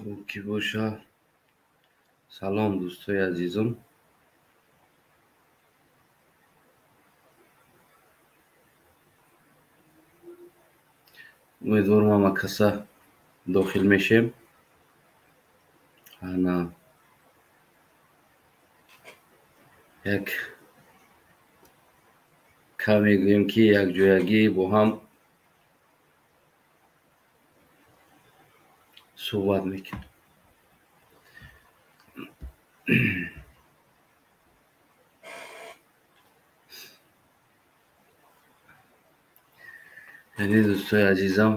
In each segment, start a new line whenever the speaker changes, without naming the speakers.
Хуб ки боша. Салом, дӯстои азизум. Умедворам, ҳама каса дохил мешем. Ана як кам мегӯем, ки якҷоягӣ бо ҳам суҳбат мекунем. Яъне, дӯстои азизам,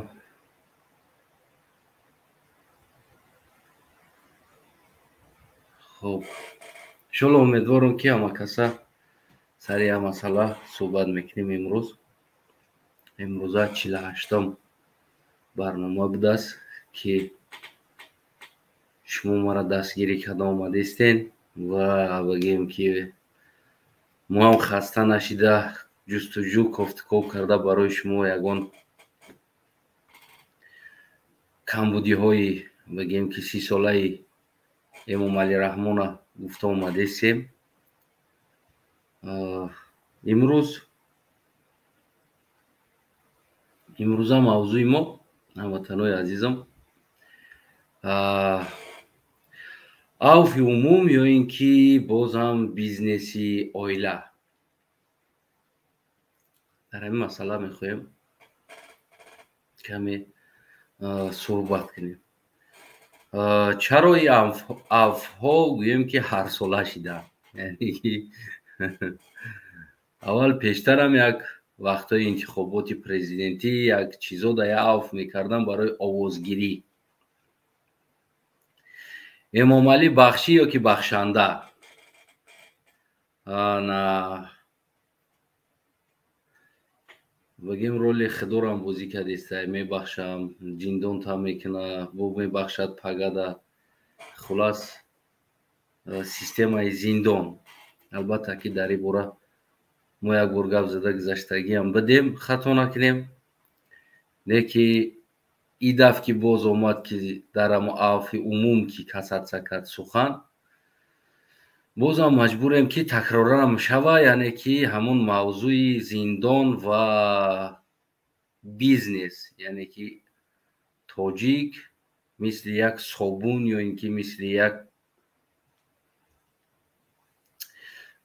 хуб, иншолло, умедворам, ки ҳама каса сари як масъала суҳбат мекунем имрӯз. Имрӯза 48-ум барнома будааст, ки шумо маро дастгирӣ карда омадистен ва бигем, ки мо ҳам хаста нашида, ҷустуҷӯ, кофтуков карда, барои шумо ягон камбудиҳои, бигем, ки 30-солаи Эмомалӣ Раҳмона гуфта омадестем. Имрӯза мавзӯи мо, ҳамватанои азизам, авфи умум ё ин ки боз ҳам бизнеси оила. Дар ҳамин масъала мехоҳем каме суҳбат кунем. Чаро ин авфҳо, гӯем, ки ҳарсола шидаанд? Яъне ки аввал пештарам як вақтҳои интихоботи президентӣ як чизо да як авф мекардам барои овозгирӣ. Эмомалӣ бахшӣ ё ки бахшанда. Ана бигем, роли худорам бозӣ кардеста: мебахшам, ҷиндонта мекуна, бо мебахшад пагада. Хулас, системаи зиндон. Албатта, ки дар ин бора мо як бор гап зада гузаштагиам бидем, хато накунем. Не ки и даф ки боз омад, ки дар амо авфи умум ки касаться кард сухан, бозам маҷбурем, ки такрорам шава, яъне ки ҳамон мавзӯи зиндон ва бизнес, яъне ки тоҷик мисли як собун ё ин ки мисли як,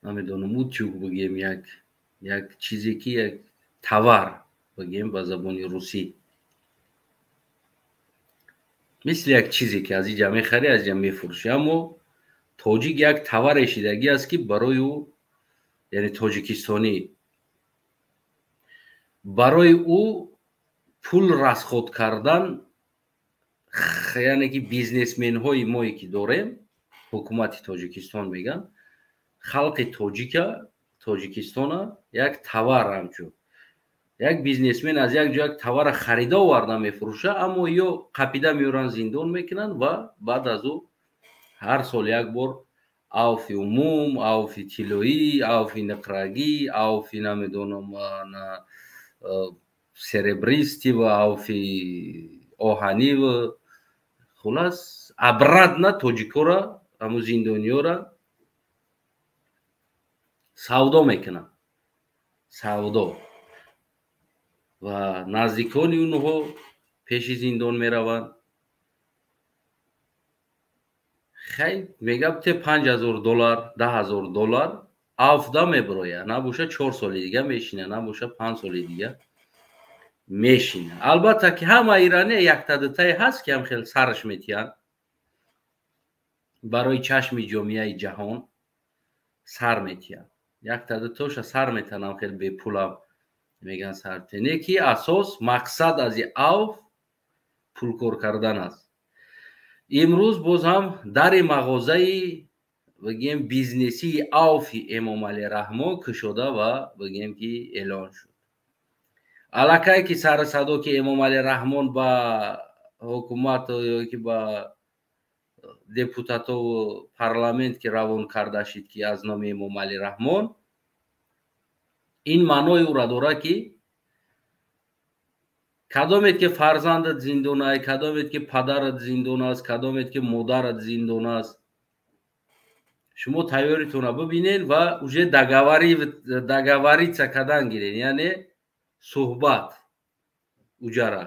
намедонам, утюг бигем, як чизе ки як товар бигем ба забони русӣ, мисли як чизе ки аз иҷа мехарӣ, аз иҷа мефурӯшӣ. Аммо тоҷик як товаре шидагӣ аст, ки барои ӯ, яъне тоҷикистонӣ, барои ӯ пул расход кардан, яъне ки бизнесменҳои мое ки дорем, ҳукумати Тоҷикистон мегӯянд, халқи тоҷика, Тоҷикистона як товар, ҳамчун як бизнесмен аз як ҷо як товара харида оварда мефурӯша, аммо ё қапида меоранд, зиндон мекунанд ва баъд аз ӯ ҳар сол як бор авфи умум, авфи тиллоӣ, авфи ниқрагӣ, авфи, намедонам, серебристый ва авфи оҳанӣ ва хулас, обратно тоҷикора, ҳамун зиндониёра савдо мекунанд, савдо. Ва наздикони онҳо пеши зиндон мераванд. Хай, мегап, те 5000 доллар, 10 000 доллар авфда мебирояд, набоша 4 соли дига мешина, набоша 5 соли дига мешина. Албатта, ки ҳама иране яктадутае ҳаст, ки ҳам хел сараш метиҳанд, барои чашми ҷомеаи ҷаҳон сар метиҳанд, яктадутоша сар метанам, хел бепулам мегӯянд сар. Не ки асос мақсад аз и авф пулкор кардан аст. Имрӯз боз ҳам дари мағозаи, бигем, бизнесии авфи Эмомалӣ Раҳмон кушода ва, бигем, ки эълон шуд. Аллакай ки сари садо, ки Эмомалӣ Раҳмон ба ҳукумат ё ки ба депутатову парламент ки равон карда шид, ки аз номи Эмомалӣ Раҳмон, ин маънои ӯра дорад, ки Кадомед ки фарзандат зиндонай, кадомед ки падарат зиндон аст, кадомед ки модарат зиндон аст, шумо тайёритонро бибинед ва уже договориться кардан гиред, яъне суҳбат уҷара.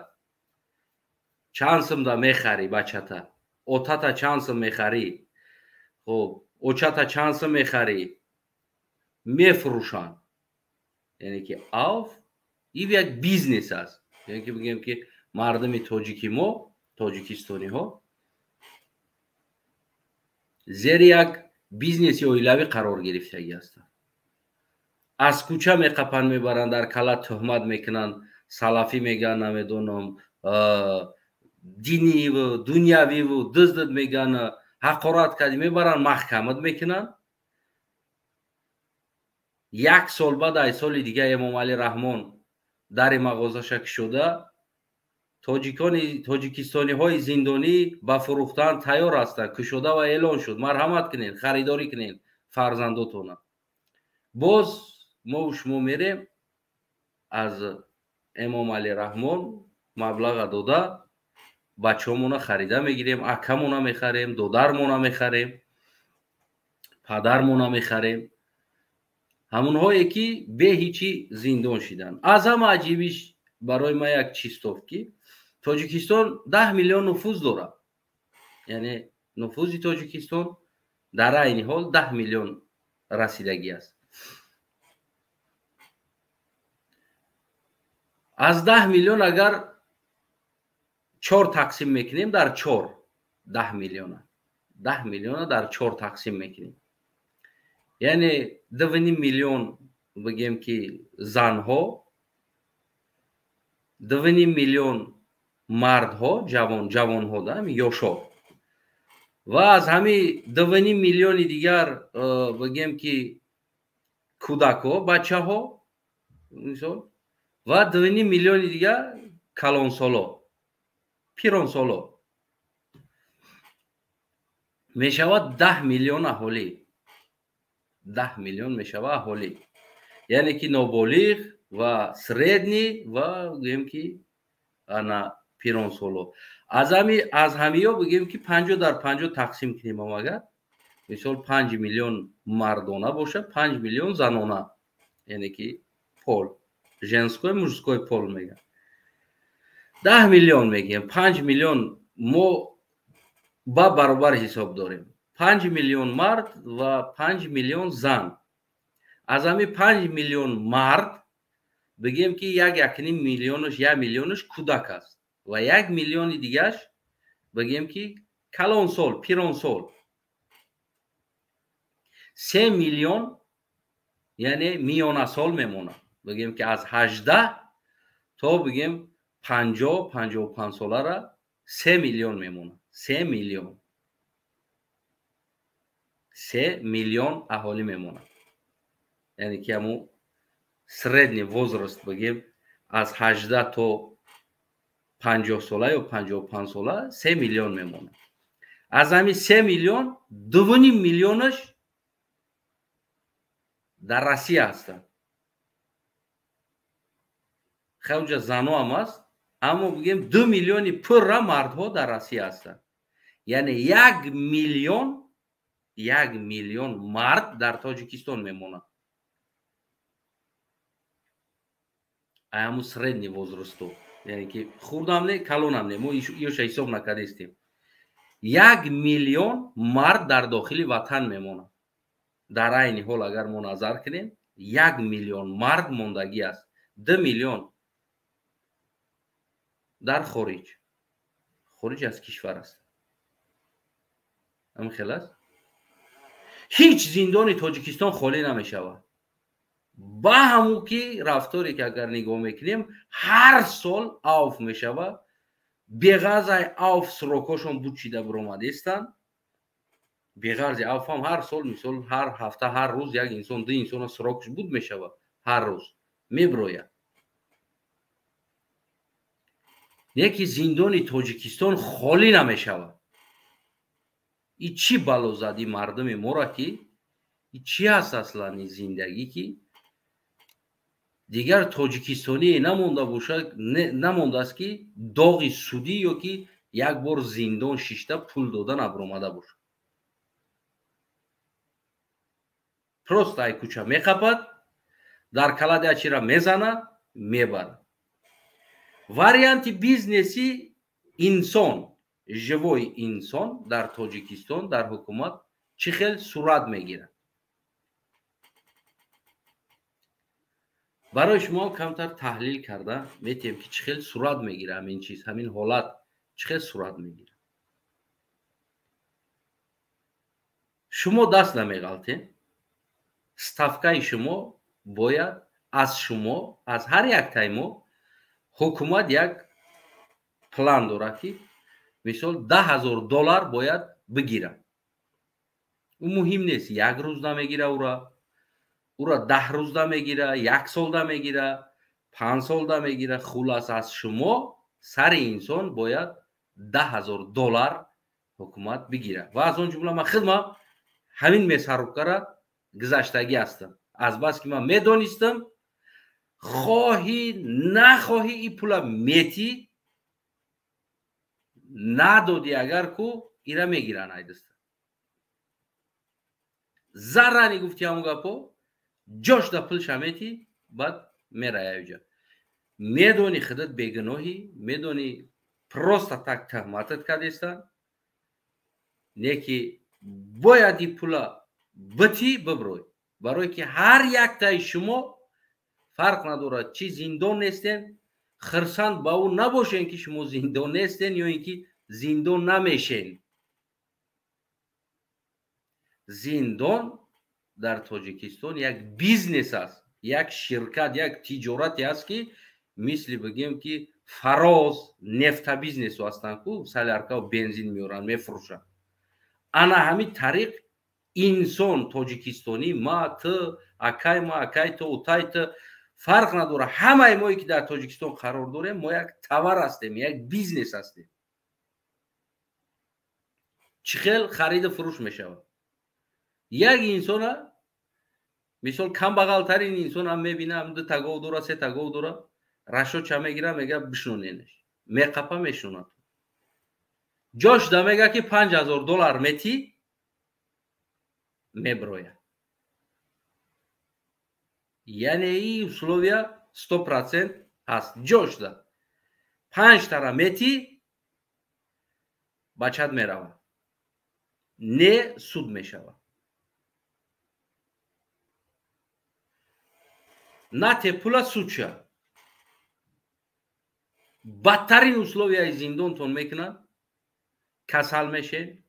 Чанд сумда мехарӣ бачата? Отата чанд сум мехарӣ? Хоб, очата чанд сум мехарӣ? Мефурӯшанд. Яъне ки авф ив як бизнес аст. Яъне ки бигем ки мардуми тоҷики мо, тоҷикистониҳо зери як бизнеси оилавӣ қарор гирифтагӣ ҳастанд. Аз кӯча меқапанд, мебаранд, дар кала тӯҳмат мекунанд, салафӣ мегӯянд, намедонам, диниву дунявиву дуздид мегӯянд, ҳақорат кардӣ, мебаранд маҳкамат мекунанд. Як сол баъд ай соли дига Эмомалӣ Раҳмон дари мағозаша кушода, тоҷикистониҳои зиндонӣ ба фурӯхтан тайёр ҳастанд, кушода ва эълон шуд, марҳамат кунед, харидорӣ кунед фарзандотона. Боз мову шумо мерем аз Эмомалӣ Раҳмон маблаға дода бачаҳомона харида мегирем, акамона мехарем, додармона мехарем, падармона мехарем, ҳамонҳое ки бе ҳичи зиндон шиданд. Аз ҳама аҷибиш барои ман як чиз тофт, ки Тоҷикистон 10 миллион нуфуз дорад. Яъне нуфузи Тоҷикистон дар айни ҳол 10 миллион расидагӣ аст. Аз 10 миллион агар 4 тақсим мекунем, дар 4 10 миллиона, 10 миллиона дар 4 тақсим мекунем, яъне 2,5 миллион бигем ки занҳо, 2,5 миллион мардҳо, ҷавонҳо, да, ёшо, ва аз ҳами 2,5 миллиони дигар бигем ки кӯдакҳо, бачаҳо мисол, ва 2,5 миллиони дигар калонсоло, пиронсоло, мешавад 10 миллион аҳолӣ. 10 миллион мешавад аҳолӣ, яъне ки ноболиғ ва средний ва гӯем ки ана пиронсоло. Аз ҳамиё бигӯем ки 50 дар 50 тақсим кунем, агар мисол 5 миллион мардона бошад, 5 миллион занона, яъне ки пол, женской мужской пол мегӯянд. 10 миллион мегӯем, 5 миллион мо ба баробар ҳисоб дорем. 5 миллион мард ва 5 миллион зан. Аз ҳами 5 миллион мард бигем ки 1,5 миллионаш, 1 миллионаш кӯдак аст ва 1 миллиони дигаш бигем ки калонсол, пиронсол. 3 миллион яъне миёнасол мемонад. Бигем ки аз 18 то бигем 50, 55 солара 3 миллион мемонад. 3 миллион. 3 миллион аҳолӣ мемонад. Яъне ки ҳамун средний возраст бигем аз 18 то 50 сола ё 55 сола 3 миллион мемонад. Аз ҳамин 3 миллион 2,5 миллионаш дар Россия ҳастанд. Хеле зано ҳам аст, аммо бигем 2 миллиони пурра мардҳо дар Россия ҳастанд. Яъне 1 миллион, 1 миллион мард дар Тоҷикистон мемонад. Ҳамун средний возрасту, яъне ки хурдам не, калонам не, мо ёша ҳисоб накардистем. 1 миллион мард дар дохили ватан мемонад. Дар айни ҳол агар мо назар кунем, 1 миллион мард мондагӣ аст, 2 миллион дар хориҷ, хориҷ аз кишвар аст. Ҳамин хел аст. Ҳеҷ зиндони Тоҷикистон холӣ намешавад. Ба ҳамун ки рафторе ки агар нигоҳ мекунем, ҳар сол авф мешавад. Беғарзи авф срокҳошон бучида биромадестанд. Беғарзи авф ҳам ҳар сол, мисол ҳар ҳафта, ҳар рӯз як инсон, ду инсона срокш буд мешавад, ҳар рӯз мебирояд. Неки зиндони Тоҷикистон холӣ намешавад. И чӣ бало зади мардуми мора ки и чӣ аст аслан ин зиндагӣ ки Дигар тоҷикистоние намонда бошад, намондааст, ки доғи судӣ ё ки як бор зиндон шишта пул дода набаромада бошад. Просто ай кӯча меқапад, дар калад як чира мезана, мебарад. Варианти бизнеси инсон, живой инсон дар Тоҷикистон, дар ҳукумат чӣ хел сурат мегирад? Барои шумо камтар таҳлил карда метиҳем, ки чӣ хел сурат мегирад ҳамин чиз, ҳамин ҳолат чӣ хел сурат мегирад. Шумо даст намеғалтед, ставкаи шумо бояд аз шумо, аз ҳар яктаи мо ҳукумат як план дорад, ки мисол $10,000 бояд бигирад. Ӯ муҳим нест, як рӯз намегира, ура 10 рӯз намегира, як сол намегира, 5 сол намегира. Хулас, аз шумо сари инсон бояд $10,000 ҳукумат бигирад. Ва аз он ҷумла ман хидмат ҳамин месарубкара гузаштагӣ ҳастам. Азбаски ман медонистам, хоҳӣ нахоҳӣ ин пула метӣ, надодӣ агар ку ира мегиранд айдаста. Заррани гуфти ҳамун гапо, ҷош да пулша метӣ, баъд мерая уҷа. Медонӣ худат бегуноҳӣ, медонӣ просто так тӯҳматат кардестанд, не ки бояд ин пула битӣ биброй. Барое ки ҳар яктаи шумо фарқ надорад, чӣ зиндон нестен, хирсанд ба ӯ набошен, ки шумо зиндон нестен ё ин ки зиндон намешен. Зиндон дар Тоҷикистон як бизнес аст, як ширкат, як тиҷорате аст, ки мисли бигем, ки Фароз нефтабизнесу ҳастанд, ку соляркаву бензин меоранд, мефурӯшанд. Ана ҳамин тариқ инсон тоҷикистонӣ, ма, ту, акай ма, акай ту, утай ту, фарқ надорад. Ҳамаи мое ки дар Тоҷикистон қарор дорем, мо як товар ҳастем, як бизнес ҳастем. Чӣ хел хариду фурӯш мешавад? Як инсона, мисол камбағалтарин инсонам мебинам, 2 та гов дора, 3 та гов дора, рашоча мегира, мега бишноненаш, меқапа, мешунад. Ҷош да мега, ки $5,000 метӣ, меброяд. Яъне и условия 100% ҳаст. Ҷош да 5 тара метӣ, бачат меравад, не суд мешавад. Нате пула судша. Бадтарин условияи зиндонтон мекунад, касал мешед.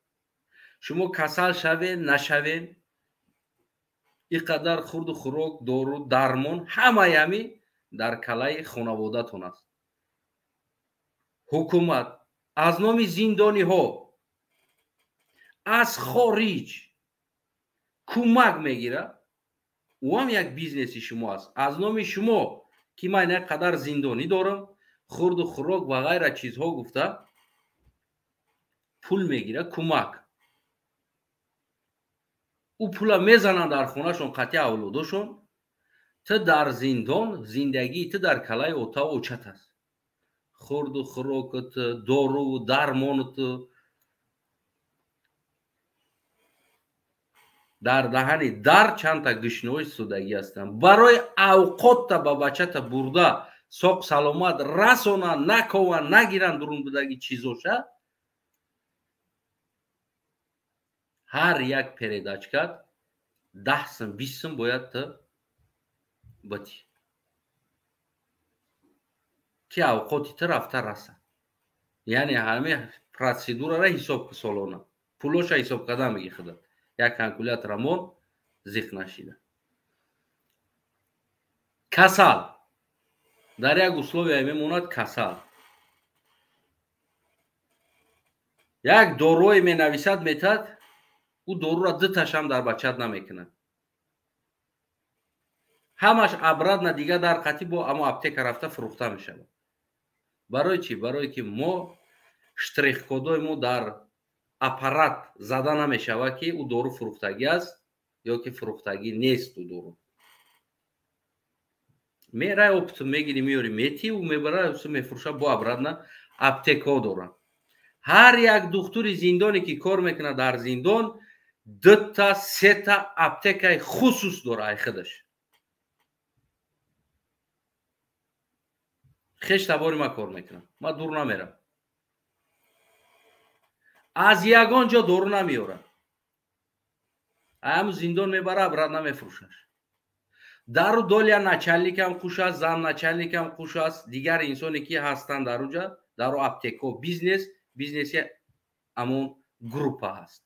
Шумо касал шавед, нашавед, ин қадар хурду хӯрок, дору, дармон ҳамаи ҳами дар калаи хонаводатон аст. Ҳукумат аз номи зиндониҳо аз хориҷ кӯмак мегирад. Ӯ ҳам як бизнеси шумо аст. Аз номи шумо, ки ман як қадар зиндонӣ дорам, хурду хӯрок ва ғайра чизҳо гуфта пул мегирад, кӯмак. Ӯ пула мезананд дар хонашон қатъи авлодошон. Ту дар зиндон, зиндагии ту дар калаи отаву очат аст. Хурду хӯрокат, доруву дармонат дар даҳани дар чандта гӯшнаҳои судагӣ ҳастанд. Барои авқотта ба бачата бурда соқ саломат расонанд, накованд, нагиранд дурун будаги чизоша, ҳар як передачкат 10 сум, 20 сум бояд ту битӣ, ки авқоти ту рафта расад. Яъне ҳамин процедурара ҳисоб солона, пулоша ҳисоб кардан меги худат. Як калькулятора мон зиқ нашида. Касал дар як условия мемонад. Касал як дорое менависад, метад, ӯ дорура дуташам дар бачат намекунад. Ҳамаш обратно дига дар қатӣ бо амо аптека рафта фурӯхта мешавад. Барои чӣ? Барое ки мо штрих-кодои мо дар аппарат зада намешавад, ки ӯ дору фурӯхтагӣ аст ё ки фурӯхтагӣ нест. Ӯ дору Мерай опт мегири меёри мети, ӯ мебара мефурӯша, бо обратно аптекаҳо доранд. Ҳар як духтури зиндоне ки кор мекунад дар зиндон, дута сета аптекаи хусус дора ай худаш. Хеш табори ма кор мекунам, ма дур намерам. Аз ягон ҷо дору намеёрад, ҳаму зиндон мебара, обратно мефурӯшаш. Дару долия начальникам хуш аст, зам начальникам хуш аст, дигар инсоне ки ҳастанд дар уҷа, дару аптекаҳо бизнес, бизнеси ҳамон группа ҳаст.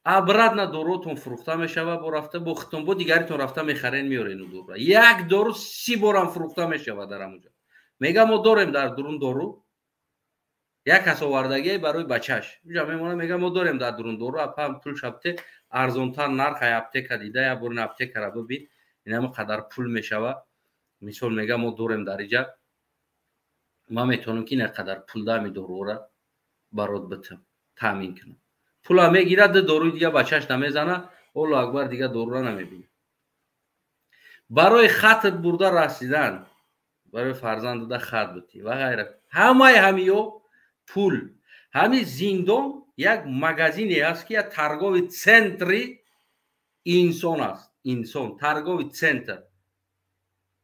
Обратно дорутон фурӯхта мешава, бо рафта бо хитон бо дигаритон рафта мехарен, меёрен дору. Як дору 30 борам фурӯхта мешава дар ҳамонҷо. Мега мо дорем дар дурун дору, як кас овардагие барои бачаш. Уҷа мемона, мега мо дорем дар дурун дору, апам пул шабте арзонтар нарх ай аптека дида, я борин аптекара бибин, инама қадар пул мешава. Мисол мега мо дорем дар иҷа, ман метавонам ки ина қадар пул дами дорура барот битам, таъмин кунам. Пула мегирад, доруи дига бачаш намезана, Аллоҳу акбар, дига дорура намебинад. Барои хатт бурда расидан, барои фарзанд дода хат бутӣ ва ғайра. Ҳамаи ҳамиё пул. Ҳами зиндон як магазине аст ки як торговый центри инсон аст. Инсон, торговый центр.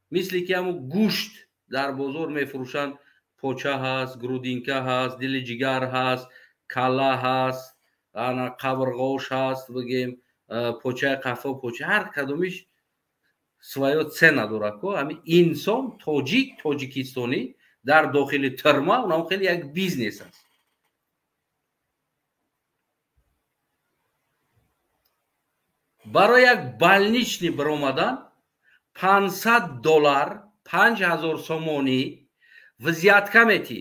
Мисли ки ҳамун гӯшт дар бозор мефурӯшанд, поча ҳаст, грудинка ҳаст, дили ҷигар ҳаст, калла ҳаст, ана қабрғош ҳаст, бигем почаи қафо, поча, ҳар кадомиш своё цена дорад ко. Ҳами инсон, тоҷик, тоҷикистонӣ дар дохили тюрьма, унам хеле як бизнес аст. Барои як больничный баромадан $500, 5000 сомонӣ взятка метӣ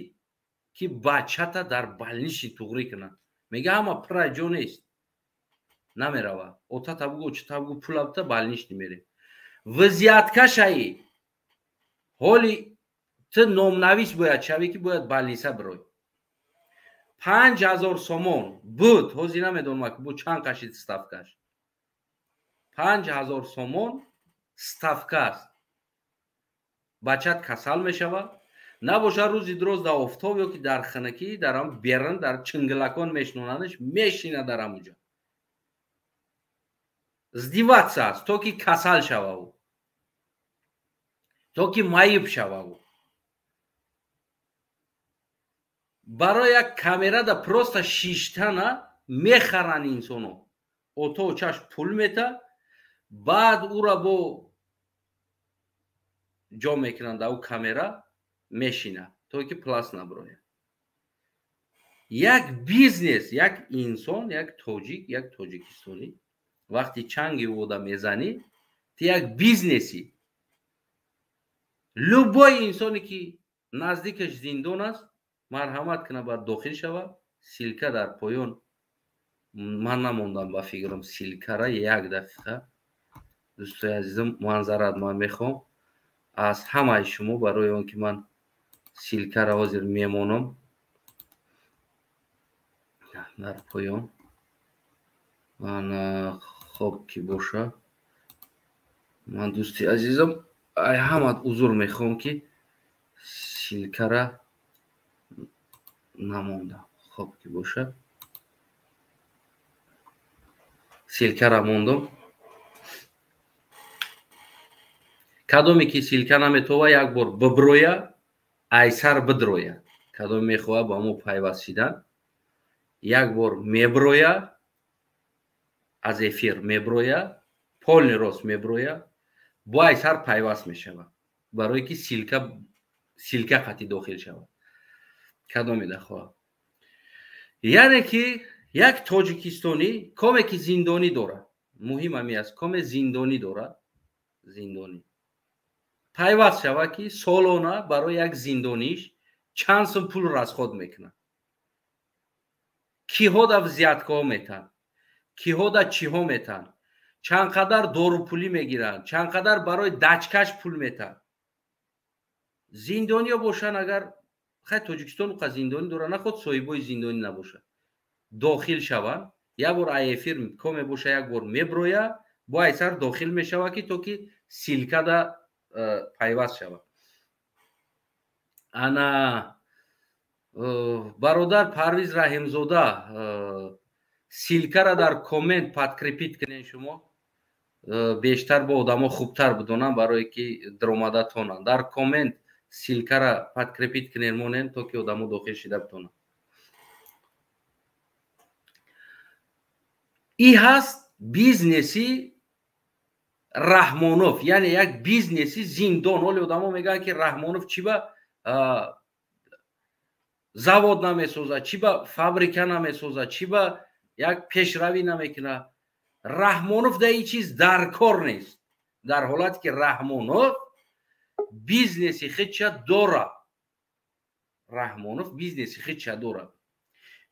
ки бачата дар больничный туғрӣ кунад. Мега ҳама пурра ҷо нест, намерава. Отата бугу, очата бугу, пула бита больничный мерем. Взятка шаи ҳоли ту номнавис бояд шавӣ ки бояд больница бирой. 5000 сомон буд, ҳозир намедонам ки бу чанд қашид ставкаш. 5000 сомон ставка аст. Бачат касал мешавад, набошад рӯзи дроз дар офтоб ё ки дар хунукӣ, дар ҳам берун дар чингилакон мешинонандаш, мешина дар ҳамуҷа. Издеваться аст, то ки касал шава ӯ, то ки маиб шава ӯ. Барои як камерада просто шиштана мехаранд инсоно. Ото очаш пул мета, баъд ӯра бо ҷо мекунанд дар ӯ камера, мешина, то ки плас наброяд. Як бизнес, як инсон, як тоҷик, як тоҷикистонӣ вақти чанги ода мезанӣ, ту як бизнеси. Любой инсоне ки наздикаш зиндон аст, марҳамат кунад, бояд дохил шавад. Ссылка дар поён ман намондам ба фикрам ссылкара, як дақиқа. Дӯстои азизам, манзарат ман мехоҳам аз ҳамаи шумо барои он ки ман ссылкара ҳозир мемонам дар поён. Ман хоб ки боша, ман дӯсти азизам ай ҳамат узр мехоҳам ки ссылкара намондам. Хоб ки боша, ссылкара мондам. Кадоме ки ссылка наметова, як бор биброя, айсар бидроя. Кадоме мехоҳад ба мо пайваст шидан, як бор меброя, аз эфир меброя, полный рост меброя, бо айсар пайваст мешавад, барое ки ссылка қатъи дохил шавад. Кадоме дахоҳад. Яъне ки як тоҷикистонӣ коме ки зиндонӣ дорад, муҳим ҳами аст, коме зиндонӣ дорад, зиндонӣ пайваст шавад ки солона барои як зиндониш чанд сум пул расход мекунад, киҳо да взяткаҳо метаҳанд, киҳо да чиҳо метаҳанд, чанд қадар дорупулӣ мегиранд, чанд қадар барои дачкаш пул метаҳанд. Зиндониё бошанд, агар хай Тоҷикистон уқа зиндонӣ дорад, наход соҳибои зиндонӣ набошад, дохил шаванд, як бор ай эфир коме боша, як бор меброя, Бо айсар дохил мешавад, ки то ки ссылка да пайваст шавад. Ана, бародар Парвиз Раҳимзода, ссылка ра дар коммент подкрепить кунед. Шумо бештар бо одамо хубтар бидонанд, барое ки даромада тонанд. Дар коммент ссылка ра подкрепить кунед, монем, то ки одамо дохил шида битонанд. И ҳаст бизнеси Раҳмонов, яъне як бизнеси зиндон. Ҳоли одамо мегӯянд, ки Раҳмонов чӣ ба завод намесозад, чӣ ба фабрика намесозад, чӣ ба як пешравӣ намекунад. Раҳмонов дар ин чиз дар кор нест, дар ҳолате ки Раҳмонов бизнеси худша дорад. Раҳмонов бизнеси худша дорад.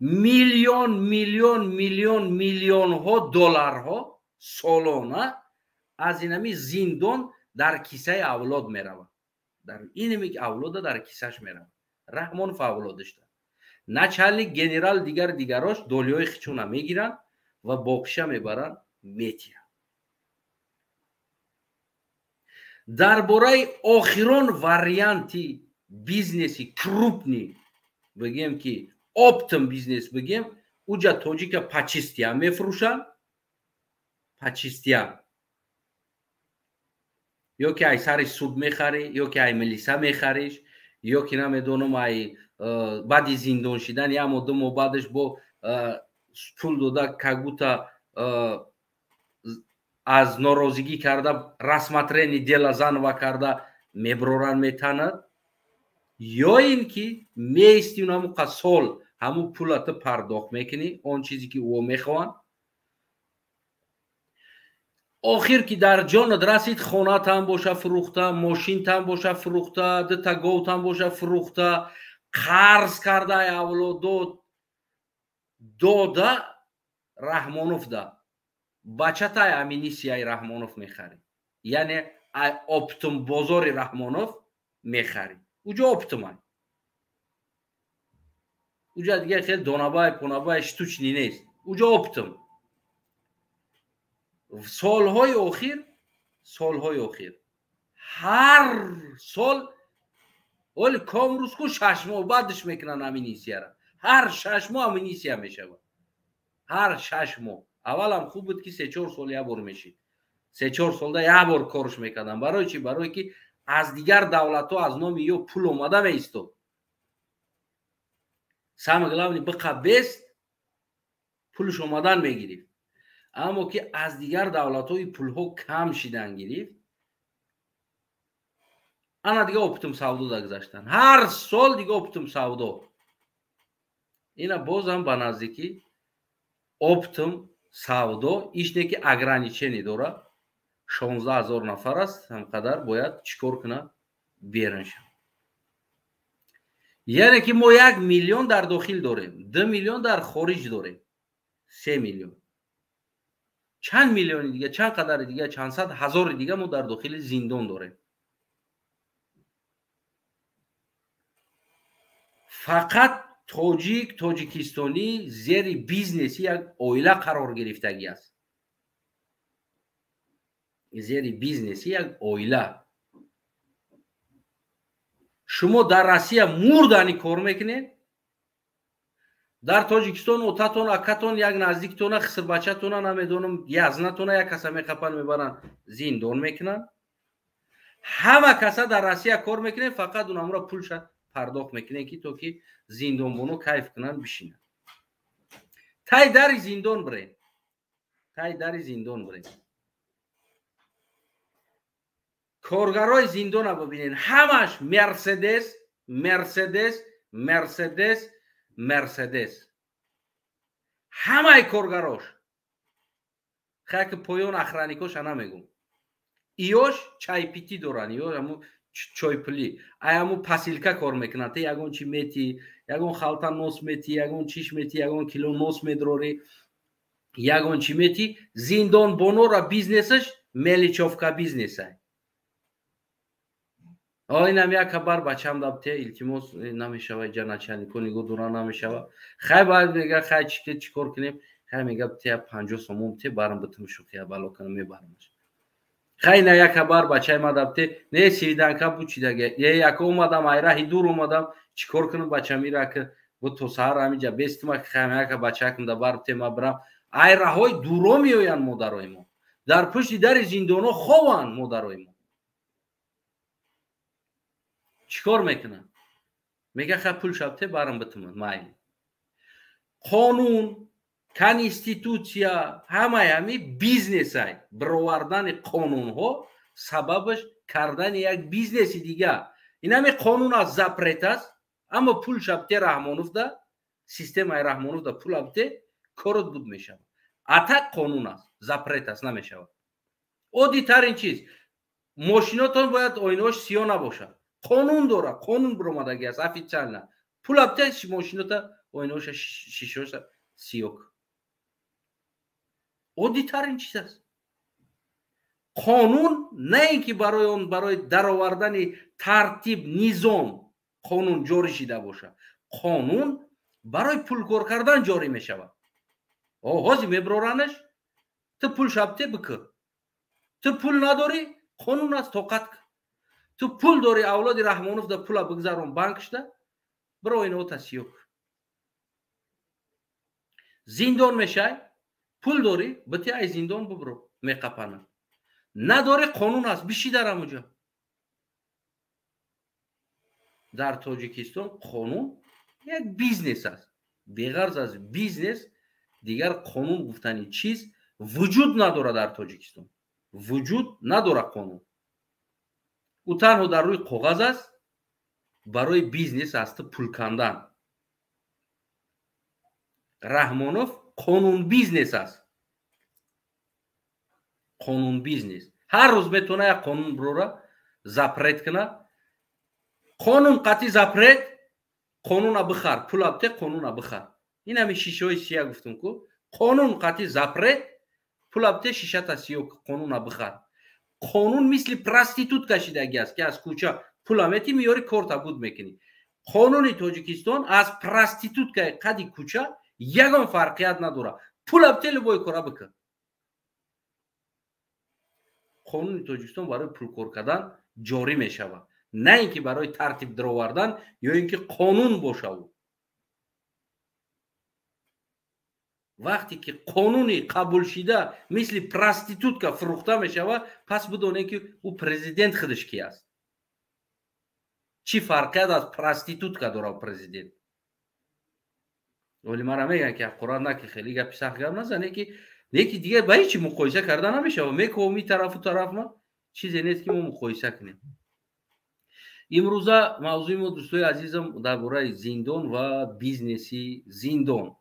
Миллион, миллион, миллион, миллионҳо долларҳо солона аз инами зиндон дар кисаи авлод меравад. Дар инами авлода дар кисаш меравад. Раҳмонов авлодашта начальник, генерал, дигар дигарош долиҳои хичуна мегиранд ва боқиша мебаранд, метиҳанд. Дар бораи охирон варианти бизнеси крупный бигем, ки оптом бизнес бигем, уҷа тоҷика по частям мефурӯшанд, по частям. Ё ки ай сари суд мехарӣ, ё ки ай милиса мехариш, ё ки намедонам, ай баъди зиндон шидан як моҳ, 2 моҳ баъдаш бо пул дода, как будто аз норозигӣ карда, рассмотрение дела заново карда меброранд, метанад. Ё ин ки меисти, ҳамуқа сол ҳамун пулата пардохт мекунӣ, он чизе ки ӯ мехоҳанд. Охир ки дар ҷонат расид, хонатам боша фурӯхта, мошинтам боша фурӯхта, дута говтам боша фурӯхта, қарз карда авлодот дода Раҳмонов да бачатай аминисияи Раҳмонов мехарӣ, яъне оптом бозори Раҳмонов мехарӣ. Уҷо оптомай, уҷа дига хел донабай понабай штучный нест, уҷо оптом. Солҳои охир ҳар сол, оли комрӯзку 6 моҳ баъдш мекунанд аминисияра. Ҳар 6 моҳ аминисия мешавад, ҳар 6 моҳ. Аввалам хуб буд, ки 3-4 сол як бор мешид, 3-4 солда як бор корш мекардам. Барои чи? Барое ки аз дигар давлатҳо аз номи ё пул омада меистод. Самое главное, биқа бест пулш омадан мегирифт. Аммо ки аз дигар давлатҳои пулҳо кам шидан гирифт, ана дига оптом савдо дагузаштан. Ҳар сол дига оптом савдо. Ина бозам ба наздикӣ оптом савдо ишне, ки ограничение дорад, 16 000 нафар аст, ҳамқадар бояд чӣ кор кунад, берун шавад. Яъне ки мо 1 миллион дар дохил дорем, 2 миллион дар хориҷ дорем, 3 миллион. Чанд миллиони дига, чанд қадари дига, чанд сад ҳазори дига мо дар дохили зиндон дорем. Фақат тоҷик, тоҷикистонӣ зери бизнеси як оила қарор гирифтагӣ аст, зери бизнеси як оила. Шумо дар Россия мурдани кор мекунед, дар Тоҷикистон отатон, акатон, як наздиктона, хисрбачатона, намедонам, язнатона як каса меқапан, мебаранд, зиндон мекунанд. Ҳама каса дар Россия кор мекунед, фақат унамро пулша пардохт мекунед, ки то ки зиндонбоно кайф кунанд, бишинанд. Тай дари зиндон бирен, тай дари зиндон бирен, коргарои зиндона бибинед, ҳамаш Мерседес, Мерседес, Мерседес, Мерседес, ҳамаи коргарош. Хай, ки поён охранник оша намегум, иёш чайпитӣ доранд, ё ҳамун чойпулӣ, ай ҳамун посылка кор мекунанд. Те ягон чи мети, ягон халта нос мети, ягон чиш мети, ягон кило нос медрорӣ, ягон чи мети. Зиндонбонора бизнесаш мелочёвка бизнесай. Инам як хабар бачам дабте, илтимос, намешава, иҷа начальник о нигоҳ дора, намешава. Хай, баъд мега, хай, чӣ кор кунем? Хай мега те 50 сомон те барам битум шӯхия бало кунам мебарамаш. Хай на як хабар бачаи ма дабте не свиданка бучидаге. Е як омадам ай раҳи дур омадам чикор кунам бача мира ки бу то саҳар ҳамиҷа бестима ки хай яка бачакам да бар те ма барам. Ай раҳои дуро меоянд модарои мо. Дар пушти дари зиндонҳо хованд модарои мо. Чикор мекунанд? Мега хай пул шабте барам битумад майли. Қонун, конститутсия ҳамаи ҳами бизнесай. Бировардани қонунҳо сабабаш кардани як бизнеси дигар. Ин ҳами қонун аз запрет аст, аммо пул шабте Раҳмоновда, системаи Раҳмоновда пул абте корот буд мешавад. Атак қонун аст, запрет аст, намешавад. Оддитарин чиз, мошинотон бояд оинаҳош сиёҳ набошад. Қонун дора, қонун биромадаги аст официально. Пул абте мошинота оинаҳоша шишоша сиёҳ. Оддитарин чиз аст. Қонун на ин ки барои он барои даровардани тартиб, низом қонун ҷорӣ шида бошад. Қонун барои пулкор кардан ҷорӣ мешавад. Ҳозир меброранаш, ту пул шабте бикӯ. Ту пул надорӣ, қонун аст, тоқат кӯ. Ту пул дорӣ, авлоди Раҳмонов да пула бигзарон банкшда, биро оинаҳота сиёҳ кӯ. Зиндон мешай, пул дорӣ, бите ай зиндон бибро, меқапанад. Надорӣ, қонун аст, биши дар ҳамуҷо. Дар Тоҷикистон қонун як бизнес аст. Беғарз аз бизнес дигар қонун гуфтани чиз вуҷуд надорад дар Тоҷикистон. Вуҷуд надорад қонун. Ӯ танҳо дар рӯи коғаз аст, барои бизнес аст пул кандан. Раҳмонов қонун бизнес аст. Қонун бизнес. Ҳар рӯз метавона як қонун бирора запрет кунад. Қонун қатъи запрет, қонуна бихар, пул абте қонуна бихар. Ин ҳами шишаҳои сия гуфтум ку. Қонун қатъи запрет, пул абте шишата сиё, қонуна бихар. Қонун мисли проститутка шидаги аст, ки аз кӯча пула мети меёри корта буд мекунӣ. Қонуни Тоҷикистон аз проституткаи қади кӯча ягон фарқият надорад. Пул абте любой кора бикун. Қонуни Тоҷикистон барои пулкор кардан ҷорӣ мешавад, на ин ки барои тартиб даровардан ё ин ки қонун бошад. Вақте ки қонуни қабулшида мисли проститутка фурӯхта мешавад, пас бидонед ки ӯ президент худаш ки аст. Чӣ фарқият аз проститутка дорад президент? Вале мара мегӯянд ки ҳақорат наки, хеле гапи сахт гап назане, ки неки дигар ба ҳеҷ муқоиса карда намешавад. Мековам ин тарафу тараф, ма чизе нест ки мо муқоиса кунем. Имрӯза мавзӯи мо, дӯстои азизам, дар бораи зиндон ва бизнеси зиндон.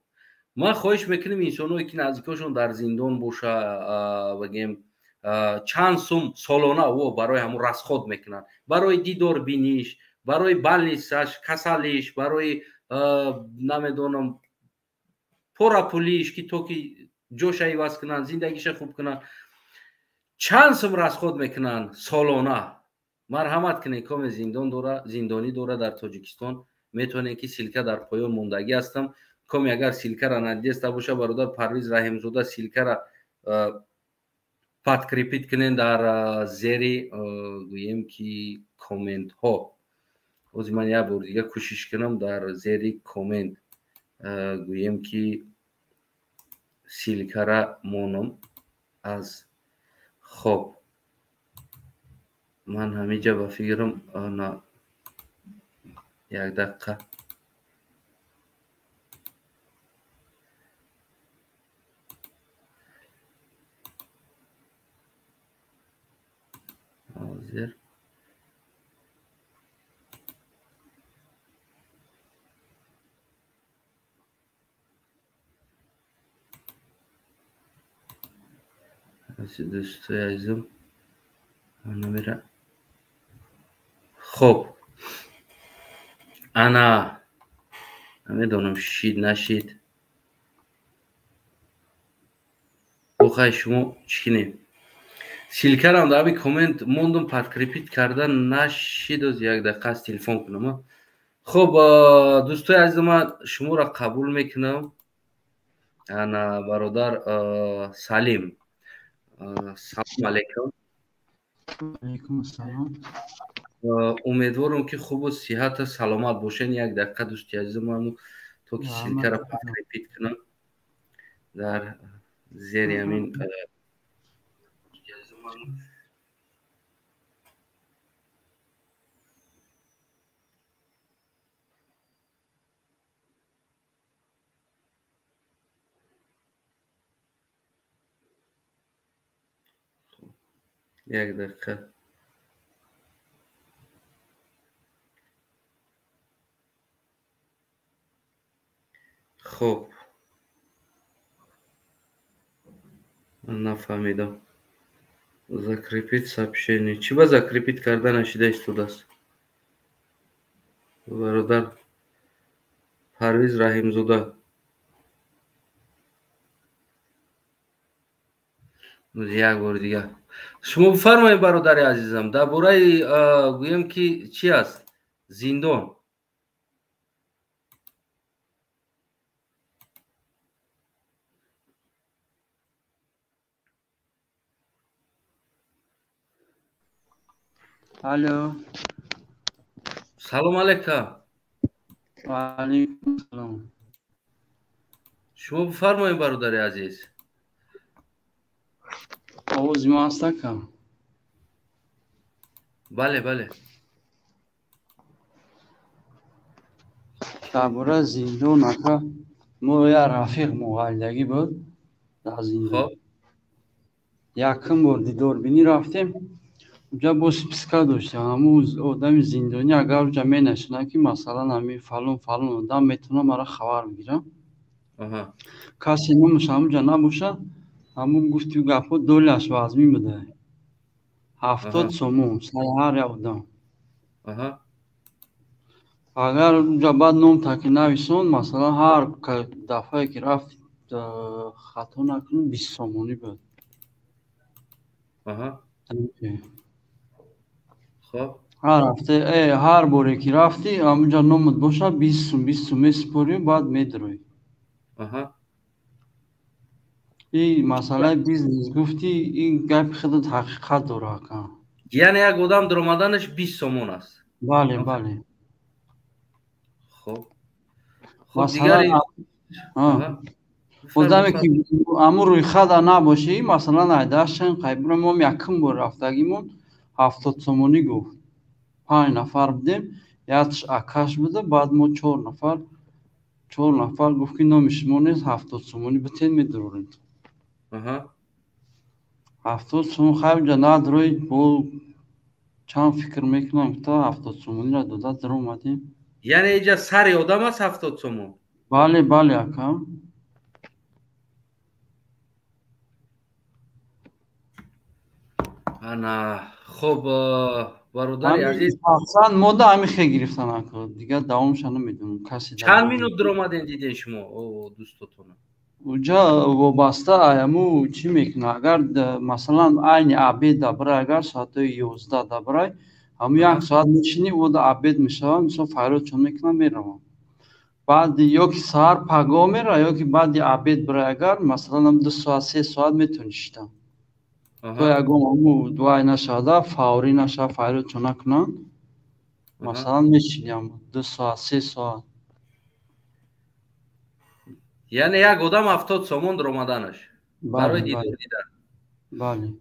Ман хоҳиш мекунем инсонҳое ки наздикошон дар зиндон боша, бигем чанд сум солона ӯ барои ҳамун расход мекунанд, барои дидор биниш, барои балнисаш, касалиш, барои намедонам порапулиш, ки то ки ҷоша иваз кунанд, зиндагиша хуб кунанд, чанд сум расход мекунанд солона. Марҳамат кунед, коме зиндон дора, зиндонӣ дора дар Тоҷикистон, метавонед ки ссылка дар поён мондагӣ ҳастам. Коме агар ссылкара надидаста боша, бародар Парвиз Раҳимзода ссылкара подкрепить кунед дар зери гӯем ки комментҳо. Ҳозир ман як бор дига кӯшиш кунам дар зери коммент гӯем ки ссылкара монам аз. Хоб, ман ҳамиҷа ба фикрам на як дақиқа. Ҳозир дӯстои азизам намера. Хоб, ана намедонам шид нашид. Бохай шумо чӣ кунем? Ссылкарам дар ҳамин коммент мондум, подкрепить карда нашид. Оз як дақиқа аз телефон кунам. Хоб, дӯстои азизам, ман шуморо қабул мекунам. Ана бародар Салим, салом алейкум.
Алейкум ассалом.
Умедворам, ки хубу сиҳату саломат бошен. Як дақиқа, дӯсти азизам, то ки ссылка ра прикрепить кунам дар зери ҳамин. Як дақиқа. Хуб, нафаҳмидам. Закрепить сообщение. Чӣ ба закрепить карда нашида истодааст? Бародар Парвиз Раҳимзода, як бори дигар шумо бифармоед, бародари азизам, дар бораи, гӯем ки, чӣ аст зиндон.
Алло.
Салом алейкум.
Ваалейкум салом.
Шумо бифармоед, бародари азиз.
Овози мо ҳаст, ака?
Бале, бале.
Дар бораи зиндон, ака, мо як рафиқ муғаллидагӣ буд дар зиндон. Якум бор дидорбинӣ рафтем, уҷа бо списка доштем. Ҳамун одами зиндонӣ агар уҷа менашинад, ки масалан ҳамин фалон фалон одам метавонад мара хабар бигирад, касе номаш ҳамунҷа набошад, ҳамун гуфти гапҳо доляш вазмин буда, 70 сомон сари ҳар як одам. Агар уҷа баъд ном таки нависон, масалан, ҳар дафъае ки рафт, хато накунам, 20 сомонӣ буд. Ҳар ҳафта, ҳар боре ки рафтӣ, ҳамунҷа номат бошад, 20 сум, 20 сум месупорию баъд медроӣ. Ин масъалаи бизнес гуфтӣ, ин гапи худат ҳақиқат дорад, ака.
Яъне як одам даромаданаш 20 сомон аст?
Бале, бале.
Хуб, хуб, дигари?
Одаме ки ҳамун рӯйхата набошӣ, масалан, айдашан қайбура мом якум бор рафтагимон 70 сомонӣ гуфт. Панҷ нафар будем, якш акаш буда, баъд мо чор нафар. Чор нафар гуфт, ки номи шумо нест, 70 сомонӣ битен, медурорем. 70 сомон хайр, уҷа надрои, бо чанд фикр мекунам, то 70 сомониро дода даромадем.
Яъне иҷа сари одам аст 70 сомон?
Бале, бале, ака.
Ана хуб, бародари азиз.
Шахсан мода ҳамин хел гирифтан, ака, дигар давомша намедонам, касе.
Чанд минут даромадем, дидем шумо дӯстотона?
Уҷа вобаста аяму чӣ мекунад. Агар масалан айни обед дабирай, агар соатҳои 11 дабирай, ҳамун як соат мешинӣ, ода обед мешавад, мисол, фарёдшон мекунанд, мераванд. Баъди ё ки саҳар пагоҳ мера, ё ки баъди обед бирай, агар масалан 2 соат, 3 соат метавонӣ шиштан, то ягон ҳаму вай нашавада, фаврӣ нашава, фарёдшон накунанд, масалан, мешинӣ 2 соат, 3 соат.
Яъне як одам 70 сомон даромаданаш барои дидор дидан?
Бале.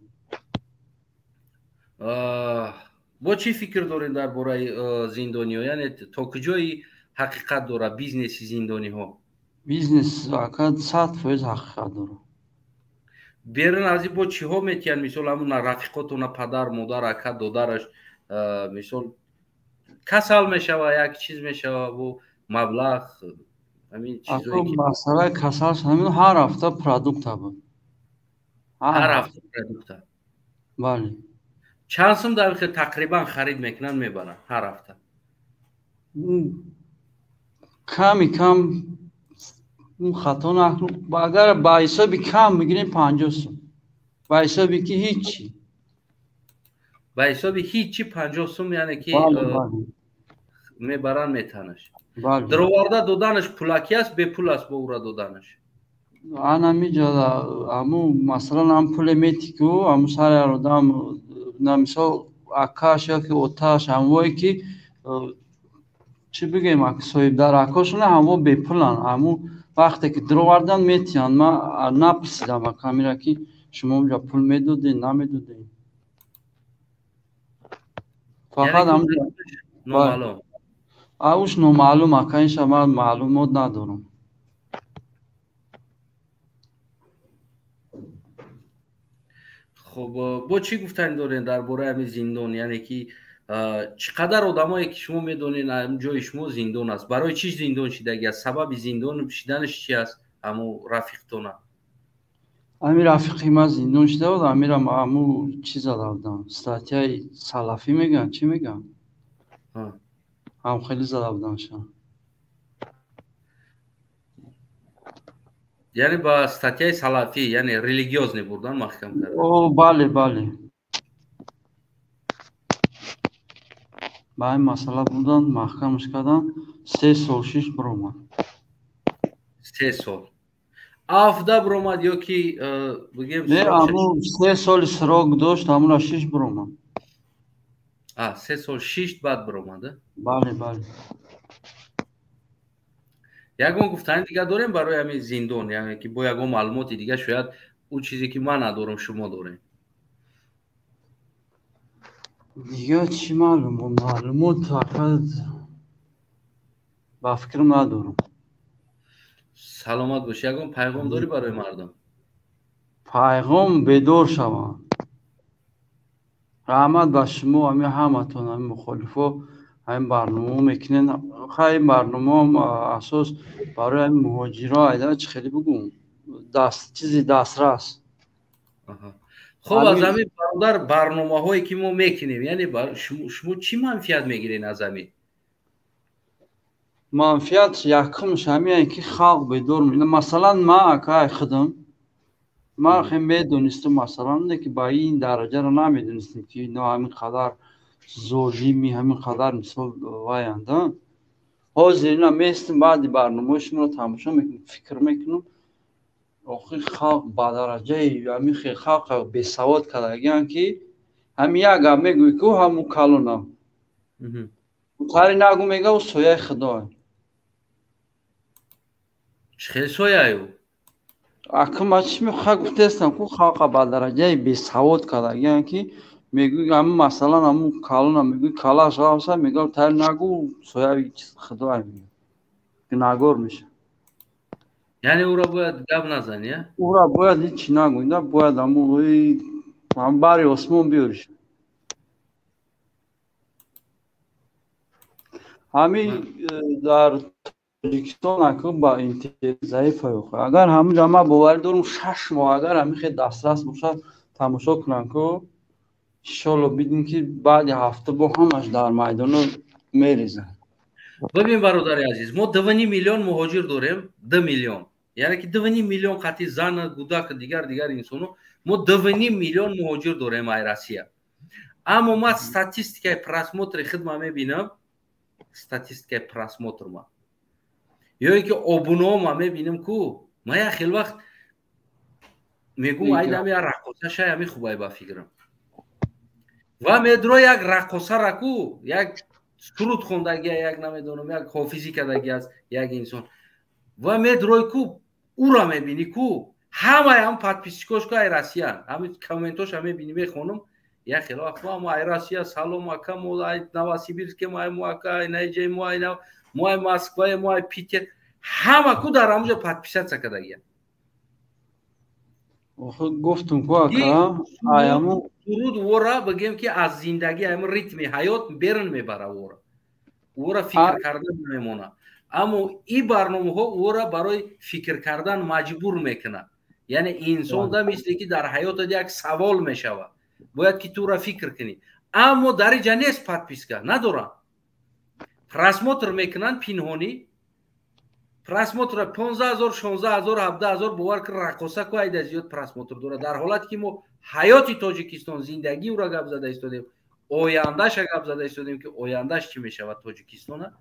Бо чӣ фикр дорем дар бораи зиндониҳо? Яъне то куҷои ҳақиқат дорад бизнеси зиндониҳо?
Бизнес, ака, 100% ҳақиқат дорад.
Берун аз ин бо чиҳо метиҳанд? Мисол, ҳамун рафиқотона, падар, модар, ака, додараш, мисол, касал мешава, як чиз мешава, бо маблағ ҳамин чизое ки
Масъалаи касал, ҳамин ҳар ҳафта продукта буд.
Ҳар ҳафта продукта?
Бале.
Чанд сум дар тақрибан харид мекунанд, мебаранд ҳар ҳафта?
Ками кам, хато накунам, агар ба ҳисоби кам бигирем, 50 сум, ба ҳисоби ки ҳичи.
Ба ҳисоби ҳичи 50 сум, яъне ки мебаранд, метанаш. Дароварда доданаш пулакӣ аст, бепул аст бо ура доданаш?
Ана миҷада аму масалан ам пуле метику аму сари одам на мисол акаш ёки оташ ҳамвое ки чӣ бигӯем соҳибдар акошона ҳамво бепуланд. Аму вақте ки дуровардан метиҳанд. Ман напурсидам акамира ки шумо унҷа пул медодед намедодед. Фақат уш номаълум ака, инша ман маълумот надорам.
Хуб, бо чӣ гуфтан доред дар бораи ҳамин зиндон? Яъне ки чӣ қадар одамое ки шумо медонед ҷои шумо зиндон аст, барои чӣ зиндон шидаги аст, сабаби зиндон шиданаш чи аст ҳаму рафиқтона?
Ҳамин рафиқи ман зиндон шида буд, ҳамирам ҳаму чӣ зада будам, статьяи салафӣ мегӯянд, чӣ мегӯянд, ҳам хеле зада будамша.
Яъне ба статьяи салафӣ, яъне религиозне бурдан маҳкам кардан?
О, бале, бале. Ба ҳамин масъала бурдан, маҳкамаш кардан, 3 сол шиш биромад.
3 сол. Афда биромад ё ки бигем?
Не, аму 3 соли срок дошт, амура шиш биромад.
3 сол шишт баъд биромад?
Бале, бале.
Ягон гуфтани дига дорем барои ҳамин зиндон, яъне ки бо ягон маълумоти дига, шояд ӯ чизе ки ман надорам шумо дорем?
Дига чӣ маълумот? Маълумот фақат ба фикрам надорам.
Саломат бош. Ягон пайғом дорӣ барои мардум?
Пайғом бедор шаванд. Раҳмат ба шумо, ҳамин ҳаматон, ҳамин мухолифо ҳамин барномао мекунед. Хай ин барномаам асос барои ҳамин муҳоҷиро айда чӣ хеле бигӯм, чизи дастрас.
Хуб, аз ҳамин бародар барномаҳое ки мо мекунем, яъне шумо чӣ манфиат мегиред аз ҳамин?
Манфиат якумш ҳамин ки халқ бедор. Масалан, ман акай худам ман хе медонистам, масалан, не ки ба ин дараҷаро намедонистем ки ино ҳамин қадар золими, ҳамин қадар мисол ваянда. Ҳозир ина местам, баъди барномаҳои шуморо тамошо мекунам, фикр мекунам, охир халқ ба дараҷаи ҳамин хел халқ бесавод кардагианд ки ҳамин як гап мегӯӣ ку ҳамун калона тари нагӯ мега ӯ сояи худоа.
Чӣ хел сояю?
Ака ма чӣ мехоҳам гуфтаестам ку халқа ба дараҷаи бесавод кардагианд ки мегӯӣ ҳамин масалан ҳамун калона мегӯӣ калаш равса мега тари нагӯ сояи худоа мега гунаҳгор мешавад.
Яъне ӯро бояд гап назанӣ, а?
Ӯро бояд ҳеҷ нагӯӣ, на бояд ҳамун бари осмон биёриш. Ҳамин дар Тоҷикистон аку ба интернет заифа. Агар ҳамунҷа ман боварӣ дорам 6 моҳ агар ҳамин хел дастрас бошад тамошо кунанд ку, иншоалло бидем ки баъди ҳафта бо ҳамаш дар майдоно мерезанд.
Бибин бародари азиз, мо 2,5 миллион муҳоҷир дорем, 2 миллион. Яъне ки 2,5 миллион қатъи зан, гудак, дигар инсоно, мо 2,5 миллион муҳоҷир дорем ай Россия. Аммо ман статистикаи просмотри хидма мебинам, статистикаи просмотр ма. Ё ин ки обунаома мебинам ку, ман як хел вақт мегӯм ай дам як раққоса шай ҳамин хубай ба фикрам. Ва медро як раққосара ку, як суруд хондагия, як намедонам, як ҳофизӣ кардаги аст як инсон. Ва медрой ку, ӯро мебинӣ ку, ҳамаи ҳам подписчикош ку ай Россиян. Ҳамин комментоша мебинӣ, мехонам, як хело вақт мо ай Россия, салом ака, мо ай Новосибирске, мо ай мо ака, ай наиҷаи, мо ай мо ай Москвае, мо ай Питер, ҳама ку дар ҳамуҷа подписаться кардагия.
Охир гуфтум ку ака, ай ҳаму
суруд вора бигем ки аз зиндагӣ ҳамин ритми ҳаёт берун мебара вора. Вора фикр кардан намемонад. Аммо ин барномаҳо вора барои фикр кардан маҷбур мекунад. Яъне инсон да мисли ки дар ҳаётат як савол мешавад. Бояд ки тура фикр кунӣ. Аммо дар инҷа нест подписка, надоранд. Просмотр мекунанд пинҳонӣ. Просмотр 15,000, 16,000, 17,000 бовар кун раққоса ку айда зиёд просмотр дорад. Дар ҳолате ки мо ҳаёти Тоҷикистон, зиндагии ӯро гап зада истодем, ояндаша гап зада истодем ки ояндаш чӣ мешавад Тоҷикистона,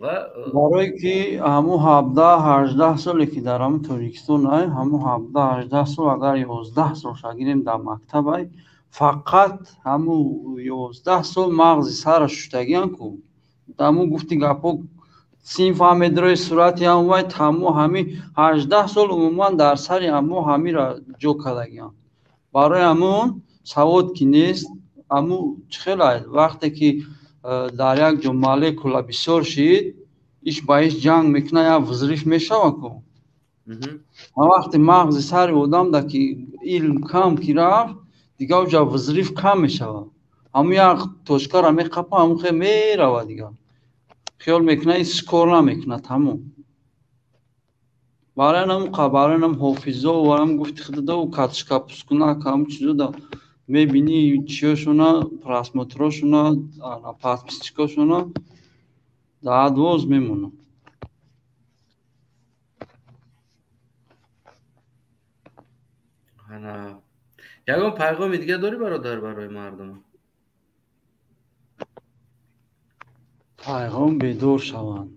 Ва
барое ки ҳамун 17-18 соле ки дар ҳамун Тоҷикистон ай, ҳамун 17-18 сол, агар 11 сол шагирем дар мактаб ай, фақат ҳамун 11 сол мағзи сара шуштагиан ку. Ҳамун гуфти гапҳо синф ҳам медрои сурати ҳам вай тамом ҳами 18 сол умуман дар сари ҳамо ҳамира ҷо кардагиан. Барои ҳамун савод ки нест, ҳамун чӣ хел ай, вақте ки дар як ҷо молекула бисёр шид, иш ба иш ҷанг мекунад, як взрыв мешавад ку. Ва вақте мағзи сари одам да ки илм кам ки рафт, дигар уҷа взрыв кам мешавад. Ҳамун як точкаро меқапа, ҳамун хел меравад дигар. Хиёл мекунад, ин кор намекунад, тамом. Барои ҳамун барои ҳам ҳофизо ва ҳам гуфти худада катышка пускунак ҳамун чизо да мебинӣ чиёшона, просмотрошона, подписчикошона дар адвоз мемонад.
Ягон пайғоми дига дорӣ, бародар, барои мардум?
Пайғом: бедор шаванд.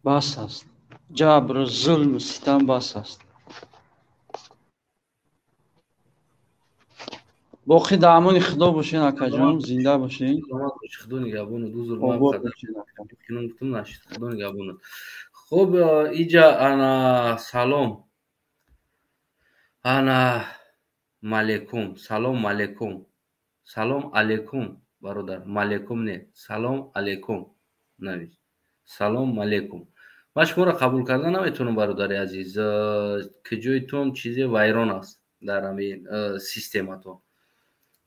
Бас аст. Ҷабр, зулм, ситам бас аст. Боқӣ дар амони Худо бошен, акаҷон, зинда бошен.
Саломат бош, Худо нигаҳбонат. Узр,
Обод бошен, ака.
Гуфтум нашид. Худо нигаҳбонат. Хуб, иҷа ана салом. Ана малекум, салом алейкум. Салом алейкум, бародар. Малекум не, салом алейкум навис. Салом алейкум. Ман шуморо қабул карда наметавонам, бародари азиз. Ки ҷойтон чизе вайрон аст дар ҳамин систематон.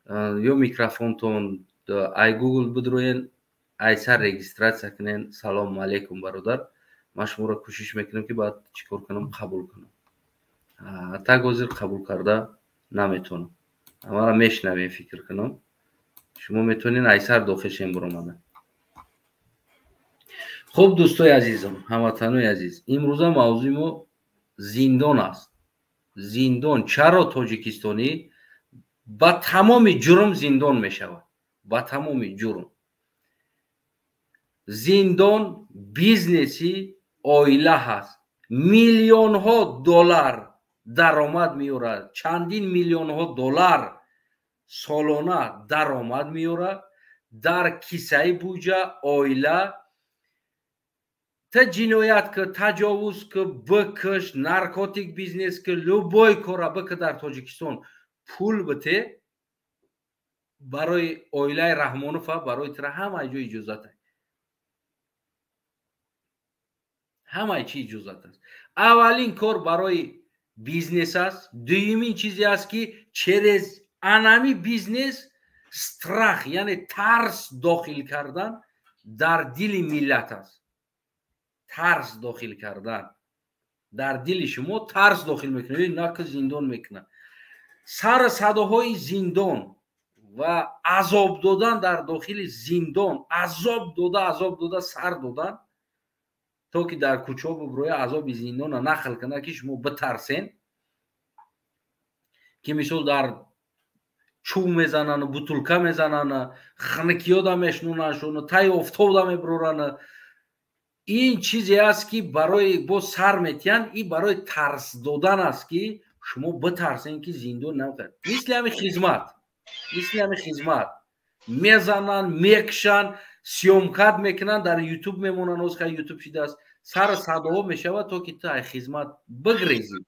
Ё микрофонтон ай Google бидроен, ай сар регистрация кунен. Салом алейкум, бародар. Ман шуморо кӯшиш мекунам, ки баъд чӣ кор кунам, қабул кунам. Так ҳозир қабул карда наметавонам. Маро мешнавем, фикр кунам. Шумо метавонед айсар дохил шем биромада. Хуб, дӯстои азизам, ҳамватанои азиз, имрӯза мавзӯи мо зиндон аст. Зиндон. Чаро тоҷикистонӣ ба тамоми ҷурм зиндон мешавад? Ба тамоми ҷурм. Зиндон бизнеси оила ҳаст. Миллионҳо доллар даромад меорад, чандин миллионҳо доллар солона даромад меорад дар кисаи буҷа оила. Та ҷиноят ки, таҷовуз ки, бикш, наркотик бизнес ки, любой кора бики дар Тоҷикистон, пул бите барои оилаи Раҳмонова, барои тира ҳамаи ҷо иҷозат аст, ҳамаи чи иҷозат аст. Аввалин кор барои бизнес аст. Дуюмин чизе аст, ки через анами бизнес страх, яъне тарс дохил кардан дар дили миллат аст. Тарс дохил кардан дар дили шумо, тарс дохил мекунад, наки зиндон мекунад. Сар садоҳои зиндон ва азоб додан дар дохили зиндон, азоб дода, азоб дода, сар додан, то ки дар кӯчаҳо буброя, азоби зиндона нақл кунад, ки шумо битарсен, ки мисол дар чӯб мезанану бутулка мезанану хникиёда мешнунаншону таи офтобда мебурорану. Ин чизе аст, ки барои боз сар метиҳанд, ин барои тарс додан аст, ки шумо битарсен, ки зиндон намекунад. Мисли ҳами хизмат, мисли ҳами хизмат мезананд, мекушанд, съёмкат мекунанд, дар Ютуб мемонанд. Ҳозир хай Ютуб шидааст, сар садоҳо мешавад, то ки ту ай хизмат бигрезӣ,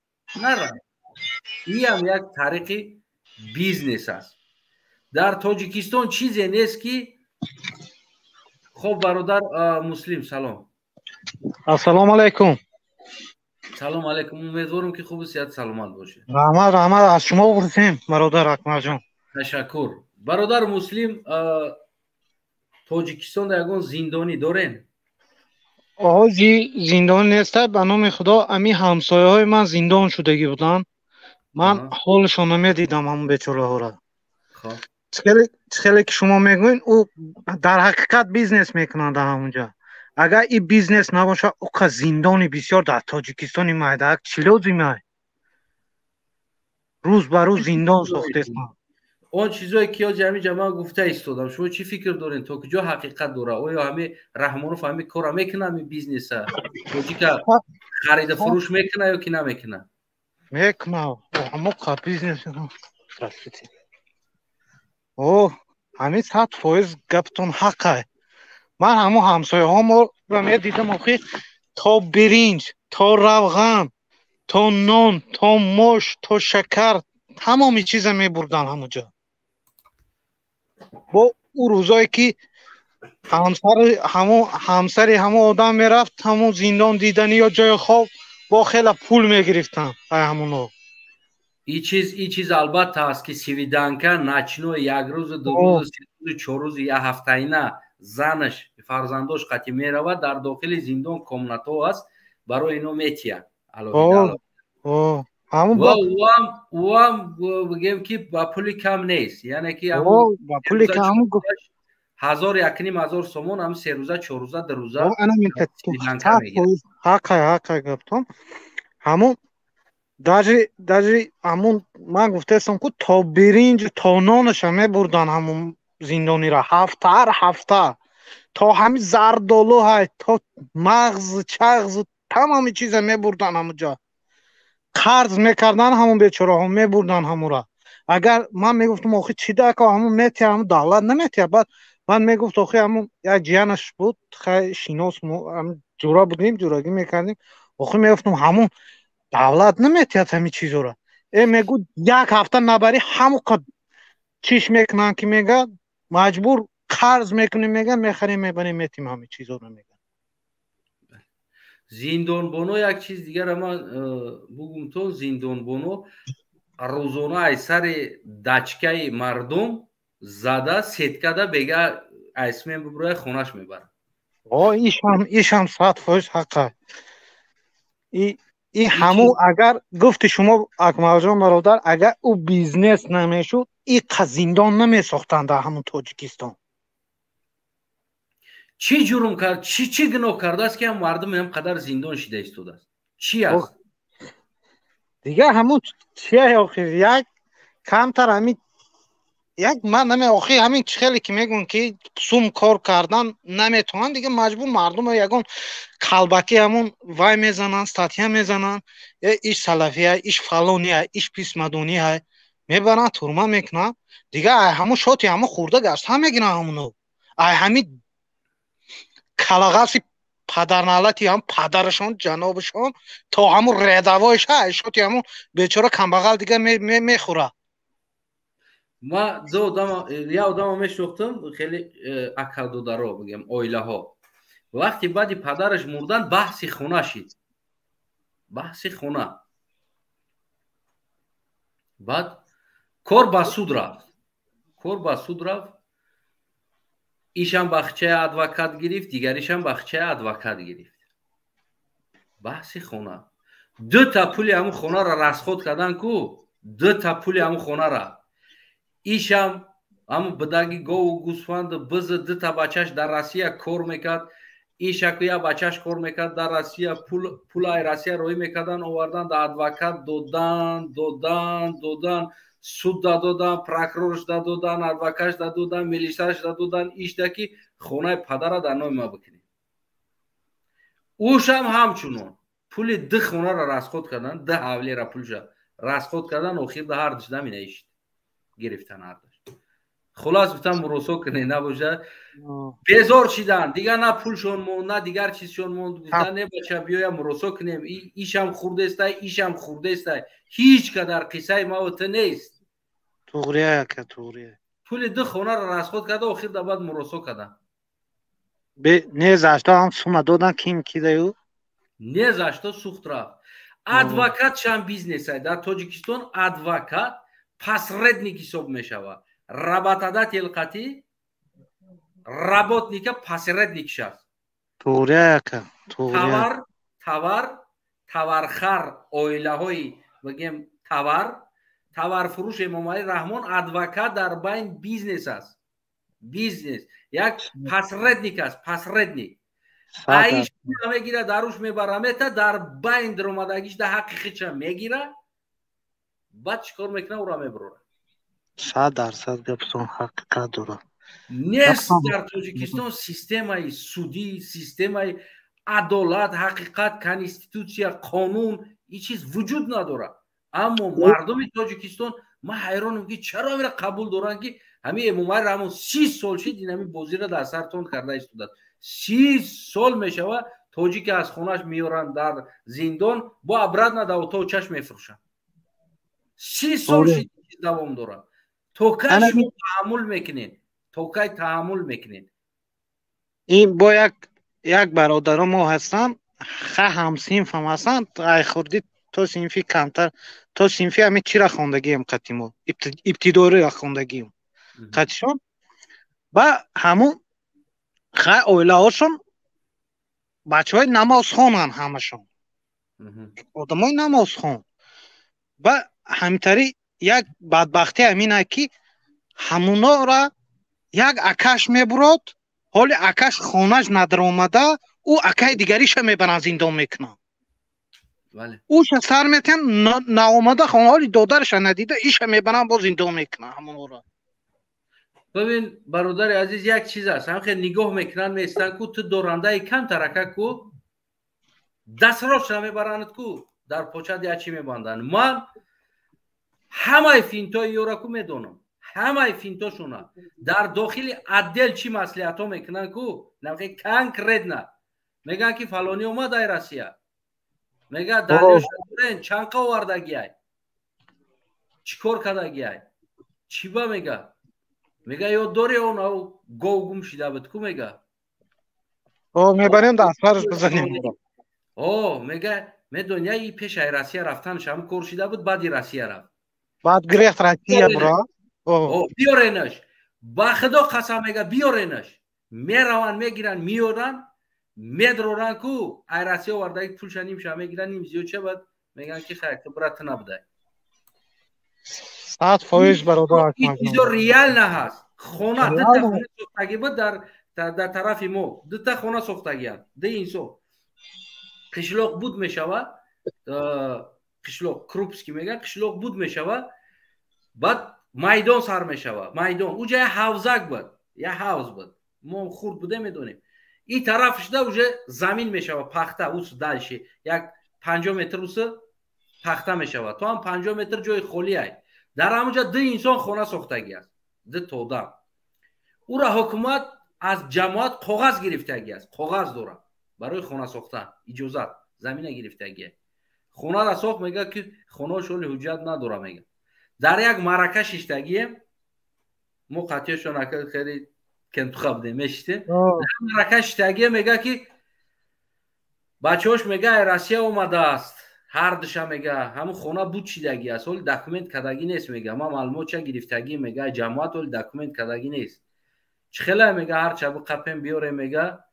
нара. Иам як тариқи бизнес аст. Дар Тоҷикистон чизе нест, ки хоб. Бародар Муслим, салом.
Ассалому алайкум.
Салом алайкум. Умедворам, ки хубу сиҳат, саломат бошед.
Раҳмат, раҳмат, аз шумо пурсем, бародар Акмалҷон.
Ташаккур. Бародар Муслим, Тоҷикистонда ягон зиндонӣ дорем?
Оҳози зиндон неста, ба номи Худо, ами ҳамсояҳои ман зиндон шудагӣ буданд. Ман ҳолашонро медидам, ҳамон бечораҳоро. Чӣ хеле ки шумо мегӯед, ӯ дар ҳақиқат бизнес мекунанд дар ҳамонҷа. Агар ин бизнес набошад, уқа зиндони бисёр дар Тоҷикистони майдаак чӣ лозимай? Рӯз ба рӯз зиндон сохтестанд.
Он чизое ки ҳози ҳамин ҷа ман гуфта истодам, шумо чӣ фикр доред, то куҷо ҳақиқат дора? Оё ҳами Раҳмонов ҳами кора мекуна, ҳами бизнеса тоҷика харида фурӯш мекуна ё ки намекуна?
Мекуна, ҳамоқа бизнес. Здравствуйте. О, ҳамин 100% гаптон ҳақай. Ман ҳамон ҳамсояҳоморо медидам, охи, то биринҷ, то равған, то нон, то мош, то шакар, тамоми чиза мебурдан ҳамонҷо. Бо ӯ рӯзое ки ҳамсари ҳамон одам мерафт ҳамон зиндон диданӣ ё ҷои хоб, бо хела пул мегирифтанд ай ҳамоно.
И чиз албатта аст, ки свиданка ночной, як рӯзу, 2 рӯзу, 3 рӯзу, 4 рӯзу, як ҳафтаина занаш, фарзандош қатӣ меравад. Дар дохили зиндон комнатҳо аст, барои ино метиҳанд алоҳида. Ӯам бигем, ки ба пули кам нест, яъне ки
ба пули кам.
Ҳазор, 1500 сомон ҳам 3 рӯза, 4 рӯза, 2 рӯза.
Ҳақай, ҳақай гаптон. Ҳамун даже ҳамун ман гуфтаистам, ку то биринҷ, то нонаша мебурдан ҳамун зиндонира ҳафта, ҳар ҳафта, то ҳамин зардолу ҳай, то мағз чағз, тамоми чиза мебурдан. Ҳамунҷо қарз мекардан, ҳамун бечораҳо мебурдан ҳамура. Агар ман мегуфтам, охи, чӣ дако, ҳамун метия, ҳамун давлат наметия. Баъд ман мегуфт, охи, ҳамун як ҷиянаш буд, хай, шинос, ҷура будем, ҷурагӣ мекардем. Охи, мегуфтам, ҳамун давлат наметиҳад ҳамин чизора. Э, мегӯ, як ҳафта набарӣ, ҳамон чиш мекунанд, ки мега, маҷбур қарз мекунем, мега, мехарем, мебарем, метим ҳамин чизоро, мега.
Зиндонбоно, як чиз дигара ман бугум то зиндонбоно рӯзона ай сари дачкаи мардум зада, сеткада бега айсмен бубурая, хонаш мебарад.
О, ишам 100% ҳақа. И ҳамун, агар гуфти шумо, Акмалҷон бародар, агар ӯ бизнес намешуд, иқа зиндон намесохтанд дар ҳамун Тоҷикистон.
Чӣ ҷурм кард, чӣ гуноҳ кардааст, ки ҳам мардум ҳам қадар зиндон шида истодааст? Чӣ аст?
Дигар ҳамун чия, охир, як камтар ҳамин як ман наме, охи, ҳамин чӣ хеле ки мегӯн, ки сум кор кардан наметавонанд, дигар маҷбур мардум ягон қалбакӣ ҳамун вай мезананд, статья мезананд: э, иш салафия, иш фалония, иш писмадония, мебаранд, турма мекунанд. Дигар ай ҳамун шоти ҳамун хурда гаштан мегиранд ҳамуно, ай ҳамин калағаси падарналати ҳам падарашон, ҷанобашон, то ҳамун редавоиша, ай шоти ҳамун бечора камбағал дигар мехӯрад.
Ма ду одама, як одама мешнохтам, хеле акалдодаро бигем, оилаҳо. Вақти баъди падараш мурдан, баҳси хона шид, баҳси хона. Баъд кор ба суд рафт, кор ба суд рафт. Ишам бахчаи адвокат гирифт, дигаришам бахчаи адвокат гирифт. Баҳси хона, дута пули ҳамун хонаро расход кардан ку, дута пули ҳамун хонара. Ишам ҳамун бидаги гову гӯсфанду бизу, дута бачаш дар Россия кор мекард. Ишаку як бачаш кор мекард дар Россия, пулаи Россия роҳӣ мекардан, овардан, да адвокат додан, додан, додан, суд дадодан, прокурорш дадодан, адвокатш дадодан, милисаш дадодан. Ишда ки хонаи падара дар номи ма бикунед. Ушам ҳамчунон пули ду хонаро расход кардан, ду ҳавлера пулша расход кардан. Охир да ҳардуш дамина ишт гирифтан ҳардуш. Хулас, гуфтам, муросо кунед, набошад безор шидан, дигар на пулшон монд, на дигар чизшон монд. Гуфтан, не, бача, биёя, муросо кунем. Ишам хурдестай, ишам хурдестай, ҳеҷ кадар қиссаи маву ту нест.
Туғрия, ака, туғрия.
Пули ду хонаро расход карда, охир да баъд муросо кардан.
Не за что ҳам сума додан, ким кидаю.
Не за что сухт рафт. Адвокатшам бизнесай. Дар Тоҷикистон адвокат посредник ҳисоб мешавад. Работодатель қати работника посредник шаст.
Туғрия, ака, туғрия.
Товар, товархар, оилаҳои, бигем, товарфурӯш Эмомалӣ Раҳмон, адвокат дар байн бизнес аст, бизнес, як посредник аст, посредник. Аиш мегира, даруш мебара, мета, дар байн даромадагиш да ҳаққи хича мегира. Баъд чӣ кор мекуна? Ура мебурора.
100% гаптон ҳақиқат дорад.
Нест дар Тоҷикистон системаи судӣ, системаи адолат, ҳақиқат, конститутсия, қонун, ин чиз вуҷуд надорад. Аммо мардуми Тоҷикистон, ман ҳайронам, ки чаро амира қабул доранд, ки ҳамин Эмомалӣ Раҳмон 30 сол шид, ин ҳамин бозиро дар сартон карда истодааст. 30 сол мешавад, тоҷике аз хонааш меоранд дар зиндон, бо обратно дар отоочаш мефурӯшанд. 30 сол шид, давом дорад. То кай шумо таҳаммул мекунед? То кай таҳаммул мекунед?
Ин бо як бародаро мо ҳастанд, ха, ҳамсинфам ҳастанд, ай хурдӣ то синфи камтар, то синфи ҳами чира хондагием, қатимо ибтидориро хондагием қатишон. Ба ҳамун хай оилаҳошон бачаҳои намозхонанд, ҳамашон одамои намозхон. Ба ҳамитари як бадбахтӣ ҳамина, ки ҳамунора як акаш мебурод, ҳоли акаш хонаш надаромада, ӯ акаи дигариша мебаранд, зиндон мекунанд. Ӯша сар метиҳанд, наомада, ҳоли додараша надида, иша мебаранд, боз зиндон мекунанд ҳамонора.
Бибин, бародари азиз, як чиз аст. Ҳам хел нигоҳ мекунанд, меистанд ку, ту дорандаи камтарака ку, дастроша мебаранд ку, дар почат як чӣ мебанданд. Ман ҳамаи финтои ёра ку медонам, ҳамаи финтошона. Дар дохили отдел чӣ маслиҳатҳо мекунанд ку, конкретно мегӯянд, ки фалонӣ омад ай Россия, мега, дарёшадорен, чанқа овардагиай, чӣ кор кардагиай, чӣ ба мега, ёд дори, он ав гов гум шида буд ку, мега.
Мебарем, дастбараш бизанем.
О, мега, медони, и пеш ай Россия рафтанаш ҳам кор шида буд, баъди Россия рафт.
Баъд гирехт Россия бура.
Биёренаш, ба худо қасам, мега, биёренаш. Мераванд, мегиранд, меоранд, медроранд ку, ай Россия овардаги пулша нимша мегиранд, ним зиёдша. Баъд мегӯянд, ки хайр, ту брат, ту набудай.
100%, бародар.
Чизо реально ҳаст. Хона, дута хона сохтагӣ буд дар тарафи мо, дута хона сохтагианд, ду инсон. Қишлоқ буд мешава, қишлоқ Крупский мегӯянд, қишлоқ буд мешава, баъд майдон сар мешава, майдон уҷа я ҳавзак буд, я ҳавз буд, мо хурд будем, медонем. И тарафшда уже замин мешава, пахта. Ус дальше як 50 метр усы пахта мешава, то ҳам 50 метр ҷои холиай. Дар ҳамуҷа ду инсон хона сохтагӣ аст, ду тодам. Ура ҳукумат аз ҷамоат коғаз гирифтагӣ аст, коғаз дорад барои хона сохтан, иҷозат, замина гирифтагӣ. Хонара сохт, мега, ки хонаош ҳоли ҳуҷҷат надора. Мега, дар як маърака шиштагием мо, қатиёшон хеле кентуха будем, мешитем, дар маърака шиштагием. Мега, ки бачаҳош, мега, Россия омадааст ҳар душа. Мега, ҳамун хона буд шидагӣ аст, ҳоли документ кардагӣ нест. Мега, ман маълумотча гирифтагӣ, мега, ҷамоат ҳоли документ кардагӣ нест. Чӣ хела, мега, ҳарча биқапем, биёрем, мега,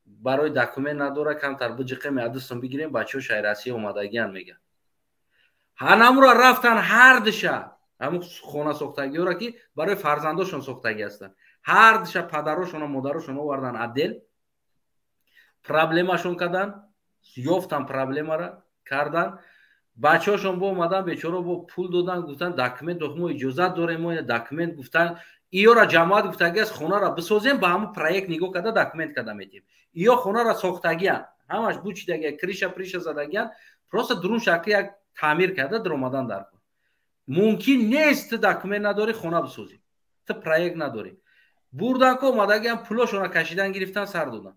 барои документ надора, камтар биҷиқем, ядустон бигирем, бачаҳош ай Россия омадагиан. Мега, ҳанамура рафтан ҳар душа, ҳамун хона сохтагиёра, ки барои фарзандошон сохтагӣ ҳастанд, ҳар душа падарошона, модарошон овардан отдел, проблемашон кардан, ёфтан, проблемара кардан. Бачаҳошон бо омадан, бечора, бо пул додан, гуфтан, документ мо иҷозат дорем, мо документ гуфтан, иёра ҷамоат гуфтагӣ аст, хонара бисозем, ба ҳамун проект нигоҳ карда документ карда метиҳем. Иё хонара сохтагиан, ҳамаш бучидагия, крыша приша задагиан, просто дурун шакли як таъмир карда даромадан дар кор. Мумкин нест, ту документ надорӣ, хона бисозӣ, ту проект надорӣ. Бурдан ко, омадагиан, пулошона кашидан гирифтан, сар додан,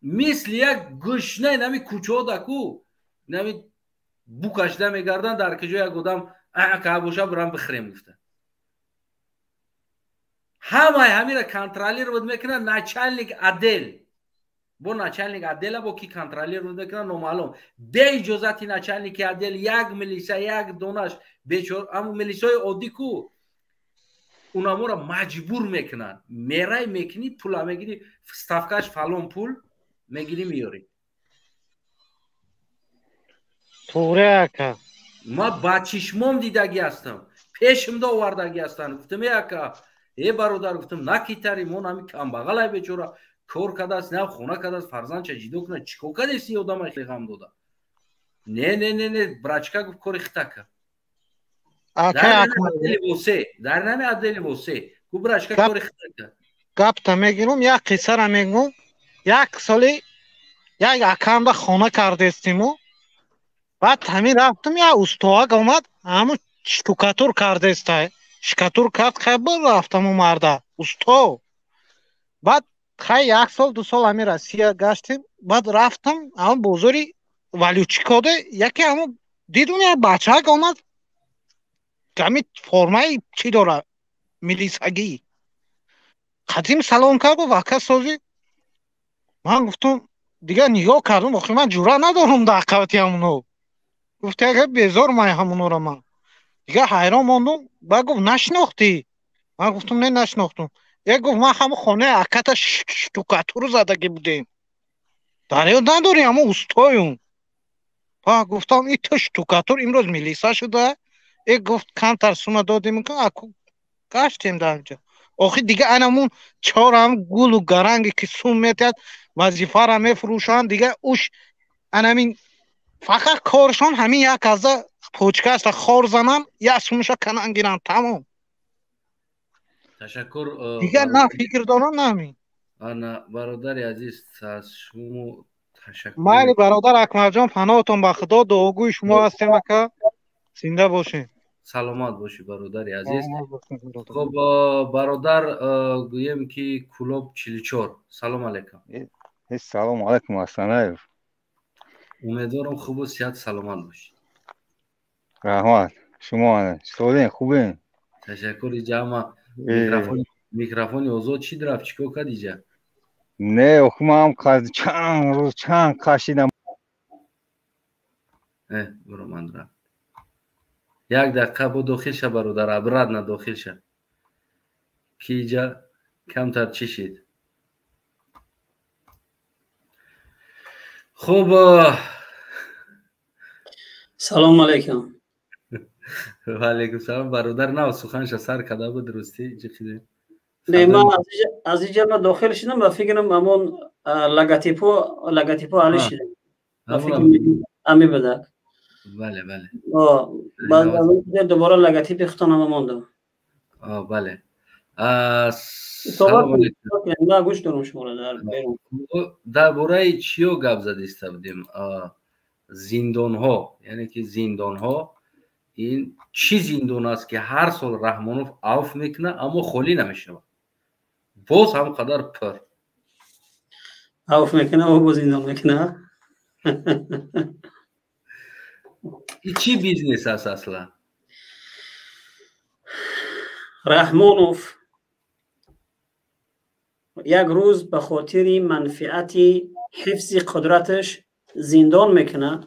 мисли як гӯшнаи нами кӯчаода ку, нами бу кашида мегарданд, дар киҷо як одам ка боша, бирам бихӯрем гуфта. Ҳамаи ҳамира контролировать мекунад начальник отдел. Бо начальник отдела бо ки контролировать мекунад, номаълум. Бе иҷозати начальники отдел як милиса, як донаш бечор, ҳамн милисаҳои оддӣ ку, унаморо маҷбур мекунанд. Мерай, мекунӣ, пула мегирӣ, ставкаш фалон пул мегирӣ, меёрӣ.
Туғри, ака.
Ма ба чишмом дидагӣ ҳастам, пешимда овардагӣ ҳастанд. Гуфтам: «Е ака, е бародар», гуфтам, «накитари мо нами камбағалай, бечора кор кардааст, на хона кардааст, фарзандча ҷидо кунад, чӣ кор кардеси, одама ғам дода?» «Не, не, не, не, брачка», гуфт, «кори хитака». Дар нами отдели восе кубрашка кори худка.
Гапта мегирам, як қиссара мегӯм. Як соли як акамда хона кардестиму, баъд ҳамин рафтам, як устоак омад, ҳамун штукатур кардеста, штукатур кард, хай рафтаму марда усто. Баъд хай як сол ду сол ҳамин Россия гаштем, баъд рафтам ҳамун бозори валютчикоде, яке ҳамун дидум, як бачаак омад, ҳамин формаи чӣ дора, милисагӣ. Қадим салом кард, гуфт: «Ака, созӣ?» Ман гуфтам, дигар нигоҳ кардам, охи ман ҷуръат надорам дар қабати ҳамуно. Гуфт: «Ага, безор май ҳамунора». Ман дигар ҳайрон мондум. Баъд гуфт: «Нашинохтӣ?» Ман гуфтам: «Не, нашинохтум». Як гуфт: «Ман ҳамун хонаи аката штукатуру задагӣ будем, дар ёд надорӣ? Ҳамун устоюм». Ба гуфтам: «И ту штукатур имрӯз милиса шуда?» Э, гуфт, камтар сума додем, гаштем дар инҷо. Охи дига анамун чорам гулу гаранге ки сум метиҳад, вазифара мефурӯшанд. Дига уш анамин фақат коршон ҳамин як аза почкаашта хор занам, як сумша канан гиранд, тамом.
Ташаккур.
Дигар на фикр дорам, на ҳамин.
Ана, бародари азиз, аз шумо ташаккур.
Майли, бародар Акмалҷон, паноҳтон ба Худо, дуогӯи шумо ҳастем, ака, зинда бошед.
Саломат бошӣ, бародари азиз. Хуб, бародар, гӯем ки Кулоб 44, салом алейкум.
Салому алайкум, Асанаев.
Умедворам, хубу сиҳат, саломат бошӣ.
Раҳмат, шумо солим, хубем.
Ташаккур. Иҷа ҳама микрофони озод чӣ рафт? Чӣ кор кард иҷа?
Не, охи ман чанд рӯз чанд кашидам.
Буроманд, рафт. Як дақиқа бо дохил ша, бародар, обратно дохил ша, ки иҷа камтар чӣ шид. Хуб.
Салому алайкум.
Ва алайкум салом, бародар. Нав суханша сар карда буд, ростӣ ҷиқиде.
Не, ман аз иҷа ма дохил шидам, ба фикрам ҳамон логотипо али шидам, ба фикрам ами будак.
Бале, бале.
Баъд дубора логотипи худтонама мондам.
Бале.
Гӯш дорам шуморо.
Дар бораи чиё гап задиста будем? Зиндонҳо, яъне ки зиндонҳо, ин чӣ зиндон аст, ки ҳар сол Раҳмонов авф мекунад, аммо холӣ намешавад, боз ҳам қадар пур?
Авф мекунад, боз зиндон мекунад.
Ин чӣ бизнес аст аслан?
Раҳмонов як рӯз ба хотири манфиати ҳифзи қудраташ зиндон мекунад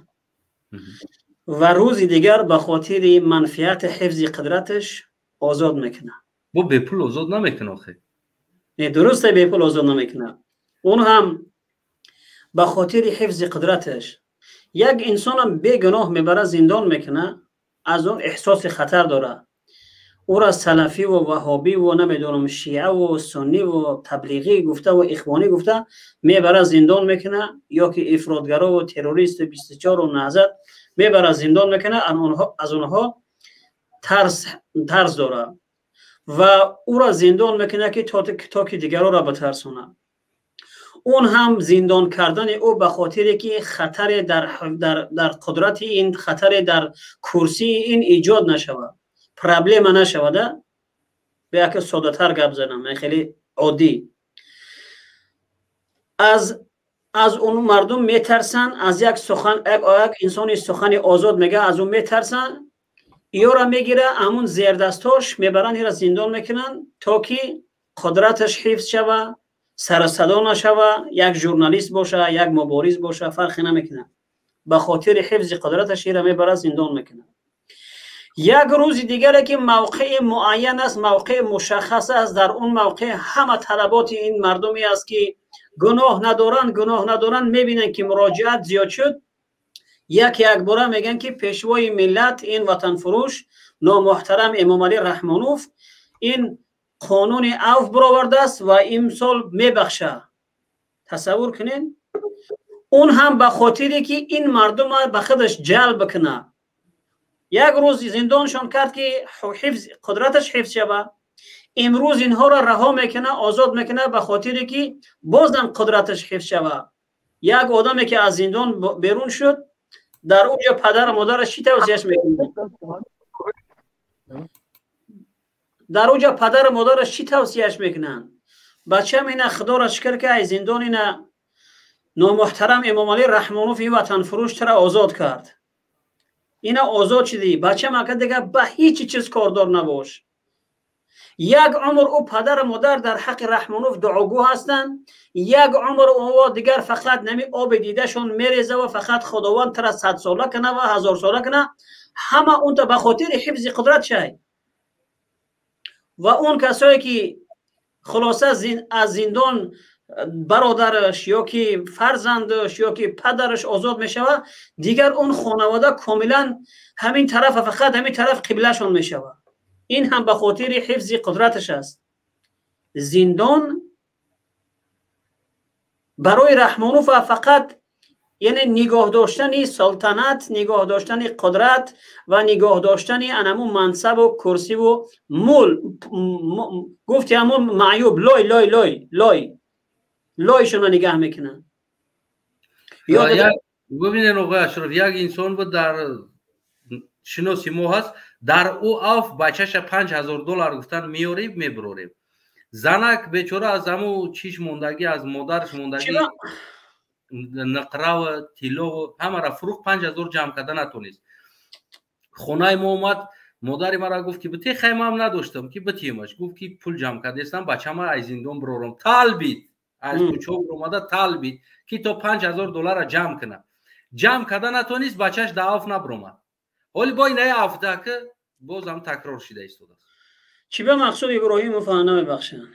ва рӯзи дигар ба хотири манфиати ҳифзи қудраташ озод мекунад.
Бо бепул озод намекунад охе?
Не, дурусте, бепул озод намекунад. Он ҳам ба хотири ҳифзи қудраташ як инсонам бегуноҳ мебара, зиндон мекунад, аз он эҳсоси хатар дорад. Ӯра салафиву ваҳобиву намедонам шиаву сунниву таблиғӣ гуфтаву ихвонӣ гуфта мебара, зиндон мекунад, ё ки ифротгарову террористу 24-у наҳзат мебара, зиндон мекунад, аз онҳо тарс дорад ва ӯра зиндон мекунад, ки то ки дигароро битарсонад. Он ҳам зиндон кардани ӯ ба хотире ки хатаре дар қудрати ин, хатаре дар курсии ин эҷод нашавад, проблема нашавада. Беяке соддатар гап занам, хеле оддӣ. Аз он мардум метарсанд, аз як сухан, як инсони сухани озод мега, аз он метарсанд, ёра мегира, ҳамун зердастош мебаранд, ира зиндон мекунанд, то ки қудраташ ҳифз шава, сарсадо нашава. Як журналист боша, як мубориз боша, фарқе намекунад, ба хотири ҳифзи қудраташ ира мебара, зиндон мекунад. Як рӯзи дигаре ки мавқеи муайян аст, мавқеи мушаххас аст, дар он мавқеъ ҳама талаботи ин мардуме аст, ки гуноҳ надоранд, гуноҳ надоранд, мебинанд, ки муроҷиат зиёд шуд, як якбора мегӯянд, ки пешвои миллат, ин ватанфурӯш номуҳтарам Эмомалӣ Раҳмонов ин қонуни авф баровардааст ва имсол мебахша. Тасаввур кунед, он ҳам ба хотире ки ин мардума ба худаш ҷалб кунад. Як рӯз зиндоншон кард, ки ҳифз қудраташ ҳифз шава. Имрӯз инҳоро раҳо мекуна, озод мекуна, ба хотире ки бозам қудраташ ҳифз шава. Як одаме ки аз зиндон берун шуд, дар онҷо падару модараш чӣ тавсияш мекунанд? Дар онҷо падару модараш чӣ тавсияш мекунанд? Бачам, ина худоро шукр, ки аз зиндон ина номуҳтарам Эмомалӣ Раҳмонов ин ватанфурӯш тура озод кард, ина озод шудӣ, бачам, ака дигар ба ҳеҷ чиз кордор набош. Як умр ӯ падару модар дар ҳаққи Раҳмонов дуогӯ ҳастанд. Як умр ӯ дигар фақат нами оби дидашон мереза ва фақат Худованд тура садсола кана ва ҳазорсола кана. Ҳама унта ба хотири ҳифзи қудрат шай. Ва он касое ки хулоса аз зиндон бародараш ё ки фарзандаш ё ки падараш озод мешавад, дигар он хонавода комилан ҳамин тараф, фақат ҳамин тараф қиблашон мешавад. Ин ҳам ба хотири ҳифзи қудраташ аст. Зиндон барои Раҳмонов фақат яъне нигоҳ доштани салтанат, нигоҳ доштани қудрат ва нигоҳ доштани анаму мансабу курсиву мул, гуфти ҳамун маъюб лой лой лой лой лойшонро нигаҳ мекунанд.
Бубинед, оғои Ашроф, як инсон буд, дар шиноси мо ҳаст, дар ӯ аф бачаша 5000 доллар гуфтан меёрем, мебурорем. Занак бечора аз ҳаму чиш мондагӣ, аз модараш мондагӣ, нақраву тиллову ҳамара фурӯхт, 5000 ҷамъ карда натонист. Хонаи мо омад, модари мара гуфт, ки бите, хай, ман надоштам, ки битиемаш. Гуфт, ки пул ҷамъ кардастам, бачама аз зиндон бирорам. Талбид, аз кӯчо омада талбид, ки то 5000 доллара ҷамъ кунад. Ҷамъ карда натонист, бачаш да аф набиромад. Ҳоли бо инаи афдака бозам такрор шида истодааст.
Чӣ ба Мақсуд Иброҳимов намебахшанд?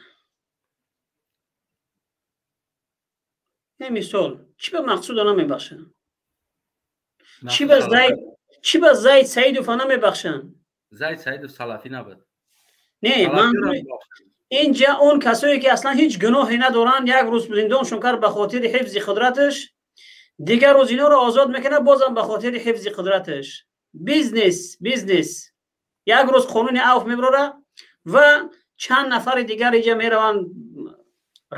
Мисол, чӣ ба Мақсуда намебахшанд? Чӣ ба Зайд Саидова намебахшанд?
Зайд Саидов салафӣ набуд.
Не, инҷа он касое ки аслан ҳеҷ гуноҳе надоранд, як рӯз зиндоншон кард ба хотири ҳифзи қудраташ, дигар рӯз иноро озод мекунад, бозам ба хотири ҳифзи қудраташ. Бизнес, бизнес. Як рӯз қонуни афв мебарора ва чанд нафари дигар иҷа мераванд,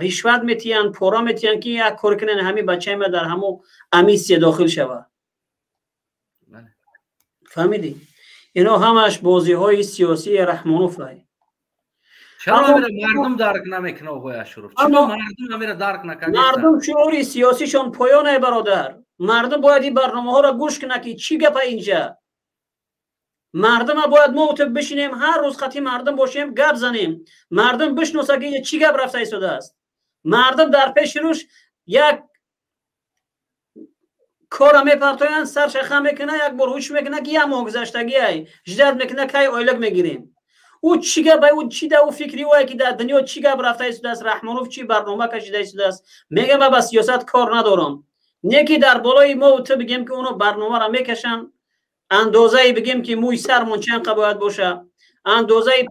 ришват метиҳанд, пора метиҳанд, ки як кор кунанд, ҳамин бачаи ма дар ҳамо амнистия дохил шавад. Фаҳмидӣ? Ино ҳамаш бозиҳои сиёсии Раҳмоновай.
Чаро мардум дарк намекунад, оғои Ашуров? Чаро мардум ҳамира дарк накард?
Мардум шуури сиёсишон поёне, бародар. Мардум бояд ин барномаҳоро гӯш кунад, ки чӣ гапа инҷа. Мардума бояд мо ту бишинем, ҳар рӯз қати мардум бошем, гап занем, мардум бишноса, ки чӣ гап рафта истодааст. Мардум дар пеши рӯш як кора мепартоянд, сарша хам мекуна, як бор ҳуш мекуна, ки як моҳ гузаштагиай, ждать мекуна, кай ойлик мегирем. Ӯ чӣ гап, ӯ чӣ да, ӯ фикри ӯе, ки дар дунё чӣ гап рафта истодааст, Раҳмонов чӣ барнома кашида истодааст. Мегам, ба сиёсат кор надорам, не ки дар болои мо ту бигем, ки оно барномаро мекашанд. Андозае бигем, ки мӯи сармон чанд қа бояд боша, андозаи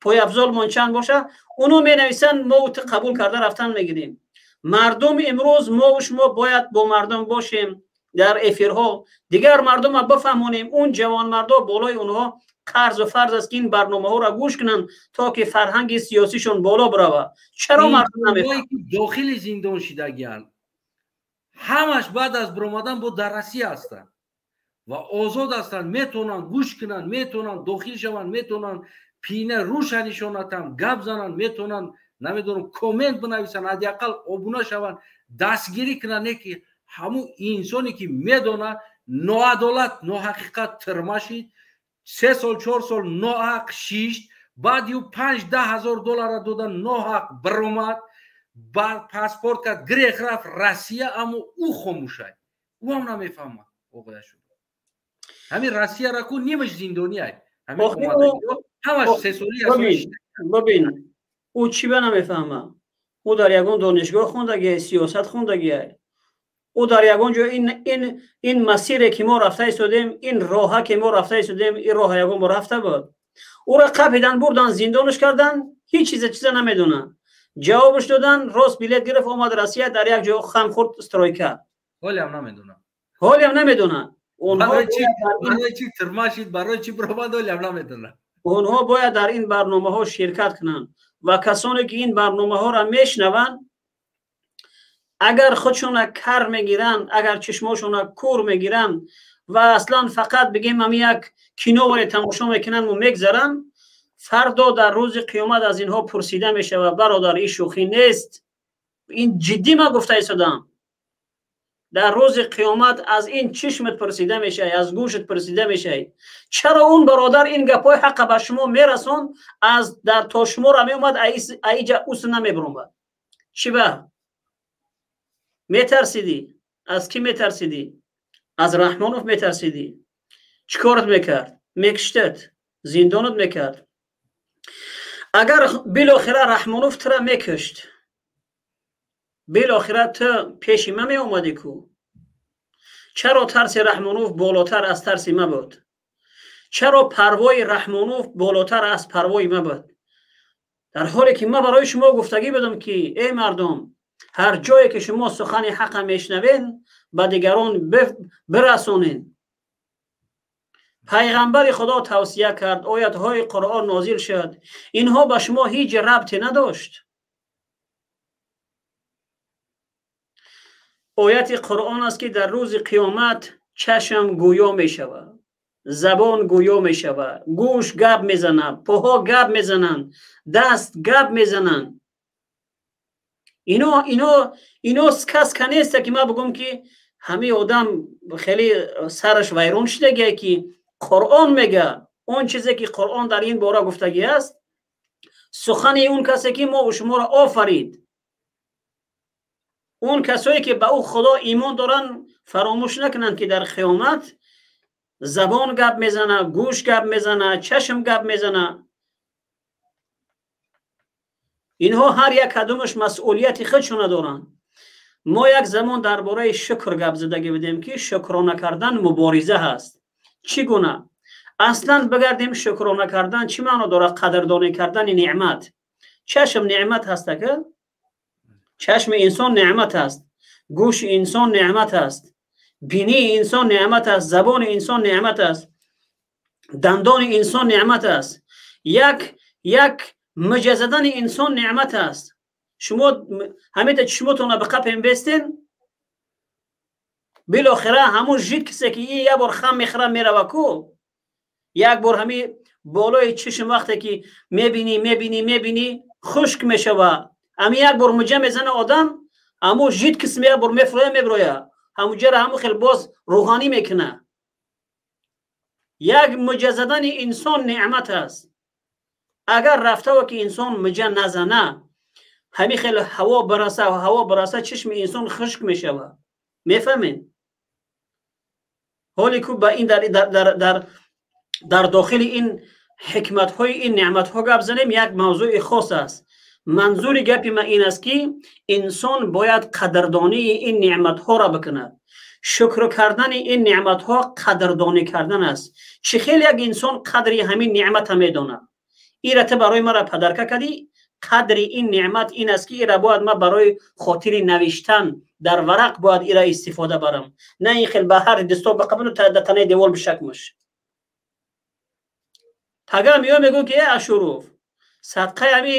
пойафзолмон чанд боша, оно менависанд, мо ту қабул карда рафтан мегирем. Мардум имрӯз мо шумо бояд бо мардум бошем дар эфирҳо, дигар мардума бифаҳмонем. Он ҷавонмардо, болои онҳо қарзу фарз аст, ки ин барномаҳоро гӯш кунанд, то ки фарҳанги сиёсишон боло биравад. Чаро мардум
намефаҳмад? Дохили зиндон шидагианд, ҳамаш баъд аз биромадан бо дар Россия ҳастанд ва озод ҳастанд, метавонанд гӯш кунанд, метавонанд дохил шаванд, метавонанд пина рӯша нишонатанд, гап зананд, метавонанд, намедонам, коммент бинависанд, ҳадди ақал обуна шаванд, дастгирӣ кунанд. Не ки ҳамун инсоне ки медонад, ноадолат, ноҳақиқат тирма шид, 3 сол, 4 сол ноҳақ шишт, баъд ю 5-10 ҳазор доллара дода, ноҳақ биромад, паспорт кард, грех рафт Россия, аммо ӯ хомӯшай, ӯ ҳам намефаҳмад. Оғояшуд, ҳамин Россияра ку нимаш зиндониай, ҳамаш сесолӣ.
Бибин, ӯ чӣ ба намефаҳмад? Ӯ дар ягон донишгоҳ хондагиай, сиёсат хондагиай? Ӯ дар ягон ҷо ин масире ки мо рафта истодем, ин роҳа ки мо рафта истодем, ин роҳа ягон бор рафта буд? Ӯра қапидан, бурдан, зиндонаш кардан, ҳеҷ чиза намедонад. Ҷавобаш додан, рост билет гирифт, омад Россия, дар як ҷо хам хӯрд, стройка.
Ҳолиам намедонад.
Ҳолиам намедонад. Онҳо бояд дар ин барномаҳо ширкат кунанд ва касоне ки ин барномаҳоро мешнаванд, агар худшона кар мегиранд, агар чишмошона кур мегиранд ва аслан фақат бигем ҳами як киноро тамошо мекунанд ва мегзаранд, фардо дар рӯзи қиёмат аз инҳо пурсида мешавад: бародар, ин шӯхӣ нест, ин ҷиддӣ ма гуфта истодам. Дар рӯзи қиёмат аз ин чишмат пурсида мешавад, аз гӯшат пурсида мешавад. Чаро он бародар ин гапҳои ҳаққа ба шумо мерасонд, аз дар то шуморо меомад, аиҷа ус намебаромад? Чӣ ба метарсидӣ? Аз кӣ метарсидӣ? Аз Раҳмонов метарсидӣ? Чӣ корат мекард? Мекиштат, зиндонат мекард. Агар билохира Раҳмонов тура мекушт, билохира ту пеши ма меомадӣ ку? Чаро тарси Раҳмонов болотар аз тарси ма буд? Чаро парвои Раҳмонов болотар аз парвои ма буд? Дар ҳоле ки ма барои шумо гуфтагӣ будам ки эй мардум, ҳар ҷое ки шумо сухани ҳақа мешнавед, ба дигарон бирасонед. Пайғамбари Худо тавсия кард, оятҳои Қуръон нозил шуд. Инҳо ба шумо ҳеҷ рабте надошт. Ояти Қуръон аст ки дар рӯзи қиёмат чашм гӯё мешавад, забон гӯё мешавад, гӯш гап мезанад, поҳо гап мезананд, даст гап мезананд. Ино сказка нест ки ман бигӯм ки ҳамаи одам хеле сараш вайрон шудагие ки Қуръон мега. Он чизе ки Қуръон дар ин бора гуфтагӣ аст, сухани он касе ки мо шуморо офарид, он касое ки ба ӯ Худо имон доранд, фаромӯш накунанд ки дар қиёмат забон гап мезана, гӯш гап мезана, чашм гап мезана. Инҳо ҳар як кадомаш масъулияти худшона доранд. Мо як замон дар бораи шукр гап задагӣ будем ки шукрона кардан мубориза ҳаст. Чӣ гуна? Аслан бигардем, шукрона кардан чӣ маъно дорад? Қадрдонӣ кардани неъмат. Чашм неъмат ҳаста ки? Чашми инсон неъмат аст, гӯши инсон неъмат аст, бинии инсон неъмат аст, забони инсон неъмат аст, дандони инсон неъмат аст, як миҷа задани инсон неъмат аст. Шумо ҳамита чишмотонро ба қапем бестен, билохира ҳамун жид кисе ки ин як бор хам мехӯра мерава ку, як бор ҳами болои чишм вақте ки мебинӣ мебинӣ мебинӣ хушк мешава. Ҳами як бор муҷа мезана одам, ҳамун жид кисм як бор мефурӯя меброя, ҳамуҷара ҳамун хел боз рӯғанӣ мекуна. Як муҷа задани инсон неъмат аст. Агар рафтава ки инсон муҷа назана, ҳами хел ҳаво бараса, ҳаво бараса, чишми инсон хушк мешава. Мефаҳмед? Ҳоле ку ба ин дар дохили ин ҳикматҳои ин неъматҳо гап занем, як мавзӯи хос аст. Манзури гапи ман ин аст ки инсон бояд қадрдонии ин неъматҳоро бикунад. Шукр кардани ин неъматҳо қадрдонӣ кардан аст. Чӣ хел як инсон қадри ҳамин неъмата медонад? Ира ту барои маро падарка кардӣ, қадри ин неъмат ин аст ки ира бояд ман барои хотири навиштан дар варақ бояд ира истифода барам, на ин хел ба ҳар дисто бақабану дар танаи девол бишакмаш. Пага меё мегӯ ки э Ашуров, садқаи ҳами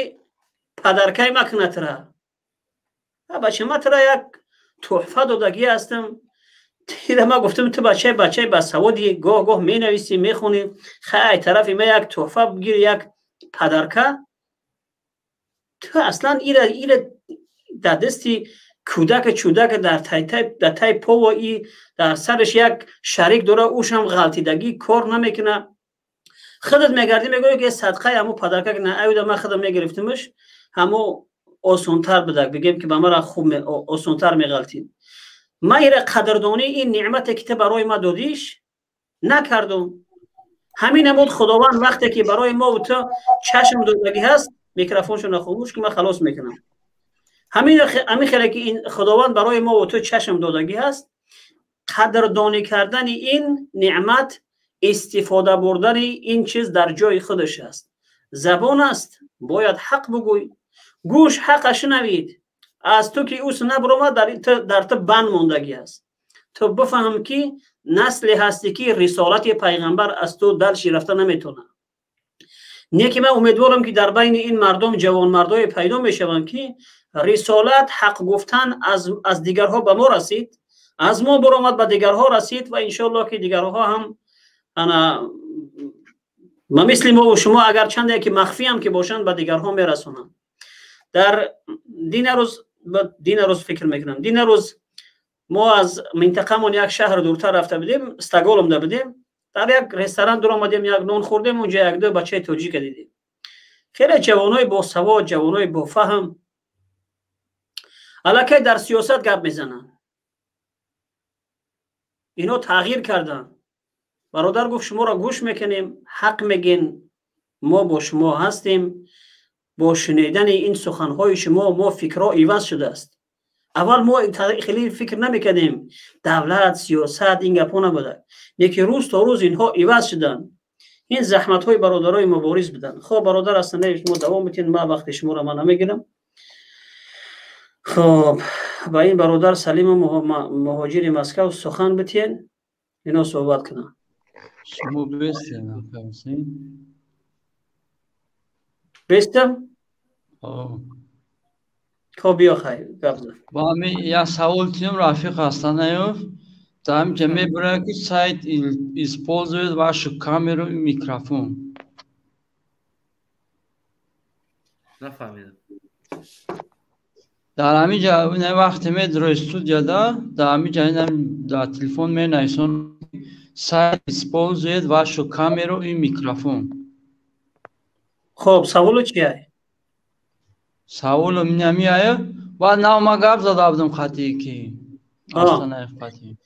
падаркаи макуна тура. Бача, ма тура як тӯҳфа додагӣ ҳастам. Тира ма гуфтам ту бачаи басаводи, гоҳ гоҳ менависӣ, мехонӣ, хай тарафи ма як тӯҳфа бигир, як падарка. Ту аслан ира дар дасти кӯдака чӯдака дар тай пово и дар сараш як шарик дора, ӯшам ғалтидагӣ кор намекуна. Худат мегардӣ мегӯӣ ки садқаи ҳамун падарка на аюда ман худам мегирифтимаш, ҳамо осонтар будак, бигем ки ба мара хуб осонтар меғалтид. Ман ира қадрдонии ин неъмате ки ту барои ма додиш накардум. Ҳамин намуд Худованд вақте ки барои мо ту чашм додагӣ ҳаст, микрофоншо хомӯш ки ман халос мекунам. Ҳамин хеле ки Худованд барои мо ту чашм додагӣ ҳаст, қадрдонӣ кардани ин неъмат, истифода бурдани ин чиз дар ҷои худаш аст. Забон аст, бояд ҳақ бигӯй. Гӯш ҳақа шунавид. Аз ту ки ус набаромад, дар ту банд мондагӣ аст. Ту бифаҳм ки Насле ҳастӣ, ки рисолати пайғамбар аз ту дарши рафта наметавонад. Не ки ман умедворам, ки дар байни ин мардум ҷавонмардое пайдо мешаванд, ки рисолат, ҳақ гуфтан аз дигарҳо ба мо расид, аз мо баромад, ба дигарҳо расид ва иншоаллоҳ, ки дигарҳо ҳам ана ба мисли мо шумо, агар чанде ки махфиам ки бошанд, ба дигарҳо мерасонанд. Дар динарӯз, динарӯз фикр мекунам, динарӯз мо аз минтақамон як шаҳр дуртар рафта будем, Стокголмда будем. Дар як ресторан дуромадем, як нон хӯрдем. Унҷа як ду бачаи тоҷика дидем, хеле ҷавонои босавод, ҷавонои бофаҳм, аллакай дар сиёсат гап мезананд. Ино тағйир карданд. Бародар гуфт: «Шуморо гӯш мекунем, ҳақ мегин, мо бо шумо ҳастем. Бо шунидани ин суханҳои шумо мо фикрҳо иваз шудааст. Аввал мо хеле фикр намекардем, давлат, сиёсат, ин гапҳо набуда, лекин рӯз то рӯз инҳо иваз шуданд». Ин заҳматҳои бародарои мубориз буданд. Хоб, бародар ҳастанд, шумо давом метиҳед, ман вақти шуморо ман намегирам. Хоб, ба ин бародар Салиму муҳоҷири Москав сухан битиҳен, ино суҳбат кунанд.
Шумо бестем.
Бестам. Хоб, биё, хайр, гап зан.
Ба ҳами як савол тиём, рафиқ Ҳасанаев. Дар ҳаминҷа мебурад, ки сайт использует вашу камеру и микрофон.
Нафаҳмидам.
Дар ҳаминҷа вақте медрои студияда, дар ҳаминҷа дар телефон менависон: сайт использует вашу камеру и микрофон.
Хоб, саволу чия?
Саволу минамиая. Баъд нав ма гап зада будам хатие ки Астанаев хати.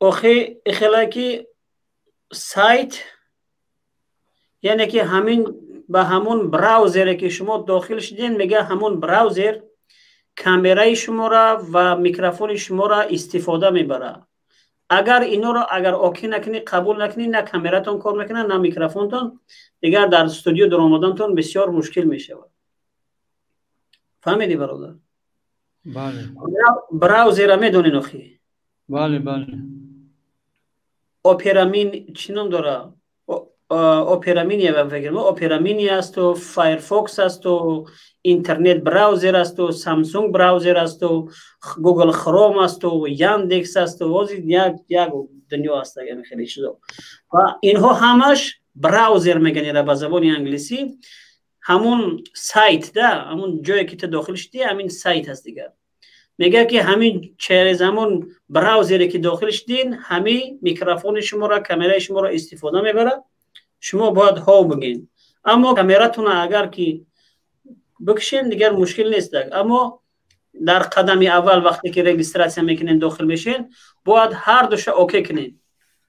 Охи, ихела ки сайт, яъне ки ҳамин ба ҳамон браузере ки шумо дохил шуден, мега ҳамон браузер камераи шуморо ва микрофони шуморо истифода мебарад. Агар инора агар окей накунӣ, қабул накунӣ, на камератон кор мекунад, на микрофонтон. Дигар дар студио даромадантон бисёр мушкил мешавад. Фаҳмидӣ, бародар?
Бале.
Браузера медонед охи?
Бале.
Опера Мини чӣ ном дора, Опера Мини фикр, Опера Мини асту, Файрфокс асту, интернет браузер асту, Самсунг браузер асту, Гугл Хром асту, Яндекс асту, вози як дунё аст хеле чизо. Ва инҳо ҳамаш браузер мегӯянд ба забони англисӣ. Ҳамун сайт да, ҳамун ҷое ки ту дохил шудӣ, ҳамин сайт аст. Дигар мегӯяд, ки ҳамин через ҳамун браузере ки дохил шудин, ҳамин микрофони шуморо, камераи шуморо истифода мебарад. Шумо бояд ҳов бигин. Аммо камератона агар ки бикушен, дигар мушкил нест. Аммо дар қадами аввал, вақте ки регистрация мекунен, дохил мешен, бояд ҳар душа окей кунед.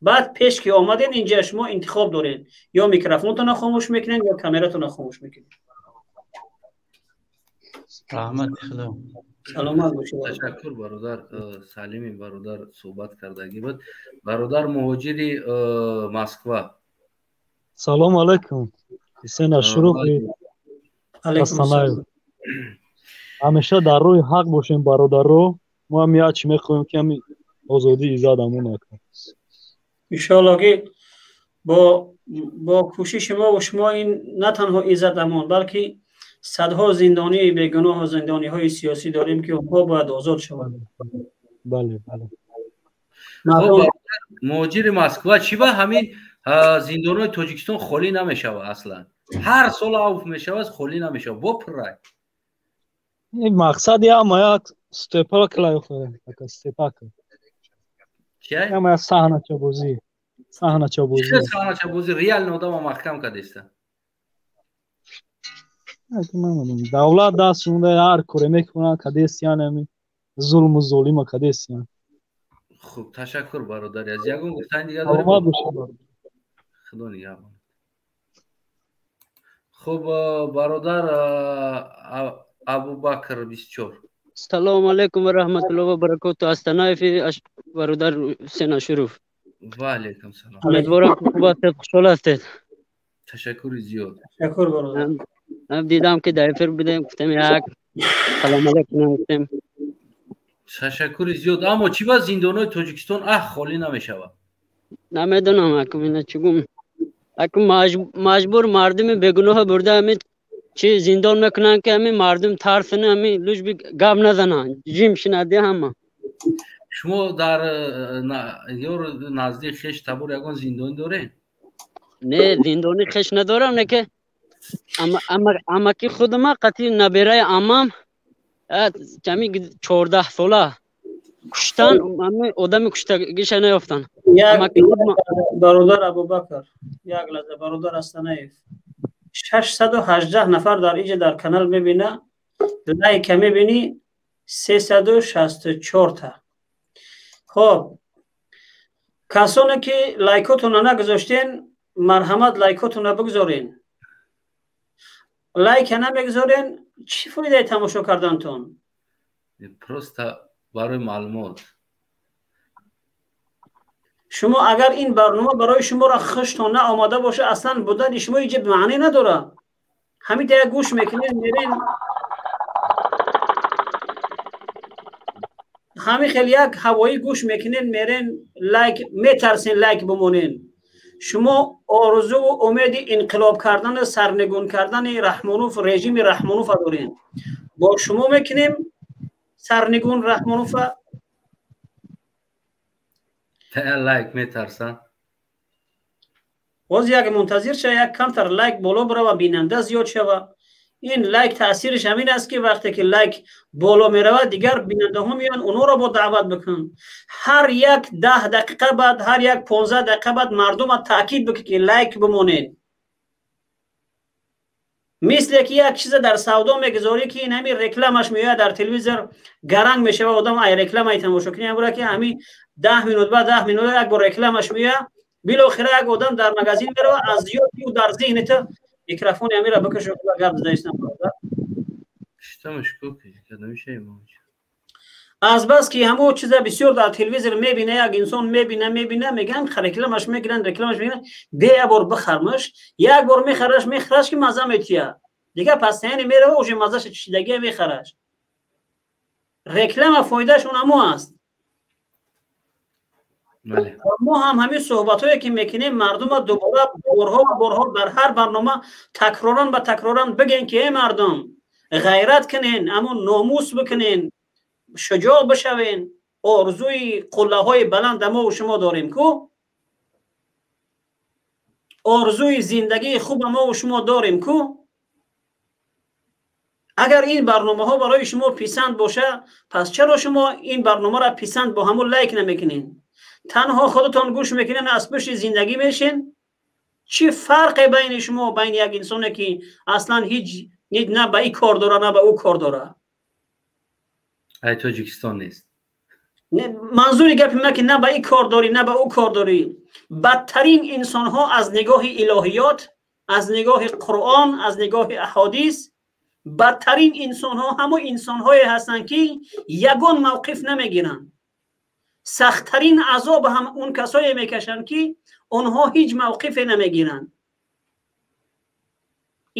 Баъд пеш ки омаден инҷа, шумо интихоб доред: ё микрофонтона хомӯш мекунед, ё камератона хомӯш мекунед.
Раҳмати Худо.
Саломат бошед.
Ташаккур, бародар Салими. Бародар суҳбат кардагӣ буд, бародар муҳоҷири Москва.
Салому алайкум, Ҳусен Ашуруфи Астанаев. Ҳамеша дар роҳи ҳақ бошем, бародаро. Мо ҳам як чи мехоҳем, ки ҳами озодӣ, иззат амон накунем.
Иншоалло, ки бо кӯшиши мо ва шумо ин на танҳо иззат амон, балки садҳо зиндонии бегуноҳу зиндониҳои сиёсӣ дорем, ки онҳо бояд озод шаванд.
Бале.
Муҳоҷири Москва, чӣ ба ҳамин зиндонҳои Тоҷикистон холӣ намешавад? Аслан ҳар сол авф мешавад, холӣ намешавад, бо пуррай.
Мақсади ҳама як спектакл, ҳама як саҳначабозӣ, саҳначабозӣ.
Саҳначабозӣ? Реально одама маҳкам кардеста.
Давлат даст шунда, ҳар коре мекунад, кадесиян, ами зулму золима кадесиян.
Хуб, ташаккур, бародари аз ягон гуфтани дигар?
Саломат бошед.
Худо нигаҳбон. Хуб, бародар Абубакр 24.
Салому алайкум ва раҳматуллоҳ ва баракоту, Астанаев, бародар Ҳусен Ашуров.
Ва алайкум салом.
Умедворам, ки хуб ҳастед, хушҳол ҳастед.
Ташаккури зиёд.
Ташаккур, бародар.
Дидам, ки дар эфир будем, гуфтем, як салом алайкум гуфтем.
Ташаккури зиёд. Аммо чӣ ба зиндонҳои Тоҷикистон холӣ намешавад?
Намедонам акум ина чӣ гум. Акум маҷбур мардуми бегуноҳ бурда ҳами чӣ зиндон мекунанд, ки ҳами мардум тарсина, ҳами луҷби гап назананд, ҷим шинади ҳама.
Шумо дар ёр наздик хеш табор ягон зиндонӣ доред?
Не, зиндонӣ хеш надорам, не ки амаки худума қати набераи амам ҳами 14 сола куштан, ҳами одами куштагиша наёфтан.
Бародар Абубакр, як лаҳза, бародар Астанаев, 618 нафар дар иҷа дар канал мебина, лайка мебинӣ 364 та. Хоб, касоне ки лайкотона нагузоштен, марҳамат, лайкотона бигузорен. Лайка намегузорен, чӣ фоидаи тамошо кардантон?
Просто барои маълумот.
Шумо агар ин барнома барои шуморо хуштон наомада боша, аслан будани шумо иҷа маъне надорад. Ҳамин як гӯш мекунед, мерен, ҳамин хел як ҳавоӣ гӯш мекунед, мерен, лайк метарсен лайк бимонен. Шумо орзуву умеди инқилоб кардану сарнегун кардани Раҳмонов, режими Раҳмонова дорем. Бо шумо мекунем сарнегун Раҳмонова.
Лайк метарсан.
Боз як мунтазир ша, як камтар лайк боло бирава, бинанда зиёд шава. Ин лайк таъсириш ҳамин аст, ки вақте ки лайк боло меравад, дигар бинандаҳо меоянд, онҳоро бо даъват бикун. Ҳар як 10 дақиқа баъд, ҳар як 15 дақиқа баъд мардума таъкид бикун, ки лайк бимонед. Мисле ки як чиза дар савдо мегузорӣ, ки ин ҳамин рекламаш меояд дар телевизор, гаранг мешава одам ай рекламаи тамошо кунӣ, ҳамура ки ҳамин 10 минут баъд, 10 минут як бор рекламаш меояд, билохира як одам дар магазин мерава, аз зиёди ӯ дар зеҳни ту. Микрофони амира бикашо, гап задаистам, бародар. Аз бас ки ҳамо чиза бисёр дар телевизор мебина, як инсон мебина, мебина, мегӯянд, рекламаш мегиранд, рекламаш мегиранд, бе як бор бихармаш, як бор мехараш, мехараш ки маза метия, дигар пастаяне мерава, уже мазаша чишидагия мехараш. Реклама фоидааш он ҳамо аст. Мо ҳам ҳамин суҳбатҳое ки мекунем, мардума дубора борҳо ва борҳо дар ҳар барнома такроран ба такроран бигӯем, ки эй мардум, ғайрат кунен, ҳамон номус бикунен, шуҷоъ бишавен. Орзуи қуллаҳои баланд мову шумо дорем ку, орзуи зиндагии хуба мову шумо дорем ку. Агар ин барномаҳо барои шумо писанд боша, пас чаро шумо ин барномаро писанд бо ҳамон лайк намекунед? Танҳо худатон гӯш мекунед, аз пушти зиндагӣ мешен. Чӣ фарқе байни шумо, байни як инсоне ки аслан ҳеҷ на ба ин кор дора, на ба ӯ кор дора?
Ай Тоҷикистон нест.
Манзури гапи ман ки на ба ин кор дорӣ, на ба ӯ кор дорӣ. Бадтарин инсонҳо аз нигоҳи илоҳиёт, аз нигоҳи Қуръон, аз нигоҳи аҳодис, бадтарин инсонҳо ҳамон инсонҳое ҳастанд, ки ягон мавқиф намегиранд. Сахттарин азоб ҳам он касое мекашанд, ки онҳо ҳеҷ мавқифе намегиранд.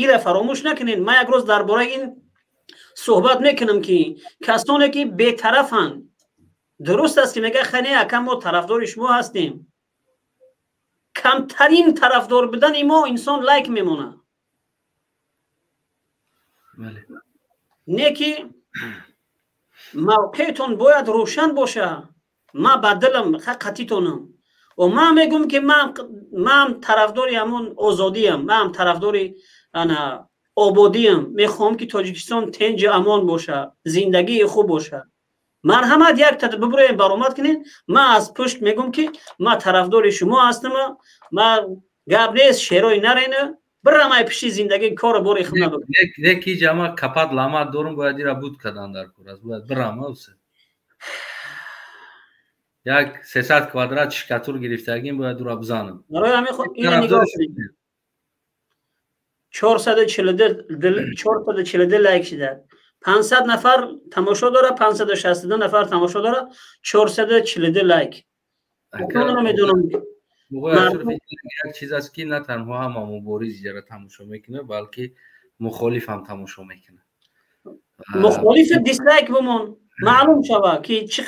Ира фаромӯш накунед. Ман як рӯз дар бораи ин суҳбат мекунам, ки касоне ки бетарафанд, дуруст аст ки мега хане акам, мо тарафдори шумо ҳастем. Камтарин тарафдор будани мо инсон лайк мемонад. Не ки мавқеътон бояд рӯшан боша. Ман ба дилам қатитонам ва ман мегӯм, ки ман тарафдори ҳамон озодиям, ман тарафдори ана ободиям, мехоҳам, ки Тоҷикистон тенҷи амон боша, зиндагии хуб боша. Марҳамат, як та бибуроем, баромад кунед, ман аз пушт мегӯм, ки ман тарафдори шумо ҳастам. Ман гап нест, шерои нарена бирамай пиши зиндагӣ, кору бори худ набуд.
Неки ҷама капат ламат дорум, бояд ира буд кадан дар кор аст, бояд бирам. Як 300 квадрат шикатур гирифтагим, бояд ура бизанам.
Барои ҳамин ина нигоҳ кунед, 442 лайк шуда, 500 нафар тамошо дора, 562 нафар тамошо дора, 442 лайк. Намедонам.
Як чиз аст, ки на танҳо ҳама мубориз иҷара тамошо мекунад, балки мухолиф ҳам тамошо мекунад.
Мухолиф дислайк бимон, маълум шава, ки чӣ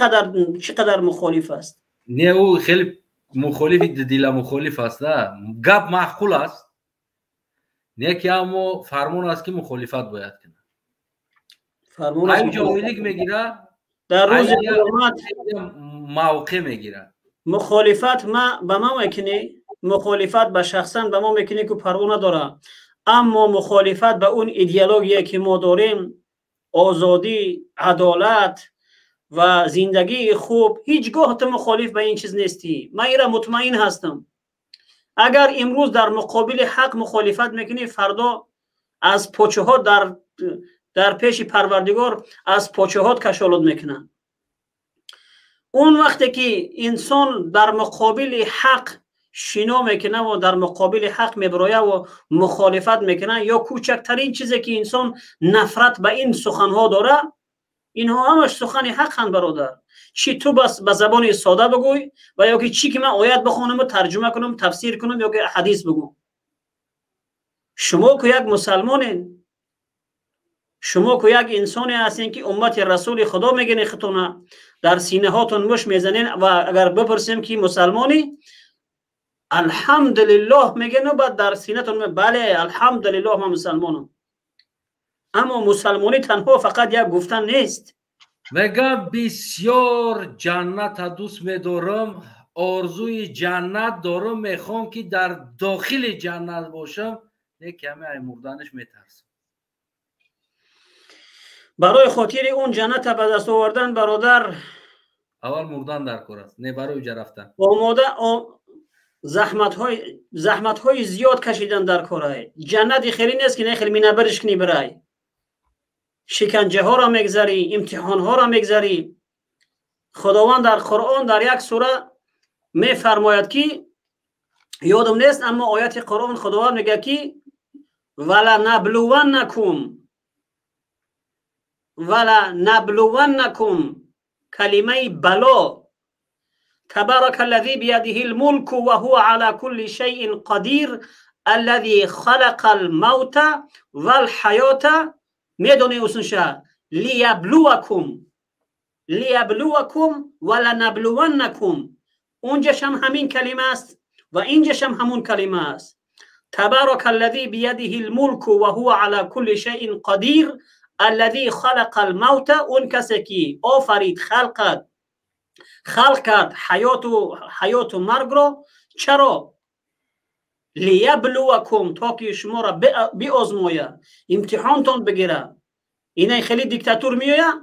қадар мухолиф аст.
Не, ӯ хеле Мухолифи дила мухолиф аст, гап маъқул аст, не ки, аммо фармон аст, ки мухолифат бояд кунад. Ҷо ойлик мегира.
Дар рӯзи қиёмат
мавқеъ мегирад.
Мухолифат ма ба ма мекунӣ, мухолифат ба шахсан ба мо мекунӣ, ку парво надора, аммо мухолифат ба он идеология, ки мо дорем, озодӣ, адолат ва зиндагии хуб, ҳеҷ гоҳ ту мухолиф ба ин чиз нестӣ. Ман ира мутмаин ҳастам. Агар имрӯз дар муқобили ҳақ мухолифат мекунӣ, фардо аз почаҳо дар пеши Парвардигор аз почаҳот кашолот мекунанд. Он вақте ки инсон дар муқобили ҳақ шино мекунаву дар муқобили ҳақ мебирояву мухолифат мекунад, ё кӯчактарин чизе ки инсон нафрат ба ин суханҳо дора, инҳо ҳамаш сухани ҳақанд, бародар. Чӣ ту бас ба забони сода бигӯй ва ё ки чӣ ки ман оят бихонаму тарҷума кунам, тафсир кунам ё ки ҳадис бигӯм. Шумо ку як мусалмонен, шумо ку як инсоне ҳастен, ки уммати расули Худо мегирен, худтона дар синаҳотон муш мезанен ва агар бипурсем, ки мусалмонӣ, алҳамдулиллоҳ мегӯяну баъд дар синатон: бале, алҳамдулиллоҳ, ман мусалмонам. Аммо мусалмонӣ танҳо фақат як гуфтан нест.
Мегам, бисёр ҷанната дӯст медорам, орзуи ҷаннат дорам, мехоҳам, ки дар дохили ҷаннат бошам, не каме ай мурданаш метарсам.
Барои хотири он ҷанната ба даст овардан, бародар,
аввал мурдан дар кор аст, не барои уҷа рафтан.
Омода заҳматҳои зиёд кашидан дар корай. Ҷаннати хеле нест, ки не хеле минабариш кунӣ, бирай. Шиканҷаҳоро мегзарӣ, имтиҳонҳоро мегзарӣ. Худованд дар Қуръон дар як сура мефармояд, ки ёдам нест, аммо ояти Қуръон Худованд мегӯяд, ки вала наблуваннакум, вала наблуваннакум, калимаи бало. تبارك الذي بيده الملك وهو على كل شيء قدير الذي خلق الموت والحياة. میدونی اوسنشا؟ لیبلوکم، لیبلوکم ولنبلونکم. اونجاش هم همین کلمه است و اینجاش هم همون کلمه است. تبارك الذي بيده الملك وهو على كل شيء قدير الذي خلق الموت، اون کسی که آفرید، خلق خلق کرد حیات و مرگ رو. چرا؟ لیبلوکم، تا که شما را بیازمایه، امتحانتان بگیره. اینا خیلی دیکتاتور میآید،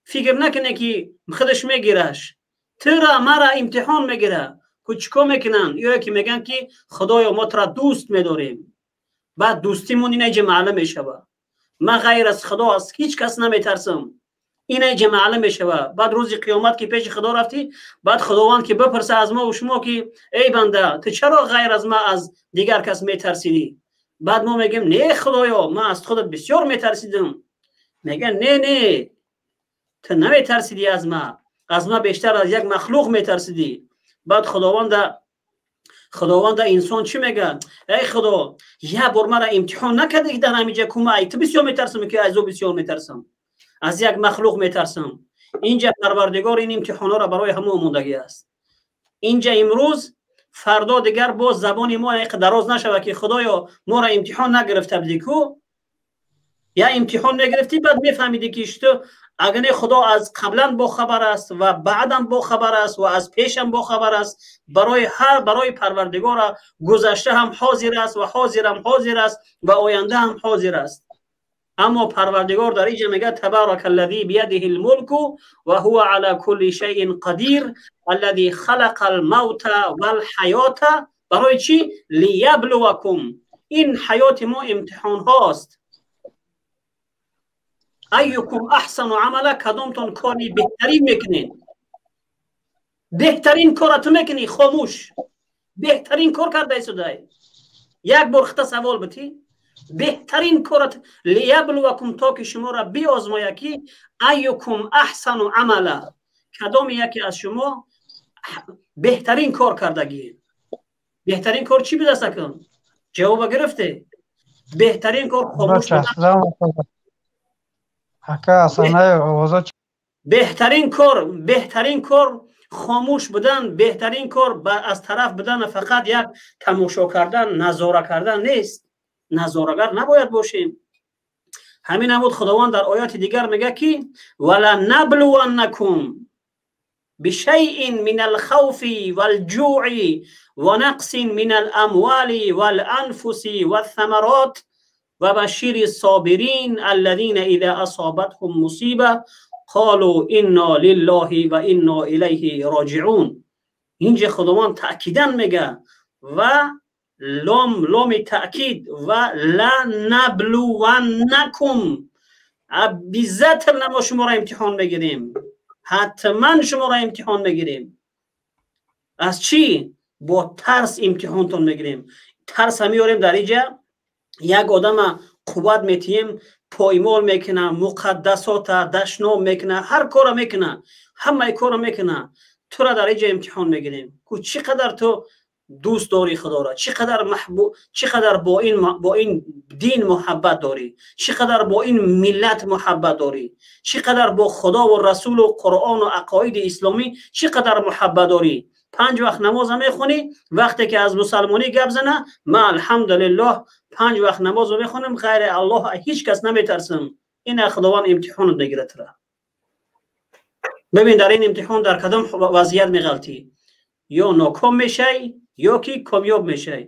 فکر نکنه که خودش میگیرش، ترا مرا امتحان میگیره که چیکار میکنن. یا که میگن که خدایا، ما ترا دوست میداریم، بعد دوستیمون اینجا معلوم میشوه. من غیر از خدا از هیچ کس نمیترسم، این اینجا معلوم میشوه. بعد روز قیامت که پیش خدا رفتی، بعد خداوند که بپرسه از ما و شما که ای بنده، تو چرا غیر از ما از دیگر کس میترسیدی؟ بعد ما میگیم نه خدایا، من از خودت بسیار میترسیدم. میگن نه نه، تو نمیترسیدی از ما، از ما بیشتر از یک مخلوق میترسیدی. بعد خداوند انسان چی میگه؟ ای خدا، یه بار مرا امتحان نکردی که در همینجا کومه تو بسیار میترسم که از او بسیار میترسم، از یک مخلوق میترسم. اینجا پروردگار این امتحان را برای همه آمادگی است. اینجا امروز، فردا دیگر باز زبان ما یک دراز نشود که خدایا، ما را امتحان نگرفته بودی کو. یا امتحان نگرفتی، بعد میفهمیدی که تو اگر خدا از قبلا با خبر است و بعدم با خبر است و از پیشم با خبر است. برای پروردگار گذشته هم حاضر است و حاضر هم حاضر است و آینده هم حاضر است. اما پروردگار در اینجا میگه تبارک الذی بیده الملک و هو على كل شیء قدیر الذی خلق الموت والحیات. برای چی؟ لیبلوکم. این حیات ما امتحان هاست. ایکم احسن عملا، کدامتون کاری بهترین میکنین. بهترین کار تو میکنی، خاموش بهترین کار کرده ایسودای. یک بار خطا سوال بتی، بهترین کارت. لیبلوکم، تا که شما را بیازماید که ایکم احسن عملا، کدام یکی از شما بهترین کار کردگی. بهترین کار چی بوده است؟ کن جواب گرفته. بهترین کار خاموش. بهترین کار، بهترین کار. Хомӯш будан беҳтарин кор, аз тараф будан фақат як тамошо кардан, назора кардан нест. Назорагар набояд бошем. Ҳамин ҳамуд Худованд дар ояти дигар мегӯяд, ки вала наблуваннакум бишайин мин алхавфи валҷӯи ва нақсин мин аламвали валанфуси валтhamарот ва башири собирин аллазина иза асобатҳум мусиба қолу инна лиллаҳи ва инна илайҳи роҷиун. Инҷа Худованд таъкидан мега ва лом, ломи таъкид, ва ла наблуваннакум, обязательно мо шуморо имтиҳон мегирем, ҳатман шуморо имтиҳон мегирем. Аз чӣ? Бо тарс имтиҳонтон мегирем. Тарса меорем дар иҷа, як одама қувват метиҳем, поймол мекуна, муқаддасота дашном мекуна, ҳар кора мекуна, ҳамаи кора мекуна. Тура дар иҷа имтиҳон мегирем, ку чӣ қадар ту дӯст дорӣ Худоро, чӣ қадар маҳбуб, чӣ қадар бо ин дин муҳаббат дорӣ, чӣ қадар бо ин миллат муҳаббат дорӣ, чӣ қадар бо Худову Расулу Қуръону ақоиди исломӣ чӣ қадар муҳаббат дорӣ. Панҷ вақт намоза мехонӣ, вақте ки аз мусалмонӣ гап зана, ма алҳамдулиллоҳ панҷ вақт намозо мехонам, ғайри Аллоҳ ҳеҷ кас наметарсам. Ина Худованд имтиҳонат мегирад тура. Бибин, дар ин имтиҳон дар кадом вазъият меғалтӣ, ё ноком мешай, ё ки комёб мешай.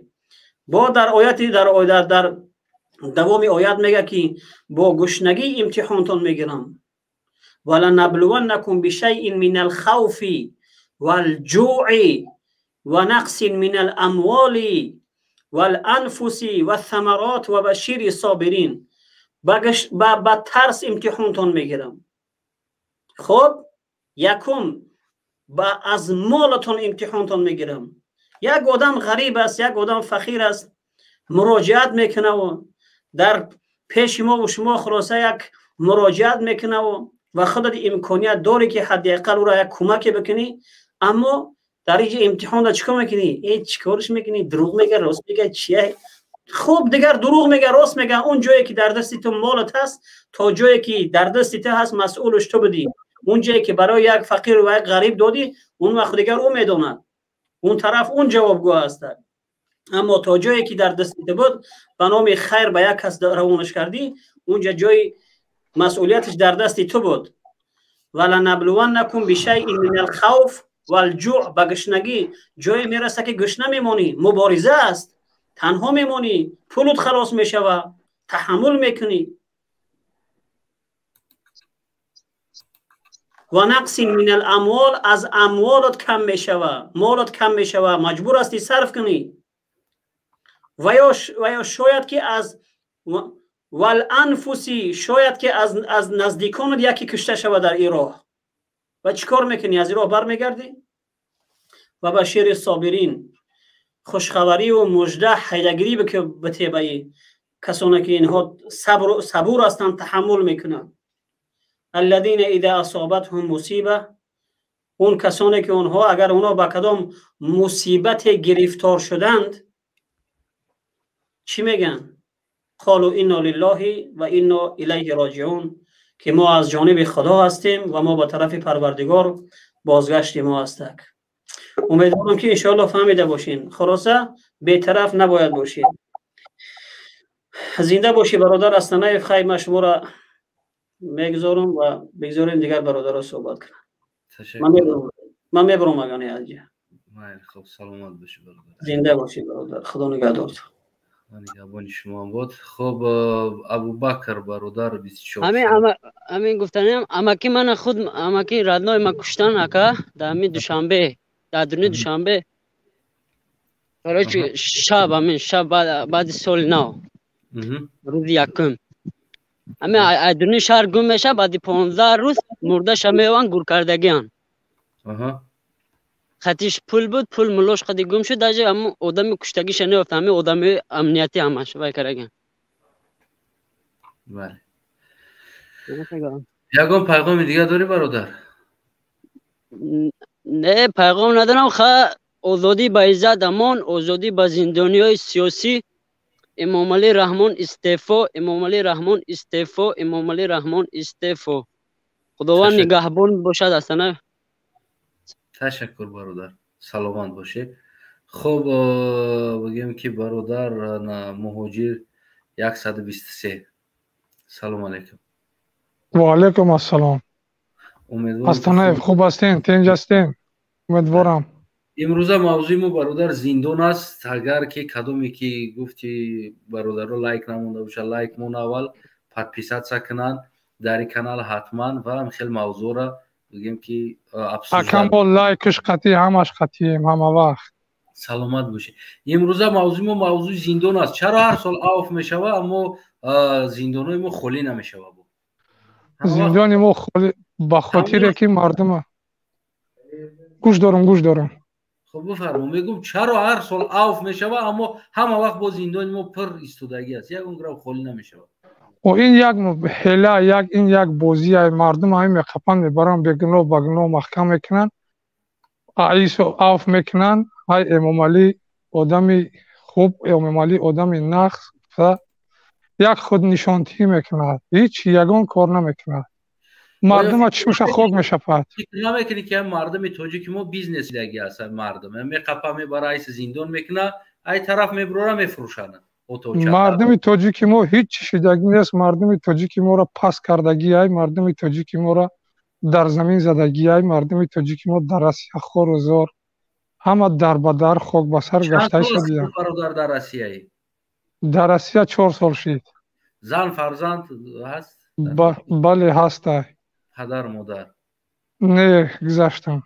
Бо дар ояти дар давоми оят мега, ки бо гушнагӣ имтиҳонтон мегирам. Валанаблуваннакум бишайин мин алхавфи валҷӯи ва нақсин мин аламволи валанфуси валтhamарот ва башири собирин. Ба тарс имтиҳонтон мегирам. Хуб, якум ба аз молатон имтиҳонтон мегирам. Як одам ғариб аст, як одам фақир аст, муроҷиат мекунаву дар пеши мову шумо хулоса як муроҷиат мекунаву ва худат имконият дорӣ, ки ҳадди ақал ӯро як кӯмаке бикунӣ, аммо дар инҷа имтиҳонда чӣ кор мекунӣ? Э, чӣ корш мекунӣ? Дурӯғ мега, рост мега, чия? Хуб, дигар дурӯғ мега, рост мега, он ҷое ки дар дасти ту молат ҳаст, то ҷое ки дар дасти ту ҳаст, масъулаш ту будӣ. Он ҷое ки барои як фақиру ва як ғариб додӣ, он вақт дигар ӯ медонад, он тараф он ҷавобгӯ аст. Аммо то ҷое ки дар дасти ту буд, ба номи хайр ба як кас равонаш кардӣ, унҷа ҷои масъулияташ дар дасти ту буд. Валанаблуваннакум бишайин мин алхавф валҷӯъ. Ба гушнагӣ ҷое мераса, ки гушна мемонӣ, мубориза аст, танҳо мемонӣ, пулут халос мешава, таҳаммул мекунӣ. Ва нақсин мин аламвол, аз амволот кам мешава, молот кам мешава, маҷбур ҳастӣ сарф кунӣ. Ва ё шояд ки аз валанфуси, шояд ки аз наздиконат яке кушта шава дар ин роҳ. Ва чӣ кор мекунӣ? Аз ин роҳ бармегардӣ? Ва башири собирин, хушхабариву мужда ҳайдагирӣ битебаи касоне ки инҳо сабур ҳастанд, таҳаммул мекунанд. Аллазина иза асобатҳум мусиба, он касоне ки онҳо агар онҳо ба кадом мусибате гирифтор шуданд, чӣ мегӯянд? Қолу инна лиллоҳи ва инна илайҳи роҷиун, ки мо аз ҷониби Худо ҳастем ва мо ба тарафи Парвардигор бозгашти мо ҳастак. Умедворам, ки иншоалло фаҳмида бошем. Хулоса, бетараф набояд бошем. Зинда бошӣ, бародар Астанаев. Хайр, ман шуморо мегузорам ва бигзорем дигар бародаро суҳбат кунанд. Ман мебурам агани аҷа.
Хуб, саломат бошӣ, бародар.
Зинда бошӣ, бародар, Худо нигаҳдор.
Нигаҳбони шумо бод. Хуб, Абубакр бародар, 24.
Ҳамин гуфтаниам, амаки мана худ, амаки родной ма куштан, ака, дар ҳамин Душанбе, дар дуни Душанбе. Короче, шаб, ҳамин шаб баъди соли нав, рӯзи якум, ҳамин айдуни шаҳр гум меша, баъди 15 рӯз мурдаша меованд, гур кардагиан. Хатиш пул буд, пул мулош қади гум шуд, даже ҳамн одами куштагиша неёфт, ҳамин одами амнияти ҳамаш вай караган.
Бале, ягон пайғоми дигар дорӣ, бародар?
Не, пайғом надорам. Ха, озодӣ ба Иззат Амон, озодӣ ба зиндониҳои сиёсӣ, Эмомалӣ Раҳмон истеъфо, Эмомалӣ Раҳмон истеъфо, Эмомалӣ Раҳмон истеъфо. Худованд нигаҳбон бошад. Астана.
Ташаккур, бародар, саломат бошед. Хуб, бигем ки бародар муҳоҷир 123, салом алейкум.
Ва алейкум ассалом. Астанаев, хуб ҳастем, тинҷ ҳастем, умедворам.
Имрӯза мавзӯи мо, бародар, зиндон аст. Агар ки кадоме ки гуфти бародаро лайк намонда боша, лайк мон, аввал подписаться кунанд дар ин канал ҳатман ва хел мавзӯъро бигем ки
Акам, бо лайкш қатъӣ, ҳамаш қатъием, ҳама вақт.
Саломат бошед. Имрӯза мавзӯи мо мавзӯи зиндон аст. Чаро ҳар сол авф мешава, аммо зиндонҳои мо холӣ намешава?
Зиндони мо холӣ ба хотире ки мардума, гӯш дорам, гӯш дорам.
Хуб, бифармо. Мегум, чаро ҳар сол авф мешава, аммо ҳама вақт бо зиндони мо пур истодагӣ аст, ягон грам холӣ намешавад?
Ин як ҳела, як ин як бозия. Мардум ҳамин меқапанд, мебаранд, бегуноҳ ба гуноҳ маҳкам мекунанд, аисо авф мекунанд. Ҳай, Эмомалӣ одами хуб, Эмомалӣ одами нағз, як худнишонтӣ мекунад, ҳеҷ ягон кор намекунад. Мардума чишмаша хок мешапад.
Намекунӣ ки мардуми тоҷики мо бизнес даги аст? Мардум меқапа, мебара, айс зиндон мекуна, ай тараф мебурора, мефурӯшанд.
Мардуми тоҷики мо ҳеҷ шидагӣ нест. Мардуми тоҷики моро пас кардагиай, мардуми тоҷики моро дар замин задагиай. Мардуми тоҷики мо дар Россия хору зор, ҳама дар ба дар, хок ба сар гаштаи шудия.
Бародар, дар Россияи?
Дар Россия 4 сол шид.
Зан, фарзанд ҳаст?
Бале, ҳастай.
Падар, модар?
Не, гузаштам.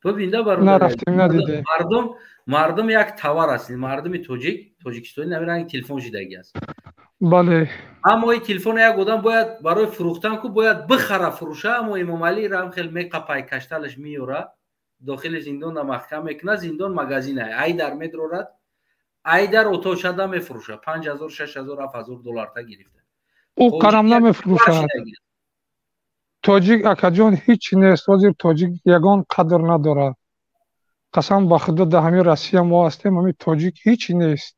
Бибинда, бародар.
Нарафтем, надидем.
Мардум як товар аст. Мардуми тоҷик, тоҷикистони намеранги телефон шидаги аст. Аммо ин телефон як одам бояд барои фурӯхтан ку бояд бихара, фурӯша. Аммо Эмомалӣ рам хел меқапай, кашталаш меёра, дохили зиндона маҳкам мекунад. Зиндон магазина, ай дар медрорад, ай дар отошада мефурӯша, 5000, 6000, 7000 долларта гирифта.
Ӯ қарам намефурӯшад. Тоҷик, акаҷон, ҳеҷ нест. Ҳозир тоҷик ягон қадр надорад. Қасам ба худо, дар ҳамин Россия мо ҳастем, ҳамин тоҷик ҳеҷ нест.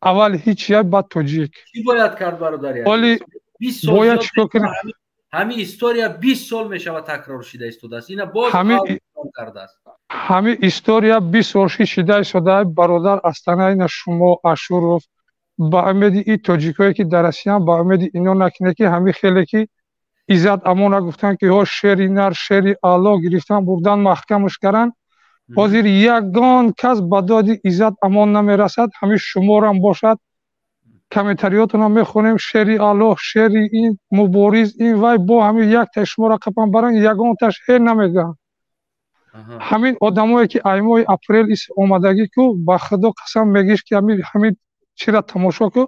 Аввал ҳеҷ як, баъд тоҷик.
Чӣ бояд кард, бародари?
Оли бояд чӣ кор кунем?
Ҳамин история 20 сол мешавад такрор шида истодааст, ина боз кардааст.
Ҳамин история 20 сол шида истодааст, бародар Астана. Ина шумо, Ашуров, ба умеди и тоҷикое ки дар Россиян, ба умеди ино накунед, ки ҳамин хеле ки Иззат Амона гуфтанд, ки ҳо шери нар, шери аъло гирифтан, бурдан, маҳкамаш каранд. Ҳозир ягон кас ба доди Иззат Амон намерасад. Ҳамин шуморам бошад, комментариётонам мехонем: шери аъло, шери ин мубориз, ин вай. Бо ҳамин яктаи шуморо қапан баранд, ягонташ ҳе намегӯянд. Ҳамин одамое ки ай моҳи апрел ис омадагӣ ку, ба худо қасам, мегиш ки ҳамин чира тамошо ку,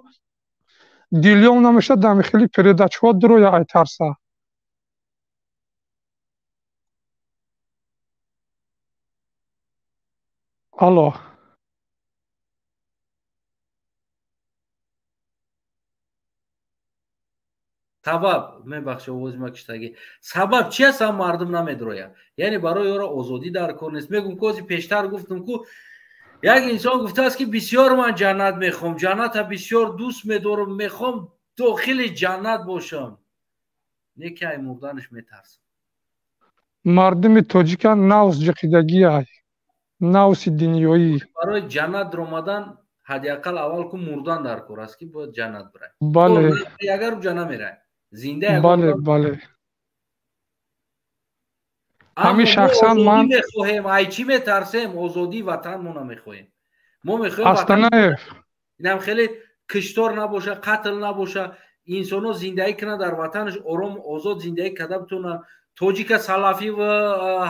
дилём намешад. Дар хели передачаҳо дуроя, ай тарса. Алло.
Сабаб, мебахшед, овози ма киштагӣ. Сабаб чи аст, ам мардум намедрояд? Яъне барои ӯро озодӣ дар кор нест. Мегум ку, ози пештар гуфтум ку, як инсон гуфтааст, ки бисёр ман ҷаннат мехоҳам, ҷанната бисёр дӯст медорам, мехоҳам дохили ҷаннат бошам, не ки ай мурданаш метарсам.
Мардуми тоҷика навс ҷиқидагиай, навси дунёӣ.
Барои ҷаннат даромадан ҳадди ақал аввал ку мурдан дар кор аст, ки бояд ҷаннат бирай.
Бале.
Агар уҷа намерай, зинда.
Бале, ҳамин шахсан ман
мехоҳем. Ай чӣ метарсем? Озодии ватанмона мехоҳем. Мо мехоҳем
Астанаев.
Инам хеле киштор набоша, қатл набоша, инсонҳо зиндагӣ кунанд дар ватанаш, ором, озод зиндагӣ карда битонанд. Тоҷика салафиву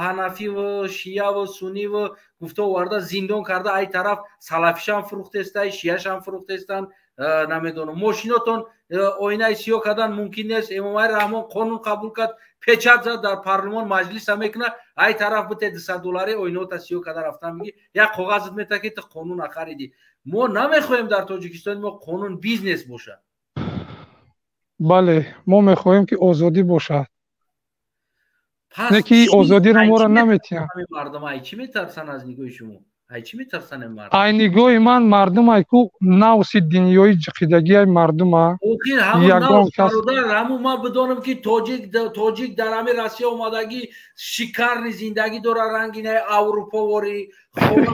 ҳанафиву шияву сунниву гуфта оварда, зиндон карда, ай тараф салафишам фурӯхтестай, шияшам фурӯхтестанд. Намедонам, мошинотон оинаи сиёҳ кардан мумкин нест. Эмомалӣ Раҳмон қонун қабул кард, печать зад, дар парлумон маҷлиса мекунад. Ай тараф бите 200 доллари оинаота сиёҳ карда рафтан миги, як коғазат мета, ки ту қонун ахаридӣ. Мо намехоҳем дар Тоҷикистони мо қонун бизнес бошад.
Бале, мо мехоҳем, ки озодӣ бошад, не ки озодиро моро наметиҳанд.
Мардум ай чӣ метарсанд аз нигоҳи шумо? Ай чӣ метарсанд мардум?
Ай нигоҳи ман мардум айку навси дунёи ҷиқидагиай мардума.
Охир ҳамун навс бародар, ҳамун ман бидонам ки тоҷик дар ҳамин Россия омадагӣ шикарни зиндагӣ дора, рангинаи авруповорӣ, хона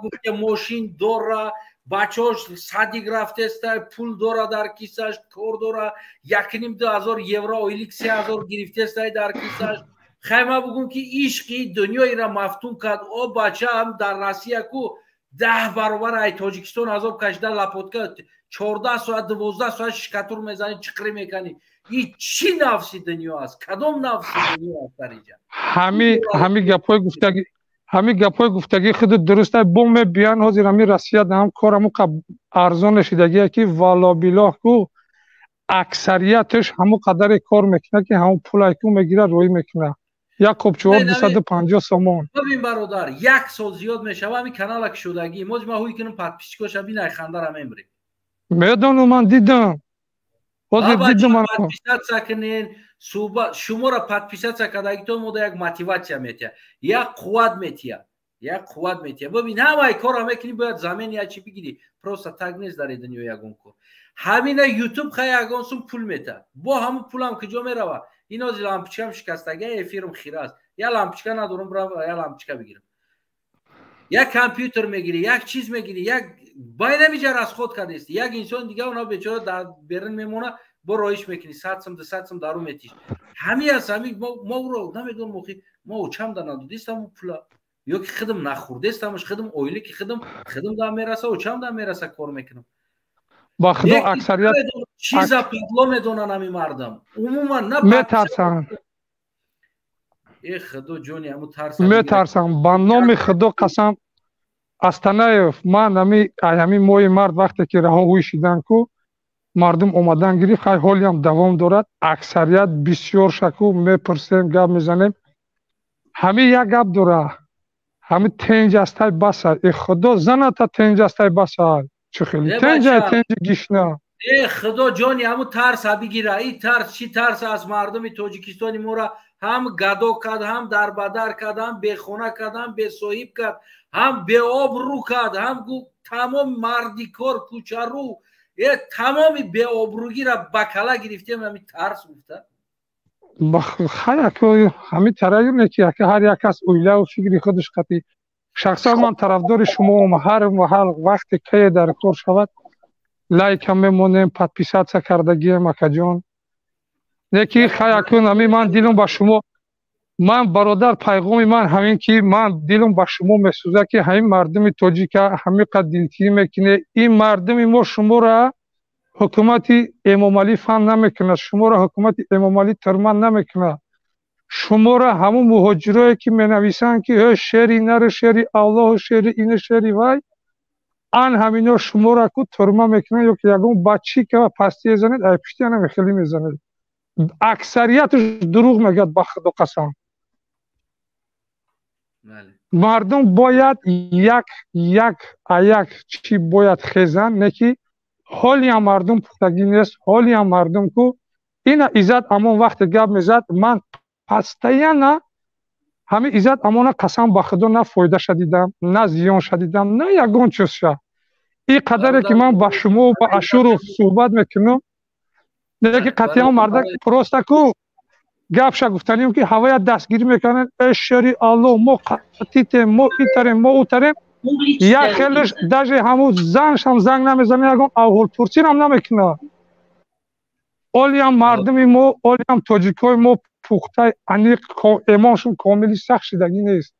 гуфте мошин дора, бачаҳош садик рафтеста, пул дора дар кисаш, кор дора, 1,5-2 ҳазор евро ойлик 3 ҳазор гирифтестай дар кисаш. Хай, ман бугум ки ишқи дунёиро мафтун кард. О бачаам дар Россия ку 10 баробар ай Тоҷикистон азоб кашида, лопатка 14 соат, 12 соат штукатур мезанӣ, чиқрӣ меканӣ. И чӣ нафси дунё аст? Кадом нафси дунё аст дар инҷа?
Ҳами гапҳои гуфтагии худут дуруст. Бо мебиён ҳозир ҳами Россия ҳам кор ҳамун арзон шидагие ки валло-биллоҳ ку аксарияташ ҳамун қадаре кор мекунад, ки ҳамун пулай ку мегирад, рӯӣ мекунад, як қопчувор 250 сомон.
Бибин бародар, як сол зиёд мешава ҳами канала кушодагӣ. Моз ма ҳуй кунам, подписчикоша бинай, хандара мемрӣ.
Медонам, ман дидам, ҳозир дидам.
Подписаться кунен. Шуморо подписаться кардагитон мода як мотивация метиҳад, як қувват метиҳад, як қувват метиҳад. Бибин, ҳамаи корро мекунӣ, бояд замин я чӣ бигирӣ. Просто так нест дар дунё ягон кор. Ҳамина Ютуб хай ягон сум пул метаҳад, бо ҳамун пулам куҷо мерава? Ин ози лампочкам шикастага, эфирм хира аст, я лампочка надорам, бирам я лампочка бигирам, як компютер мегирӣ, як чиз мегирӣ, як байнамиҷа расход кардест. Як инсони дига она бечора дар берун мемона, бо роиш мекунӣ, 100 сум, 200 сум дару метиш. Ҳами аст, ҳами мо уро намедонам. Охи мо очам да надодистам пула ё ки худам нахӯрдестамаш, худам оиле ки худам да мераса, очам да мераса, кор мекунам.
Ба худо, аксарият
чиза падло медонанд ҳами мардам умуман. На
метарсанд.
Э худо ҷони ҳаму тарс.
Метарсанд, ба номи худо қасам. Астанаев, ман ҳами моҳи март вақте ки раҳо ҳуй шидан ку мардум омадан гирифт, хай ҳолиам давом дорад. Аксарият бисёр шаку мепурсем, гап мезанем, ҳами як гап дора: ҳами тенҷ астай баса. Э худо, заната тенҷ астай баса, чӣ хеле тенҷай, тенҷи гишна.
Э худо ҷони ҳаму тарса бигира. И тарс чӣ тарс аст? Мардуми Тоҷикистони моро ҳам гадо кард, ҳам дарбадар кард, ҳам бехона кард, ҳам бесоҳиб кард, ҳам беобрӯ кард, ҳам тамом мардикор, кӯчарӯ, э тамоми беобрӯгиро ба кала гирифтем, ҳами тарс гуфта.
Ҳами тараюне ки ҳар як кас оилаву фикри худаш қатӣ. Шахсан ман тарафдори шумоам. Ҳар вақте кае дар кор шавад, лайкам мемонем, подписаться кардагием, акаҷон. Не ки хай акун ҳами ман дилам ба шумо, ман бародар, пайғоми ман ҳамин ки ман дилам ба шумо месӯзад, ки ҳамин мардуми тоҷика ҳамин қад дилтирӣ мекунед. Ин мардуми мо шуморо ҳукумати Эмомалӣ фан намекунад, шуморо ҳукумати Эмомалӣ турман намекунад, шуморо ҳамун муҳоҷирое ки менависанд, ки шери нару, шери Аллоҳу, шери ину, шери вай, ан ҳамино шуморо ку турма мекунанд ё ки ягон бачика пастие занед, ай пишти анаме хеле мезанед. Аксарияташ дурӯғ мегӯяд, ба худо қасам. Мардум бояд як як аяк чӣ бояд хезанд, не ки ҳолиам мардум пухтагӣ нест, ҳолиам мардум ку ина Иззат Амон вақте гап мезад, ман постоянно ҳамин Иззат Амона, қасам ба худо, на фоидаша дидам, на зиёнша дидам, на ягон чизша. Ин қадаре ки ман ба шумо, ба Ашуров суҳбат мекунам, не ки қатъиан мардак просто ку гапша гуфтанем, ки ҳавая дастгирӣ мекунанд: э шери Аллоҳ, мо қатитем, мо итарем, мо утарем. Як хелеш даже ҳамун заншам занг намезанад, ягон аҳволпурсирам намекунад. Олиам мардуми мо, олиам тоҷикҳои мо пухтаи аниқ эмоншон комили сахт шидагӣ нест.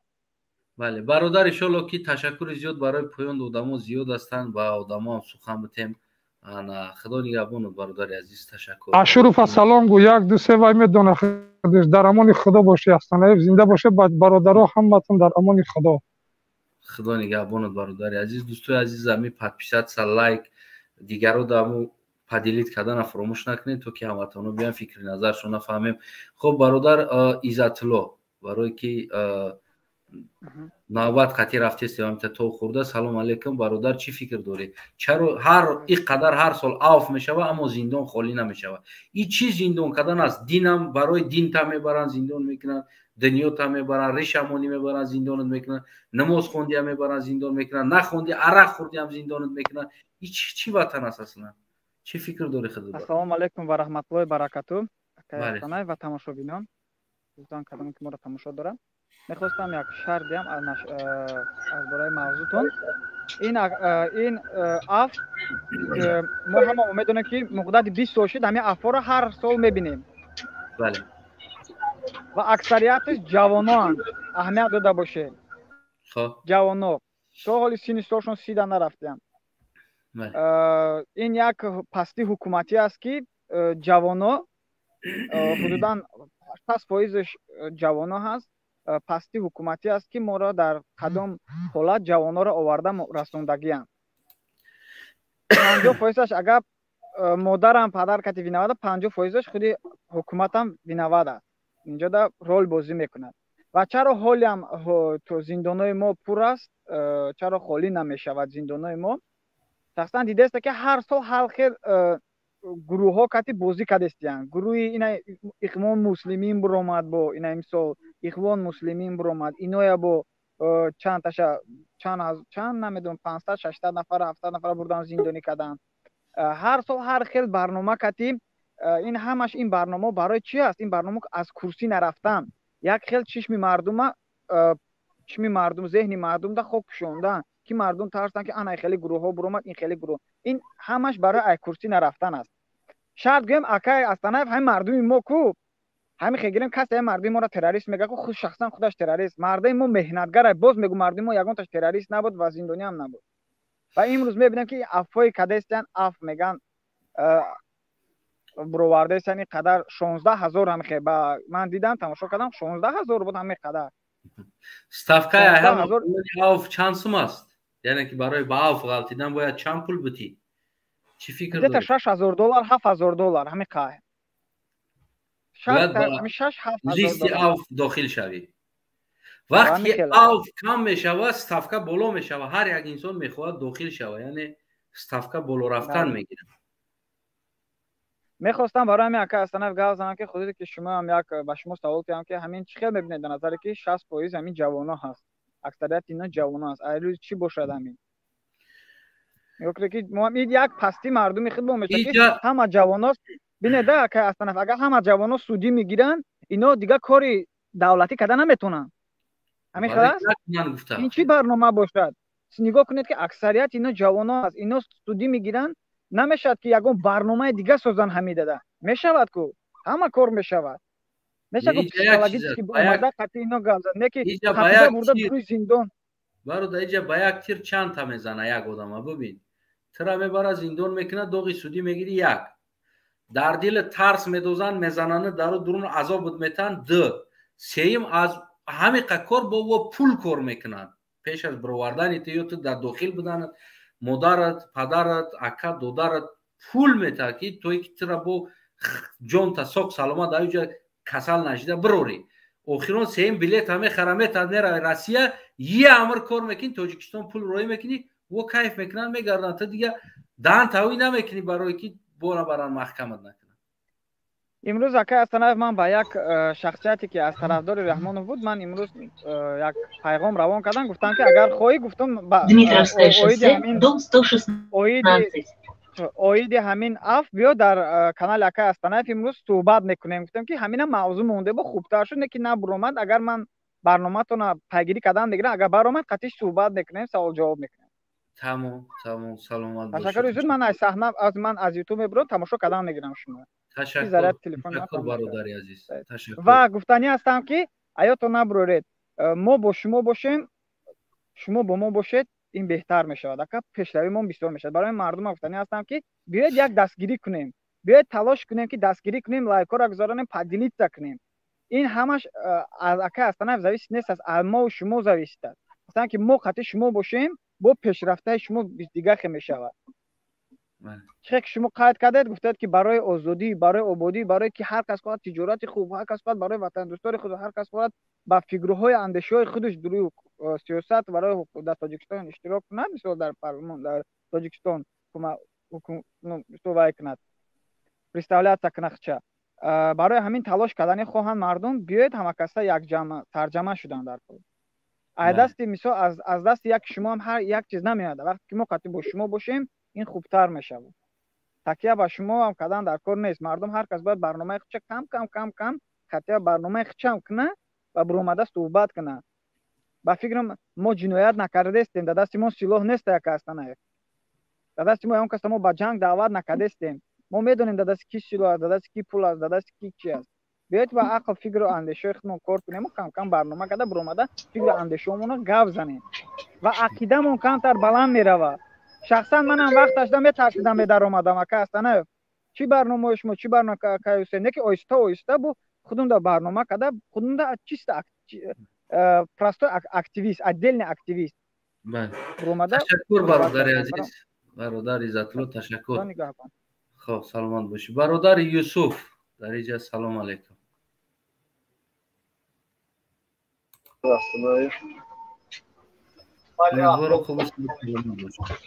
Бале, бародар, иншолло ки ташаккури зиёд барои поён. Одамо зиёд ҳастанд, ба одамоам сухан битем. Ана худо нигаҳбонат, бародари азиз, ташаккур.
Ашуров, салом гӯ, як ду се вай медона худаш. Дар амони худо бошӣ, Астанаев, зинда боше. Бародаро, ҳаматон дар амони худо.
Худо нигаҳбонат, бародари азиз. Дӯстои азиз, ами подписаться, лайк, дигаро даму поделить кардана фаромӯш накунед, то ки ҳамватанҳо биён, фикри назаршон нафаҳмем. Хуб, бародар Иззатулло, барое ки навбат қатъи рафтест, ҳамита то хӯрда. Салом алейкум, бародар, чӣ фикр дорӣ? Чаро ҳар ин қадар ҳар сол авф мешава, аммо зиндон холӣ намешава? И чӣ зиндон кардан аст? Динам барои дин та мебаранд, зиндон мекунанд. Дунёта мебаранд, ришамонӣ мебаранд, зиндонат мекунанд, намоз хондиам мебаранд, зиндон мекунанд, нахонди, арақ хӯрдиам, зиндонат мекунанд. Ин чӣ ватан аст аслан? Чӣ фикр дорӣ худат?
Ассалому алайкум ва раҳматуллоҳи баракату, акай ва тамошобинон, дӯстон, кадоме ки моро тамошо доранд. Мехостам як шарҳ диҳам аз бораи мавзӯътон. Ин афв, мо ҳама медонем, ки муқдати 20 сол шуд, ҳамин афвҳоро ҳар сол мебинем ва аксарияташ ҷавоноанд. Аҳамият дода бошед, ҷавоно то ҳоли синни солшон 30-да нарафтиям. Ин як пасти ҳукуматӣ аст, ки ҷавоно, ҳудудан 60%-аш ҷавоно ҳаст. Пасти ҳукуматӣ аст, ки моро дар кадом ҳолат ҷавононро оварда расондагианд. 50%-аш агар модарам, падар кати виноват, 50%-аш худи ҳукуматам виноват аст, инҷода рол бозӣ мекунад. Ва чаро ҳолиам зиндонҳои мо пур аст? Чаро холӣ намешавад зиндонҳои мо? Шахсан дидаеста, ки ҳар сол ҳар хел гурӯҳҳо кати бозӣ кардестиянд. Гурӯҳи ина Ихвон Муслимин буромад, бо ина мисол Ихвон Муслимин буромад, иноя бо чанд таша, чанд намедонам, 500, 600 нафар, 700 нафара бурдан, зиндонӣ карданд. Ҳар сол ҳар хел барнома кати. Ин ҳамаш, ин барнома барои чӣ аст? Ин барнома аз курсӣ нарафтан, як хел чишми мардума, чишми мардум, зеҳни мардумда хок пӯшондан, ки мардум тарсанд, ки ана хеле гурӯҳҳо буромад, ин хеле гурӯҳ. Ин ҳамаш барои ай курсӣ нарафтан аст. Шарт гӯем, акай Астанаев, ҳамин мардуми мо ку, ҳамин хегирем, касе мардуми моро террорист мега ку, худ шахсан худаш террорист. Мардуми мо меҳнатгар. Боз мегӯ, мардуми мо ягонташ террорист набуд ва зиндониам набуд. Ва имрӯз мебинем, ки афвҳои кадестиян, афв меган, буровардаестиян, ин қадар 16 000 ҳамихе ба ман дидам, тамошо кардам, 16 000 буд, ҳамин қадар.
Ставкаи афв чанд сум аст? Яъне ки барои ба афв ғалтидан бояд чанд пул бутӣ? Чӣ фикр?
Где-то 6000 доллар, 7000 доллар, ҳамин қай.
Листи афв дохил шавӣ. Вақте ки афв кам мешавад, ставка боло мешавад. Ҳар як инсон мехоҳад дохил шавад, яъне ставка боло рафтан мегирад.
Мехостам барои ҳамин, ака Астанаев, гап занам, ки худите ки шумоам як ба шумо савол кардам, ки ҳамин чӣ хел мебинед дар назаре, ки 60% ҳамин ҷавоно ҳаст, аксарияти ино ҷавоно ҳаст. Айрӯз чӣ бошад ҳамин? Нигоҳ кунед, ки ин як пасти мардуми худ бо мешавад, ки ҳама ҷавоно, бинед, ака Астанаев, агар ҳама ҷавоно судӣ мегиранд, ино дигар кори давлатӣ карда наметавонанд. Ҳамин хел аст? Ин чӣ барнома бошад? Нигоҳ кунед, ки аксарияти ино ҷавоно аст, ино судӣ мегиранд. Намешавад, ки ягон барномаи дига созанд? Ҳамин дада мешавад ку, ҳама кор мешавад. Мешавад ку психологически омада қатъи ино гап зад, не ки қатъида бурда рӯи зиндон.
Бародар, иҷа ба як тир чандта мезана як одама. Бубин, тира мебара, зиндон мекунад, доғи судӣ мегири, як дар дили тарс медозанд, мезананд, дару дурун азобут метаҳанд, ду сеюм аз ҳамиқа кор бо пул кор мекунанд. Пеш аз бировардани ту ё ту дар дохил буданат, модарат, падарат, ака, додарат пул метаҳад, ки то ки тура бо ҷонта соқ саломат дар ҷа касал нашида бирорӣ. Охирон сеюм билета мехара, метаҳад, мерави Россия, е амр кор мекунӣ, Тоҷикистон пул роӣ мекунӣ, во кайф мекунанд, мегарданд. Ту дига даҳан тавӣ намекунӣ, барое ки бора баран, маҳкамат накунанд.
Имрӯз, акай Астанаев, ман ба як шахсияте, ки аз тарафдори Раҳмонов буд, ман имрӯз як пайғом равон кардам. Гуфтам, ки агар хоҳӣ, гуфтам, оиди ҳамин афв биё дар канали акай Астанаев имрӯз суҳбат мекунем. Гуфтам, ки ҳамина мавзӯъ монде бо хубтар шуд, не ки набуромад. Агар ман барноматона пайгирӣ кардан мегирам, агар баромад, қатъи суҳбат мекунем, савол ҷавоб мекунем.
Тамом, саломат.
Ташаккур зуд. Ман аз саҳна, аз ман аз Ютуб мебурам, тамошо кардан мегирам шумо.
Ташаккур, бародари азиз.
Ва гуфтанӣ ҳастам, ки аёто набуроред, мо бо шумо бошем, шумо бо мо бошед, ин беҳтар мешавад, ака, пешравимон бисёр мешавад. Барои мардумам гуфтанӣ ҳастам, ки биёед як дастгирӣ кунем, биёед талош кунем, ки дастгирӣ кунем, лайкҳоро гузаронем, поделиться кунем. Ин ҳамаш аз акай Астанаев зависит нест, аз мову шумо зависит аст. Масалан, ки мо қатъи шумо бошем, бо пешрафтаи шумо дигар мешавад. Чӣ ки шумо қайд кардед, гуфтед, ки барои озодӣ, барои ободӣ, барои ки ҳар кас хоҳад тиҷорати хуб, ҳар кас хоҳад барои ватандӯстори худ, ҳар кас хоҳад ба фикрҳои, андешаҳои худаш дуруи сиёсат барои дар Тоҷикистон иштирок кунад, мисол, дар парлумон дар Тоҷикистон вай кунад, представляться кунад хча. Барои ҳамин талош кардани хоҳанд мардум, биёед ҳамакаса якҷамъ тарҷама шудан дар кор. Аз дасти мисол, аз дасти як шумо ҳам ҳар як чиз намеояд. Вақте ки мо қатъи бо шумо бошем, ин хубтар мешавад. Такя ба шумо ҳам кардан дар кор нест. Мардум ҳар кас бояд барномаи худша кам кам кам кам қатъия барномаи худшам куна ва буромада суҳбат куна. Ба фикрам, мо ҷиноят накардестем, дар дасти мо силоҳ нест, яка Астанаев. Дар дасти мо ягон каса мо ба ҷанг даъват накардестем. Мо медонем, дар дасти ки силоҳ аст, дар дасти ки пул аст, дар дасти ки чи аст. Биёед ба ақл, фикру андешаи худмон кор кунему кам кам барнома карда буромада фикру андешаҳомонро гап занем ва ақидамон камтар баланд меравад. Шахсан манам вақташда метарсидам, медаромадам, ака Астанаев, чӣ барномаи шумо, чӣ барнома каюсе, не ки оҳиста оҳиста бу худумда барнома карда, худумда чисто простой активист, отдельный активист.
Ташаккур, бародари азиз, бародар Иззатулло, ташаккур. Хоб, саломат бошӣ. Бародари Юсуф дар инҷа, салом алейкум. Умедворам, хуб, саломат бошед.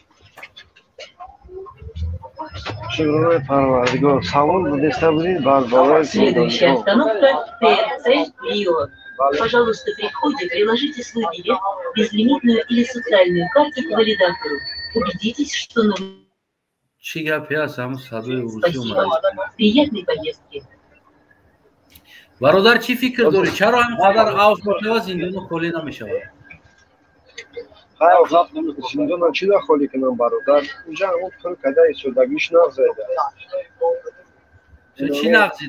Шукронаи Парвардигор. Савол будеста будед бар бораи
Следующая остановка ТРЦ Рио. Пожалуйста, при входе приложите свой билет, безлимитную или социальную карту к валидатору. Убедитесь, что на
Чӣ гапе аст, ҳамун садои урусӣ омада.
Приятной поездки.
Бародар, чӣ фикр дорӣ, чаро ҳам қадар авф мешавад, зиндоно холӣ намешавад?
Зиндона чӣ да холӣ кунам, бародар? Уҷа ҳамун пул када истодагиш нағзеда.
Чӣ нағзи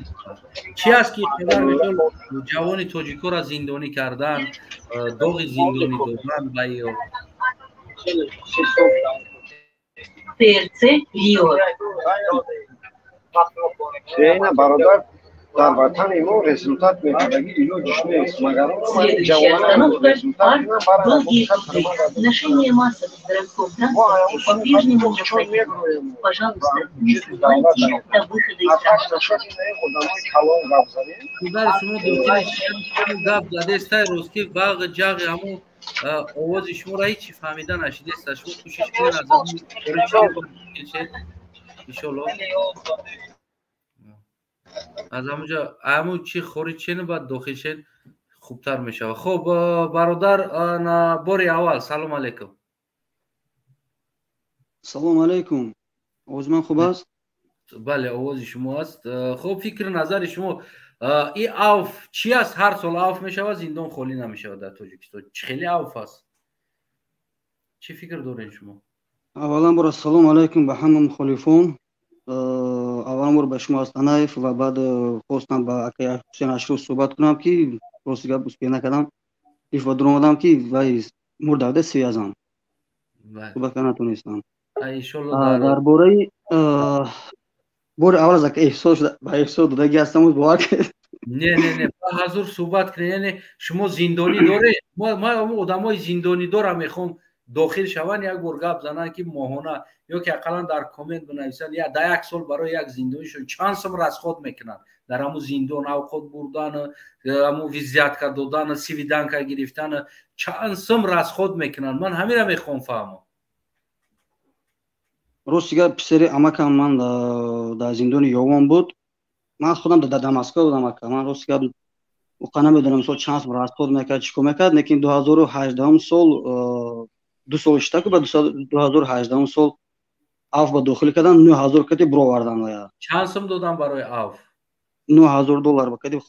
чӣ аст, ки қадар мисол ҷавони тоҷикоро зиндонӣ кардан, доғи зиндонӣ додан ба ё
ТРЦ Рио.
Ина, бародар, дар ватани мо результат мекардаги илоҷиш нест, магар
Следующая остановка парк Долгие пруды. Ношение масок в городском транспорте по-прежнему необходимо. Пожалуйста, не снимайте их до выхода из транспорта.
Шумо гап задестай, рости бағи ҷағи ҳамун овози шуморо ҳеҷ фаҳмида нашидеста. Шумо кӯшиш кунед, аз ҳамун иншолло аз ҳамунҷа ҳамун чи хориҷ шен, баъд дохил шен, хубтар мешавад. Хуб, бародар, бори аввал салом алейкум.
Салом алейкум. Овози ман хуб аст?
Бале, овози шумо аст. Хуб, фикри назари шумо, и авф чи аст? Ҳар сол авф мешавад, зиндон холӣ намешавад дар Тоҷикистон. Чӣ хеле авф аст, чӣ фикр доред шумо?
Аввалан бор ассалому алайкум ба ҳама мухолифон. Аввалан бор ба шумо, Астанаев, ва баъд хостам ба акаи Ҳусен Ашруф суҳбат кунам, ки рости гап успех накардам. Иф ба дуромадам, ки вай мурдавда связам, суҳбат карда натонистам. Дар бораи бори аввал аз ака эҳсос ба эҳсос додаги ҳастам, бовар кунед.
Не, не, не, ба ҳазур суҳбат кунед. Яъне шумо зиндонӣ доред? Ма одамои зиндонидора мехоҳам дохил шаванд, як бор гап зананд, ки моҳона ё ки ақаллан дар коммент бинависанд, я дар як сол барои як зиндонишон чанд сум расход мекунанд дар ҳамун зиндон, авқот бурдан, ҳамун взятка додан, свиданка гирифтан, чанд сум расход мекунанд. Ман ҳамира мехоҳам фаҳмам.
Рости гап, писари амакам ман дар зиндони Ёвон буд. Ман худам дар Дамаска будам, ака. Ман рости гап уқа намедонам, мисол, чанд сум расход мекард, чӣ кор мекард, лекин 2018-ум сол 2 сол иштаку, ба 2018-ум сол авф ба дохил кардан, 9000 кати буровардан вая.
Чанд сум додан барои авф?
9000 доллар ба кати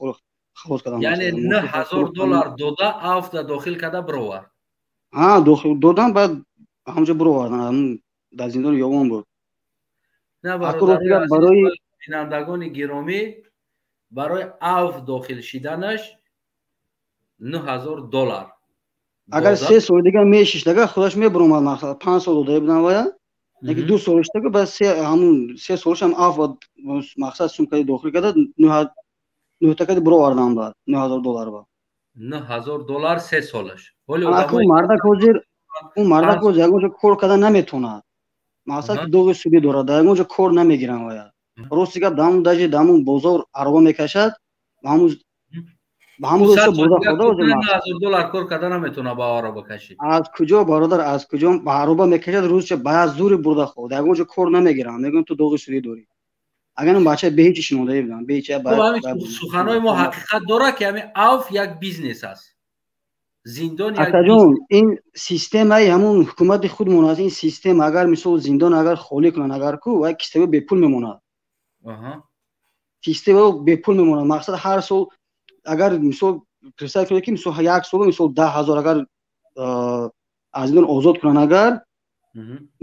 халос кардан.
Яъне 9000 доллар дода, авф да дохил карда буровард?
Ҳа, додан, баъд ҳамҷо буровардан. Дар зиндони Ёвон буд.
На,
барои
бинандагони гиромӣ, барои авф дохил шиданаш 9000 доллар.
Агар 3 соли дигар мешишт, агар худаш мебуромад, мақсад 5 сол додае будам вая, яки 2 сол иштаку, баъд се ҳамун 3 солашам аф мақсад сумкаи дохил карда, нӯҳтакади буровардан, баъд 9000 доллар ба.
9000 доллар 3 солаш.
Мардак ҳозир, ӯ мардак ҳозир ягон ҷо кор карда наметавонад, мақсад ки доғи судӣ дорад, дар ягон ҷо кор намегирам вая. Рости гап, дамун даже дамун бозор ароба мекашад, ҳамун ба ҳамун рӯза бурда хӯрда.
Доллар кор карда наметавона, ба ароба кашид.
Аз куҷо, бародар, аз куҷо? Ба ароба мекашад, рӯзча ба зури бурда хӯрда, ягон ҷо кор намегирам, мегӯям ту доғи судӣ дорӣ.
Агар он бача бе ҳеҷ шинодаи будам, бе ҳеҷ.
Суханои мо ҳақиқат дорад, ки ҳамин авф як бизнес аст. Зиндон як
Акаҷон, ин системаи ҳамун ҳукумати худмон аст. Ин система, агар мисол зиндон агар холӣ кунанд, агар ку вай кистаҳо бепул мемонад. Кистаҳо бепул мемонад. Мақсад, ҳар сол агар мисол представь кунед, ки мисол як сол мисол 10 000 агар аз зиндон озод кунанд, агар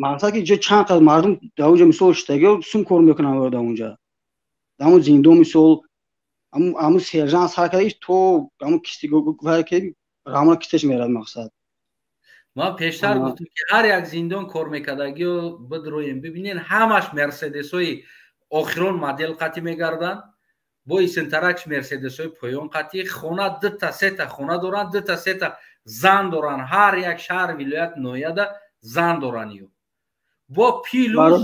мақсад ки ҷо чанд қадр мардум дар онҷо мисол шитагиҳо сум кор мекунанд. Дар онҷа, дар ҳамун зиндон, мисол ҳамун сержант сар карда то ҳамун кисти ки рамона кисташ мерад, мақсад.
Ман пештар гуфтам, ки ҳар як зиндон кор мекардагиё бидроем, бибинен, ҳамаш мерседесҳои охирон модел қатӣ мегарданд, бо исентаракш мерседесҳои поён қатӣ, хона дута сета хона доранд, дута сета зан доранд, ҳар як шаҳр, вилоят, ноҳияда зан доранд ё бо плюс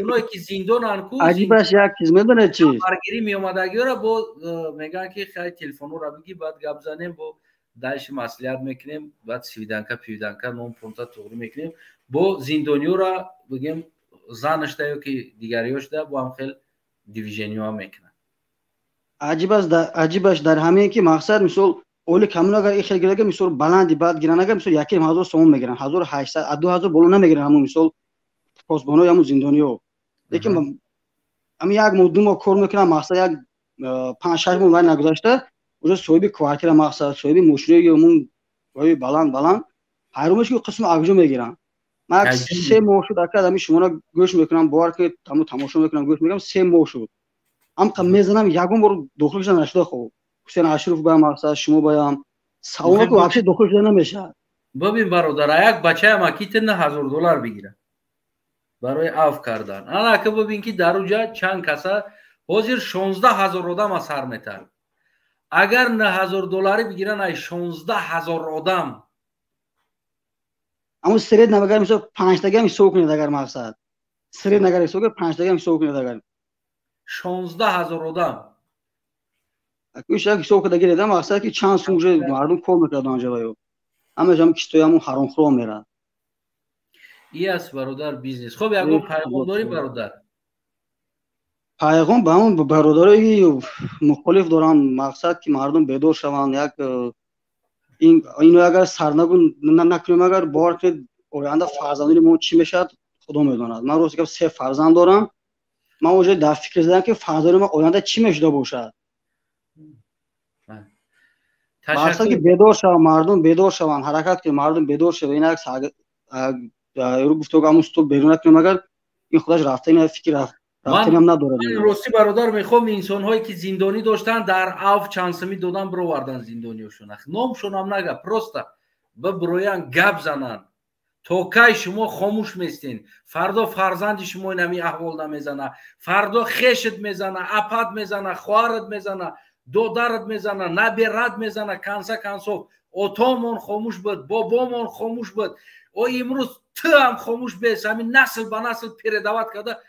оное ки зиндонанд ку.
Аҷибаш як чиз медонед чи?
Баргирӣ меомадагиёра бо э, мегӯянд, ки хай, телефонҳоро бигӣ, баъд гап занем, бо дальше маслиҳат мекунем, баъд свиданка пивиданка ном пунта туғрӣ мекунем. Бо зиндониёра бигем, занашда ё ки дигариёшда бо ҳам хел движения мекунанд.
Аҷибаш дар ҳамин, ки мақсад, мисол, оли камун агар ихел гирага, мисол, баланди баъд гиран, агар мисол 1500 сомон мегиранд, 1800, 2000 боло намегиранд ҳамун мисол посбонои ҳамун зиндониҳо. Лекин ҳамин як моҳ, 2 моҳ кор мекунанд, мақсад, як 5-6 моҳ вай нагузашта уже соҳиби квартира, мақсад, соҳиби мошинои ҳамун баланд баланд. Ҳайрон меши, ки қисми акҷо мегиранд. Ман 3 моҳ шуд, ака, ҳамин шуморо гӯш мекунам, бовар кунед, тамошо мекунам, гӯш мекунам, 3 моҳ шуд, ҳамқа мезанам, ягон бор дохил шуда нашуда. Хоб, Ҳусен Ашуров баям, мақсад, шумо баям савол, ки вообще дохил шуда намешавад.
Бибин, бародар, як бачаям аките 9000 доллар бигира барои аф кардан. Ана ака, бибин, ки дар уҷа чанд каса ҳозир 16 000 одам асар метард. Агар 9000 долларӣ бигиран ай 16 000 одам.
Аммо средний агар мисол панҷтагиам ҳисоб кунед, агар мақсад средний агар ҳисоб кунед, панҷтагиам ҳисоб кунед агар.
16 000 одам.
Як ҳисоб карда гиред, мақсад, ки чанд сум уже мардум кор мекард онҷа ва ё ҳамааш ҳам кистои ҳамун ҳаромхӯро мерад.
И аст, бародар, бизнес. Хоб, ягон пайғом дорӣ, бародар?
Пайғом ба ҳамон бародарои мухолиф дорам, мақсад, ки мардум бедор шаванд. Як ино агар сарнагун накунем, агар бовар кунед, оянда фарзандони мо чӣ мешавад, худо медонад. Ман рост гап, се фарзанд дорам. Ман уже дар фикр задам, ки фарзандони ман оянда чӣ мешуда бошад. Мақсад, ки бедор шаванд мардум, бедор шаванд, ҳаракат кунем, мардум бедор шавад. Ин як гуфтугӯ ҳамун стол берун накунем, агар ин худаш рафта, ин фикр рафтанам надорад.
Ростӣ, бародар, мехоҳам инсонҳое ки зиндонӣ доштанд, дар аф чанд сумӣ додан бировардан зиндониёшон, номшонам нага, просто бибироян, гап зананд. То кай шумо хомӯш местен? Фардо фарзанди шумо инами аҳвол намезана, фардо хешат мезана, апат мезана, хоҳарат мезана, додарат мезана, наберат мезана. Конце концов, отомон хомӯш буд, бобомон хомӯш буд, о имрӯз ту ҳам хомӯш бес. Ҳамин насл ба насл передавать карда,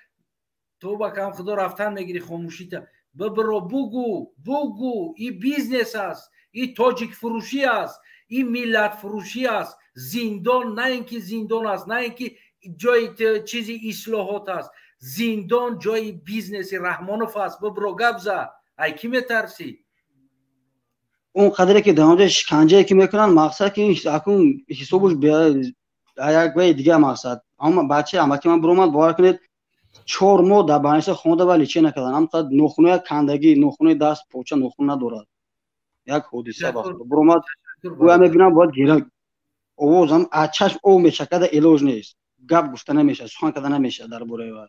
тоба кам худо рафтан мегири хомӯшита. Бибиро, бугӯ, бугӯ, и бизнес аст, и тоҷикфурӯшӣ аст, и миллатфурӯшӣ аст. Зиндон на ин ки зиндон аст, на ин ки ҷои чизи ислоҳот аст, зиндон ҷои бизнеси Раҳмонов аст. Бибиро, гап за, ай кӣ метарсӣ?
Он қадре ки дар онҷа шиканҷае ки мекунанд, мақсад, ки акун ҳисобуш як вай дига. Мақсад, ама бачаи амаки ман биромад, бовар кунед, 4 моҳ дар больница хонда ва лечение накардан. Ҳамқадр нохуноя кандагӣ, нохунои даст, поча нохун надорад. Як ҳодиса биромад, гӯя мебинам, бояд гира овозам аз чашм об мечакада, илоҷ нест, гап гуфта намешавад, сухан карда намешавад дар бораи вай.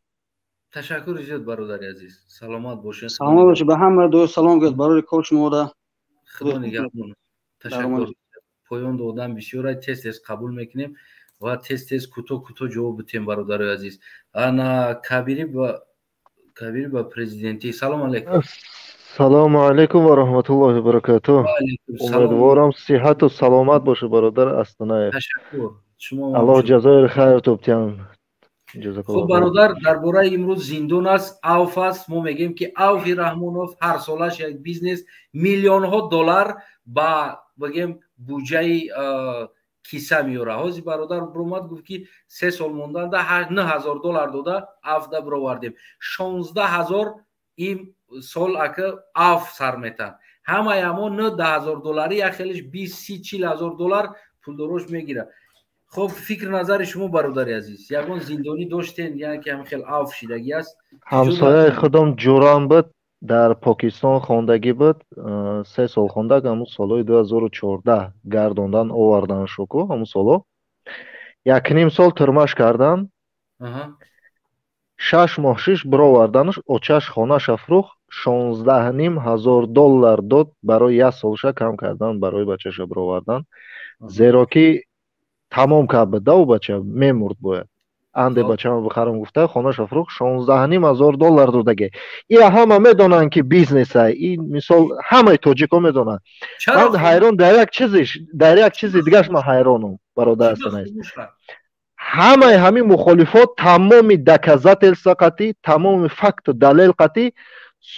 Ташаккури зиёд, бародари азиз, саломат бошед.
Саломат бошед, ба ҳама дуо салом гӯяд, барои кор шумода.
Худо нигаҳбон, ташаккур. Поён додан бисёра, тез тез қабул мекунем ва тез тез, кӯтоҳ кӯтоҳ ҷавоб битем, бародарои азиз. Ана Кабири ба президентӣ, салом алейкум.
Салому алайкум ва раҳматуллоҳи баракатуҳ. Умедворам, сиҳату саломат бошед, бародар Астанаев.
Ташаккур.
Аллоҳ ҷазои хайр тубтиям.
Хуб, бародар, дар бораи имрӯз зиндон аст, авф аст. Мо мегӯем, ки авфи Раҳмонов ҳар солаш як бизнес, миллионҳо доллар ба, бигем, буҷаи киса меёра. Ҳозир бародар биромад, гуфт, ки 3 сол монданда 9000 доллар дода, афда бировардем. 16 000. Ин сол ака аф сар метан. Ҳамаи ҳамон 9-10 ҳазор долларӣ, як хелиш 20, 30, 40 ҳазор доллар пулдорош мегирад. Хоб, фикр назари шумо, бародари азиз, ягон зиндонӣ доштен, яъне ки ҳамин хел аф шидагӣ аст?
Ҳамсояи худам ҷурам буд, дар Покистон хондагӣ буд, 3 сол хондаг, ҳамун солҳои 2014 гардондан овардан шуку. Ҳамун солҳо якним сол тюрьма ш кардан, 6 моҳ шиш бироварданаш. Очаш хонаша фурӯхт, 16,5 ҳазор доллар дод барои як солша кам кардан, барои бачаша бировардан, зеро ки тамом кард буд да ӯ бача, мемурд. Бояд анде бачамо бихарам гуфта, хонаша фурӯхт, 16,5 ҳазор доллар додаге. Ира ҳама медонанд, ки бизнеса ин. Мисол, ҳамаи тоҷико медонанд. Ман ҳайрон дар як чизиш, дар як чизи дигаш ман ҳайронам, бародар Астанаиз. Ҳамаи ҳамин мухолифот тамоми доказательства қатӣ, тамоми факту далел қатӣ,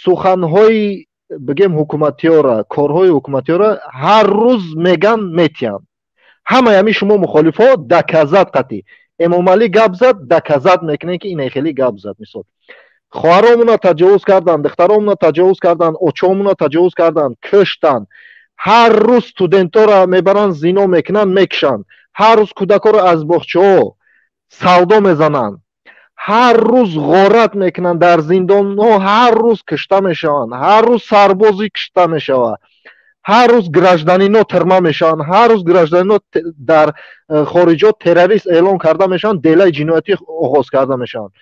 суханҳои бигем ҳукуматиёра, корҳои ҳукуматиёра ҳар рӯз меган, метиҳанд. Ҳамаи ҳамин шумо мухолифҳо доказать қатӣ. Эмомалӣ гап зад, доказать мекунем, ки ине хеле гап зад. Мисол, хоҳаромуна таҷовуз карданд, духтаромуна таҷовуз карданд, очомуна таҷовуз карданд, куштанд. Ҳар рӯз студентора мебаранд, зино мекунанд, мекушанд. Ҳар рӯз кӯдакоро аз боғчаҳо савдо мезананд, ҳар рӯз ғорат мекунанд дар зиндонҳо, ҳар рӯз кушта мешаванд, ҳар рӯз сарбозӣ кушта мешавад, ҳар рӯз гражданин о тюрьма мешаванд, ҳар рӯз гражданин о дар хориҷот террорист эълон карда мешаванд, дела и ҷиноятӣ оғоз карда мешаванд.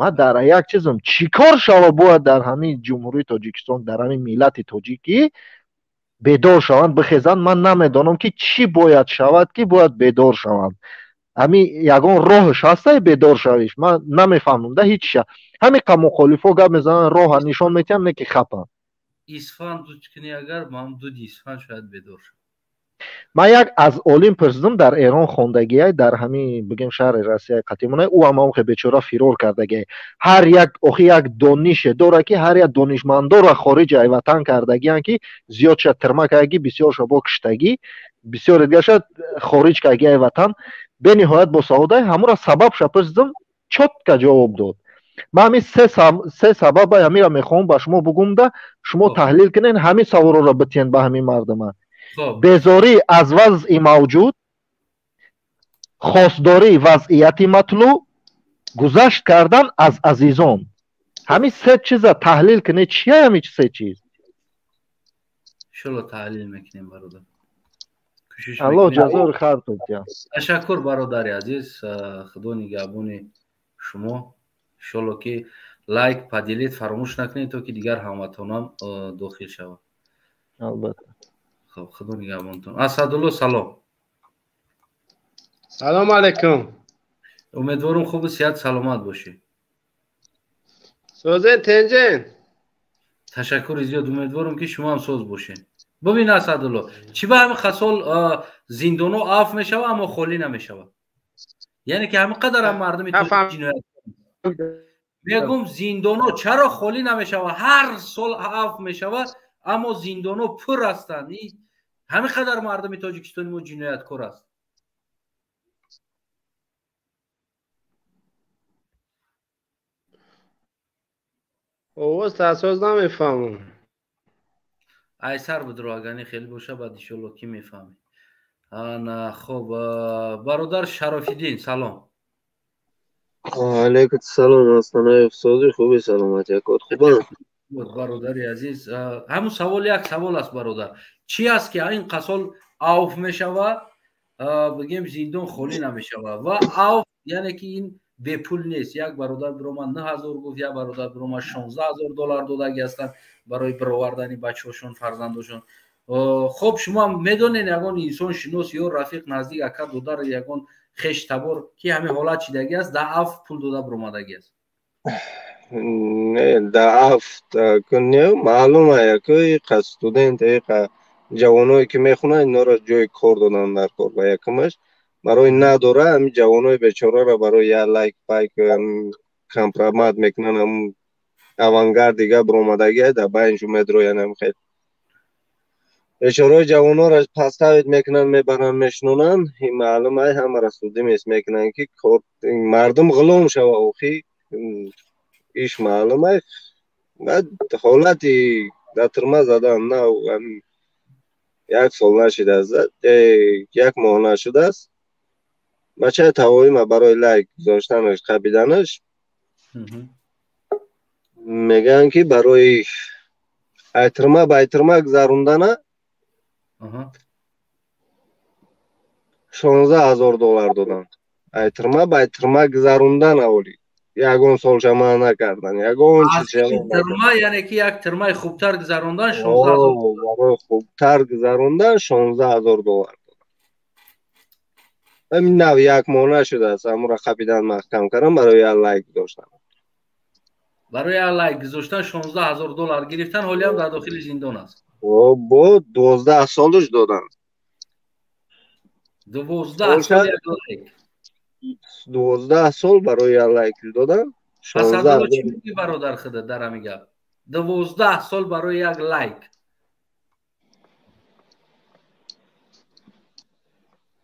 Ман дар як чизам: чӣ кор шава бояд дар ҳамин Ҷумҳурии Тоҷикистон, дар ҳамин миллати тоҷикӣ бедор шаванд, бихезанд? Ман намедонам, ки чӣ бояд шавад, ки бояд бедор шаванд. Ҳамин ягон роҳш ҳастай бедор шавиш? Ман намефаҳмам да ҳечша. Ҳамин қа мухолифҳо гап мезананд, роҳа нишон метиҳанд, не ки хапанд.
Исфан дуд кунӣ агар, ман дуди исфан шояд бедор шавад.
Ман як аз олим пурсидам, дар Эрон хондагиай, дар ҳамин бигем шаҳри Россия қатимона. Ӯ ҳам охе бечора фирор кардагиай. Ҳар як охи як донише дора, ки ҳар як донишмандора хориҷи ай ватан кардагиян, ки зиёдша тюрьма кардагӣ, бисёрша бо куштагӣ, бисёре дигарша хориҷ кардаги ай ватан. Бениҳоят босаводай. Ҳамура сабабша пурсидам, чётко ҷавоб дод. Ман ҳамин се сабаба ҳамира мехоҳам ба шумо бугум да, шумо таҳлил кунен, ҳамин саволҳоро битиҳен ба ҳамин мардума: безорӣ аз вазъи мавҷуд, хосдории вазъияти матлуб, гузашт кардан аз азизон. Ҳамин се чиза таҳлил кунед. Чия ҳамин се чиз?
Иншолло, таҳлил мекунем, бародар.
Аллоҳ ҷазори хайр диҳад.
Ташаккур, бародари азиз, Худо нигаҳбони шумо. Иншолло, ки лайк, поделить фаромӯш накунед, то ки дигар ҳамватонам дохил шавад.
Албатта.
Хоб, Худо нигаҳбонтон. Асадулло, салом.
Салом алейкум.
Умедворам, хубу сиҳат, саломат бошӣ.
Созен, тенҷен?
Ташаккури зиёд, умедворам, ки шумо ҳам соз бошед. Бубин, Асадулло, чӣ ба ҳамин қасол зиндоно аф мешава, аммо холӣ намешавад? Яъне ки ҳамин қадарам мардуми ҷиноят мегум, зиндоно чаро холӣ намешавад? Ҳар сол аф мешавад, аммо зиндоно пур ҳастанд. Ҳамин қадар мардуми Тоҷикистони мо ҷинояткор аст?
Овоз таъсоз намефаҳмам.
Айсар будро, агани хеле боша, баъд иншолло ки мефаҳмӣ. Ана хоб, бародар Шарофиддин, салом.
Алейкум салом, Астанаев. Сози, хуби, саломати, якот хубан?
Бародари азиз, ҳамун савол як савол аст, бародар: чӣ аст, ки ин қасол авф мешава, бигем, зиндон холӣ намешава? Ва авф яъне ки ин бепул нест. Як бародар биромад, 9000 гуфт, як бародар биромад, 16 000 доллар додаги ҳастанд барои бировардани бачаҳошон, фарзандошон. Хоб, шумо ҳам медонед, ягон инсоншинос ё рафиқ, наздик, ака, додар, ягон хеш табор, ки ҳамин ҳолат чидаги аст, да аф пул дода биромадаги аст?
Не, да аф не, маълума, яко иқа студент, иқа ҷавоное ки мехонанд, инора ҷои кор додан дар кор. Ба якумаш барои надора ҳамин ҷавонои бечораро барои як лайк пайк компромат мекунанд. Ҳамун авангард дига биромадагия дар байншу медроян, ҳам хел бечораи ҷавонора подставить мекунанд, мебаранд, мешинонанд. Ин маълум ай, ҳамара судимость мекунанд, ки кор мардум ғулом шава. Охи иш маълум ай. Баъд ҳолати дар тюрьма задан на як сол нашидааст, як моҳ нашудааст. Бачаи тавоима барои лайк гузоштанаш қабиданаш мегӯянд, ки барои айтирма ба айтирма гузарондана 16 000 доллар доданд. Айтирма ба айтирма гузарондан аволи ягон солша ман накардан, ягон
чизтирма, яъне ки як тирмаи хубтар гузарондан.
Барои хубтар гузарондан 16 000 доллар доданд. Нав як моҳ нашудааст, амура қапидан, маҳкам кардан барои як лайк гузоштан.
Барои як лайк гузоштан 16 000 доллар гирифтан. Ҳолиам дар дохили зиндон аст.
Бо 12 солаш доданд.
12 сол як лайк.
12 сол барои як лайк додан.
Чӣ мегӯӣ, бародар, худа дар ҳамин гап? 12 сол барои як лайк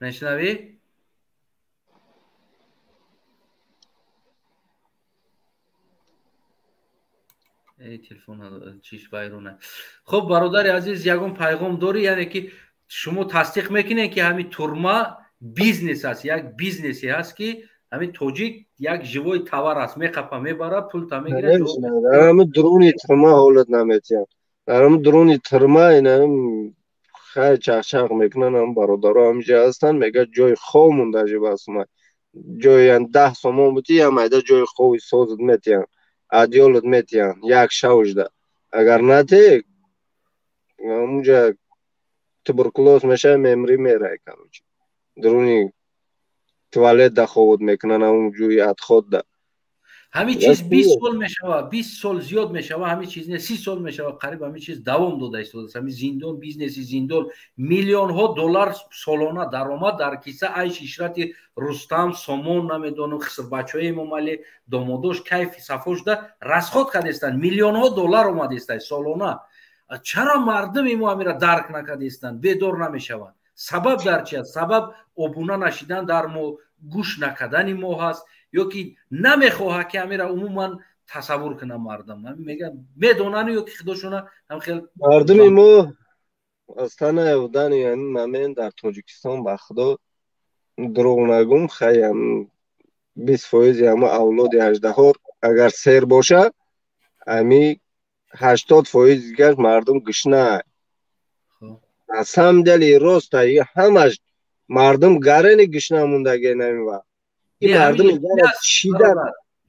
мешунавӣ? Телефон чиш вайрона. Хуб, бародари азиз, ягон пайғом дорӣ? Яъне ки шумо тасдиқ мекунед, ки ҳамин турма бизнес аст, як бизнесе ҳаст, ки ҳамин тоҷик як живой товар аст, меқапа, мебара, пулта мегирад?
Дар дуруни турма ҳолат наметиҳанд. Дар дуруни турма инам хай чақчақ мекунанд. Ам бародаро ҳамиҷа ҳастанд, мегӯяд, ҷои хов мондаҷи басума, ҷои 10 сомон бути, я майда ҷои хови созат метиҳанд, одеялот метиҳанд як шавжда. Агар нате, ҳамуҷа туберкулоз мешавад, мемрӣ, мерай. Короче, дуруни туалет да ховот мекунанд, ҳамун ҷӯи отход да.
Ҳамин чиз 20 сол мешава, 20 сол зиёд мешава, ҳамин чиз не, 30 сол мешава қариб, ҳамин чиз давом дода истодааст. Ҳамин зиндон, бизнеси зиндон, миллионҳо доллар солона даромад дар киса, айш ишрати Рустам, Сомон, намедонам, хисрбачаҳои Эмомалӣ, домодош кайфи сафо шуда расход кардастанд. Миллионҳо доллар омадааст солона. Чаро мардуми мо ҳамира дарк накардастанд, бедор намешаванд? Сабаб дар чи аст? Сабаб обуна нашидан дар мо, гӯш накардани мо ҳаст ё ки намехоҳад, ки ҳамира умуман тасаввур кунад мардум? Мега медонанд ё ки худошона ҳам хел.
Мардуми мо астана дани момент дар Тоҷикистон, ба худо, дурӯғ нагум, хаям 20 фоизи ҳама авлоди ҳаждаҳор агар сер боша, ами 80 фоиз дигар мардум гушна. На самом деле роста ҳамаш мардум гарени гушна мондаги нами вақт. Ин мардум чӣ дар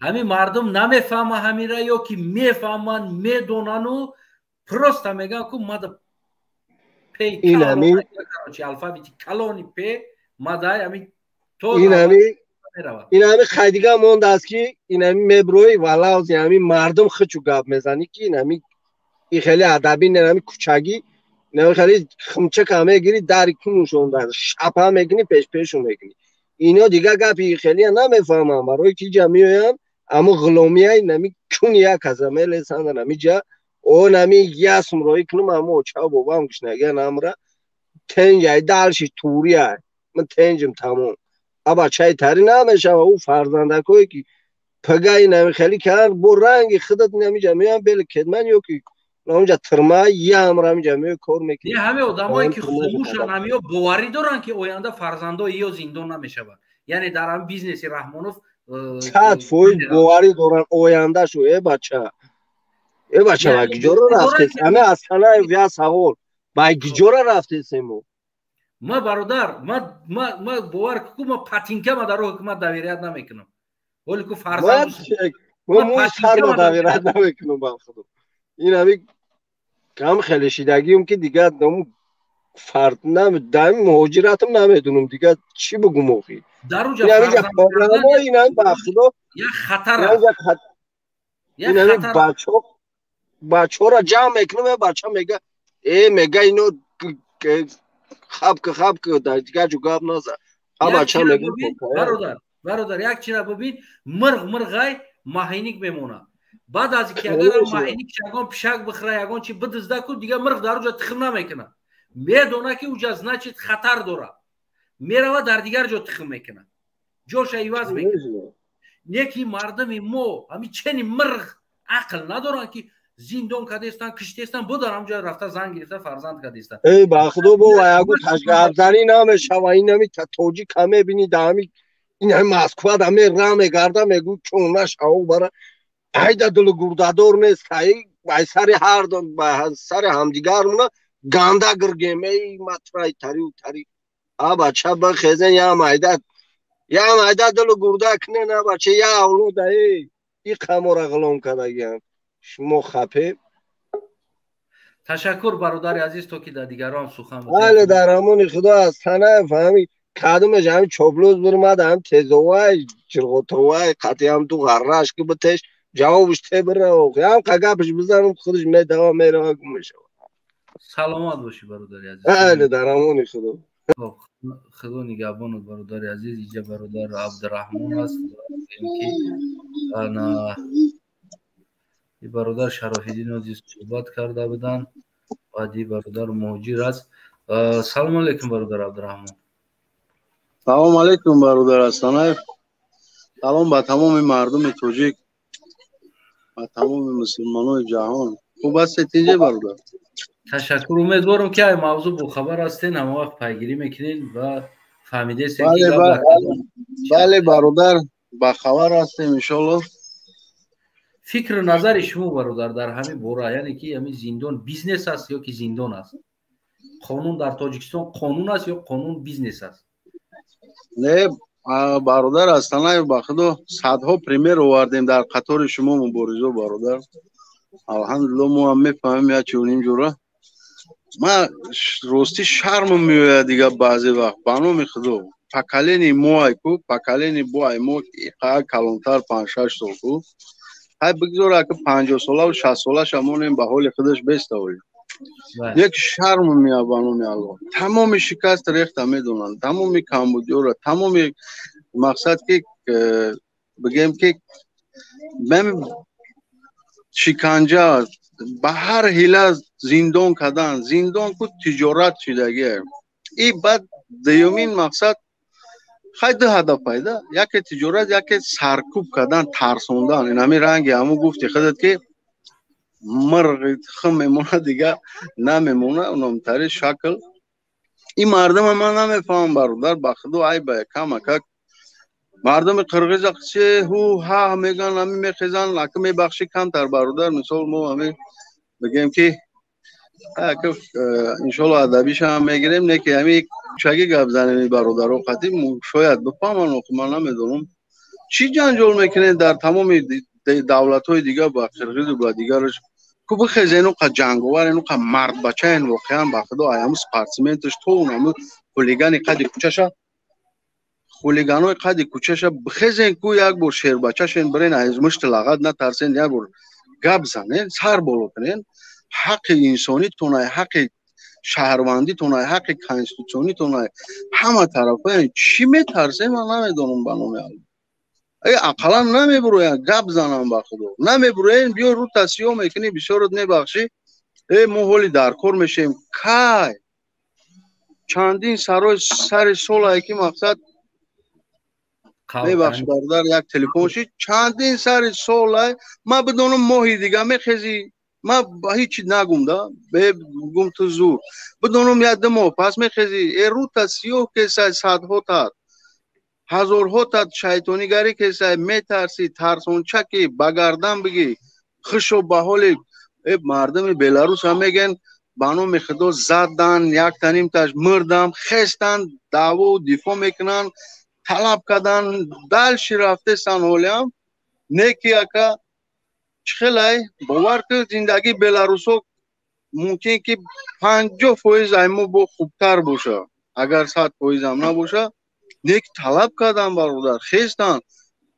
Ҳамин мардум намефаҳма ҳамира ё ки мефаҳманд, медонану просто мегӯянд, ку мада п алфавити калони п мадай ҳамин.
Ин ҳами хайдига мондааст, ки ин ҳами меброи валавзи ҳами мардум хичу гап мезанӣ, ки ин ҳами и хеле адабӣ не, ҳами кӯчагӣ, ин хеле химчака мегирӣ, дари кунушонда шапа мекунӣ, пешпешу мекунӣ. Ино дигар гапи хеле намефаҳмам, барои ки ҷа меоянд, амо ғуломияи нами куни як каса мелесанд нами ҷа о нами ясм роӣ кунам, амо оча бобам гушнагиан амра тенҷай, дальше турия ман тенҷим, тамом. А бачаи тари намешава. Ӯ фарзандакое ки пагаи нами хеле кард, бо ранги худат намиҷа меоянд, бели кетман ё ки онҷа тирма ямра ҳамиҷа меояд, кор мекунӣ.
Ҳаме одамое ки хомӯшанд, ҳамиё боварӣ доранд, ки оянда фарзандои ё зиндон намешавад, яъне дар ҳами бизнеси Раҳмонов?
100% боварӣ доранд ояндашу. Э бача, э бача, ба гиҷора рафтес? Ами Астанаев я савол: ба гиҷора рафтесемо?
Ма, бародар, ма бовар ку, ма патинкама дар роҳи ма доверять намекунам. Ҳоли ку фарзанд.
Мӯи сарма доверять намекунам, ба худо. Ин ҳами кам хеле шидагием, ки дигар фард дами муҳоҷиратам намедунам, дигар чӣ бугум охи. Инам ба худо.
Як хатар.
Инами бачаҳоро ҷамъ мекунам, бача мега, э мега, ино хабка хабка, дар дигар ҷо гап наза. А бача мега.
Бародар, бародар, як чира бибин: мирғ мирғай маҳиник мемонад. Баъд аз ки агар маҳиник ягон пишак бихӯра, ягон чи бидизда ку, дигар мирғ дар уҷа тухм намекунад. Медона, ки уҷа, значит, хатар дорад, мерава, дар дигар ҷо тухм мекунад, ҷоша иваз мекунад. Не ки мардуми мо ҳамин чени мирғ ақл надоранд, ки Зиндон кардестан, киштестан, бо дар ҳамҷо рафта зан гирифта, фарзанд кардестан.
Эй, ба худо, бо ягу ташгабзанӣ намешава. Инами тоҷика мебини, даами ин ҳами Москва да мера мегарда, мегӯ чона шаво бара айда дилу гурдадор нест. Ай ай сари ҳар сари ҳамдигармона ганда гиргем. Эй, матрай тариу тари а бача бихезен, я майда, я майда дилу гурда кунен. А бача, я авлода, эй, и қамора ғулом кардагиам шумо хапе.
Ташаккур, бародари азиз, то ки дар дигарон сухан.
Бале, дар амони худо. Аз танаев ҳами кадумеш ҳами чоблуз бурмад, ҳам тезовай чирғотовай қатъиам ту ғарраш ки битеш ҷавобш тебира. Ҳам қагапш бизанам, худаш медава, мерава, гум мешава.
Саломат бошӣ, бародари азиз.
Бале, дар амони худо.
Худо нигаҳбонат, бародари азиз. Иҷа бародар Абдураҳмон аст, ки ана и бародар Шарофиддин азиз суҳбат карда буданд. Баъди бародар Муҳоҷир аст. Салому алейкум, бародар Абдураҳмон.
Салому алейкум, бародар Астанаев. Салом ба тамоми мардуми тоҷик, ба тамоми мусулмонои ҷаҳон. Хуб ҳастед, тинҷе, бародар?
Ташаккур. Умедворам, ки ай мавзӯъ бохабар ҳастен, ҳама вақт пайгирӣ мекунед ва фаҳмидестен.
Бале, бародар, бахабар ҳастем, иншолло.
Фикру назари шумо, бародар, дар ҳамин бора, яъне ки ҳамин зиндон бизнес аст ё ки зиндон аст? Қонун дар Тоҷикистон қонун аст ё қонун бизнес аст?
Не, бародар Астанаев, ба худо, садҳо пример овардем дар қатори шумо муборизо, бародар. Алҳамдулилло, мо ҳам мефаҳмем як чунин ҷура. Ман ростӣ шармам меояд дига баъзе вақт, ба номи худо. Поколение мо ай ку, поколение бо ай мо калонтар 5-6 сол ку. Ҳай, бигзор, ака 50-солаву 60-солаша монем, ба ҳоли худаш беставоем. Як шарм меояд, ба номи Аллоҳ. Тамоми шикаст рехта медонанд, тамоми камбудиёра, тамоми мақсад ки бигем ки шиканҷа, ба ҳар ҳила зиндон кардан, зиндон ку тиҷорат шидагие. И баъд дуюмин мақсад хай ду ҳадаф пайда: яке тиҷорат, яке саркӯб кардан, тарсондан. Ин ҳамин ранги ҳамун гуфти худат ки мирғи хум мемонад, дига намемона, уномтари шакл. Ин мардума ман намефаҳмам, бародар, ба худо, айба камакак мардуми қирғиза че ҳу ҳа меган, ҳами мехезан. Ака, мебахшӣ, камтар, бародар, мисол мо ҳами бигем ки ака, иншолло, адабишам мегирем, не ки ҳами кӯчагӣ гап занем. Бародаро қатӣ шояд бифаҳман. Охи ман намедонам, чӣ ҷанҷол мекунед дар тамоми давлатҳои дига ба қирғизу ба дигараш ку. Бихезен, уқа ҷанговар, уқа мардбачаен воқеан, ба худо, ай ҳаму спортсменташ то он ҳаму хулигани қади кӯчаша, хулиганои қади кӯчаша бихезен ку, як бор шербачашен бирен, аз мушти лағат натарсен, як бор гап занен, сар боло кунен. Ҳаққи инсонитонай, ҳаққи шаҳрвандитонай, ҳаққи конститутсионитонай, ҳама тарафаен. Чӣ метарсем, ман намедонам, ба номи Алло. Э, ақаллан намебуроянд гап занам, ба худо, намебуроян. Биё, рӯта сиёҳ мекунӣ, бисёрот мебахшӣ. Э, мо ҳоли дар кор мешавем. Кай чандин сарои сари солае ки мақсад, мебахшӣ, бародар, як телефон шид. Чандин сари солай ман бидонам, моҳи дига мехезӣ, ман ҳичи нагум да гум, ту зур бидонам, як ду моҳ пас мехезӣ. Э, рӯта сиёҳ кесай, садҳо тар, ҳазорҳо та шайтонигарӣ кесай, метарсӣ, тарсончаки ба гардан бигӣ. Хушо ба ҳоли э мардуми Беларус ҳам мегӯянд, ба номи худо, задан якта нимташ мурдам, хестан, даъву дифоъ мекунанд, талаб кардан, дальше рафтесан. Ҳолиам не ки, ака, чӣ хелай, бовар ки зиндагии беларусо мумкин ки 50% ай мо бо хубтар боша, агар 100%-ам набоша. Не ки талаб кардан, бародар, хестан.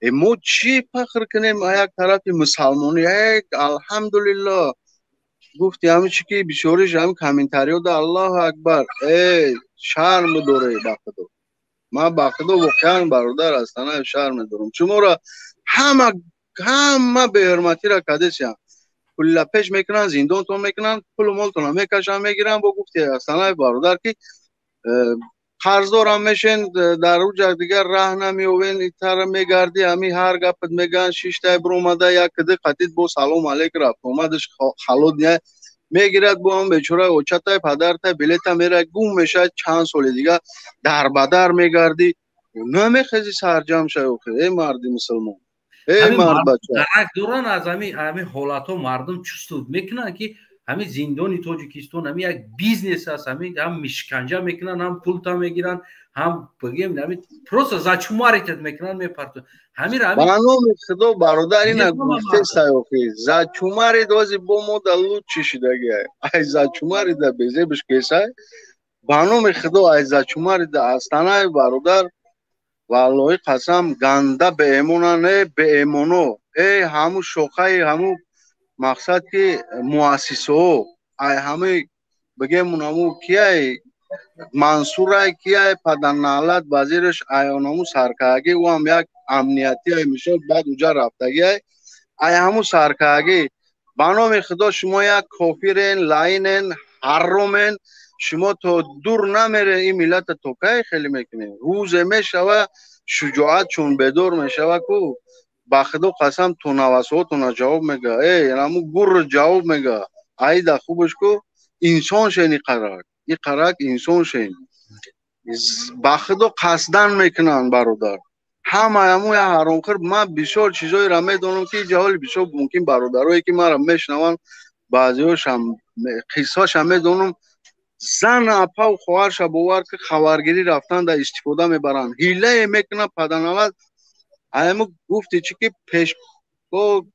Э, мо чӣ фахр кунем? Як тарафи мусалмонӣ, э, алҳамдулилло, гуфти ҳамин чи ки бисёриш ҳамин комментариёда, Аллоҳу акбар. Э, шарм доре, ба худо. Ман, ба худо, воқеан, бародар Астанаев, шарм дорам. Шуморо ҳама ҳама беҳурматиро кардесиям, пулла пеш мекунанд, зиндонтон мекунанд, пулу молтонро мекашанд, мегиранд. Бо гуфти Астанаев, бародар, ки Қарздорам мешен, дар уҷа дигар раҳ намеёвен, итара мегарди, ҳами ҳар гапат меган, шиштай биромада, як киди қатид бо салом алейк рафт омадаш, холодня мегирад, бо ҳам бечора очатай, падартай билета мера, гум мешавад. Чанд соли дига дар бадар мегардӣ, намехези сарҷам шай. Охир, эй марди мусулмон, эй мард бача,
дарак доран аз ҳами ҳолатҳо. Мардум чувствует мекунанд, ки ҳамин зиндони Тоҷикистон ҳамин як бизнес аст. Ҳамин ҳам мишканҷа мекунанд, ҳам пулта мегиранд, ҳам бигем, ҳамин просто зачумарить мекунанд, мепартоянд. Ҳамин
Ба номи Худо, бародар, ина гуфтестай, охи зачумарить ози бо мода лучше шидаги. Ай зачумарить да безебиш кесай. Ба номи Худо, ай зачумарить да Астанай, бародар, валлоҳи қасам, ганда беэмона, не беэмоно, э ҳаму шохаи ҳаму мақсад ки муассисаҳо, ай ҳамаи бигем, унаму кияй, Мансурай, кияй, паданалат вазираш, ай онаму саркаагӣ, ӯ ҳам як амниятиай, мисол, баъд уҷа рафтагиай, ай ҳаму саркаагӣ. Ба номи Худо, шумо як кофирен, лаинен, ҳарромен. Шумо то дур намере, ин миллата то кай хеле мекунед? Рӯзе мешава, шуҷоат чун бедор мешава ку, ба Худо қасам, то навасҳотона ҷавоб мега. Эй, ҳаму гурр ҷавоб мега. Айда хубаш ку, инсон шен, иқарак иқарак инсон шен. Ба Худо, қасдан мекунанд, бародар, ҳама ҳаму як ҳаромхӯр. Ман бисёр чизоеро медонам, ки ҷаҳоли бисёр мумкин бародарое ки маро мешунаванд, баъзеҳошам қиссаша медонам. Зан, апаву хоҳарша, бовар ки, хабаргирӣ рафтан да истифода мебаранд, ҳилае мекунанд, паданалат. Айму гуфти чӣ ки пеш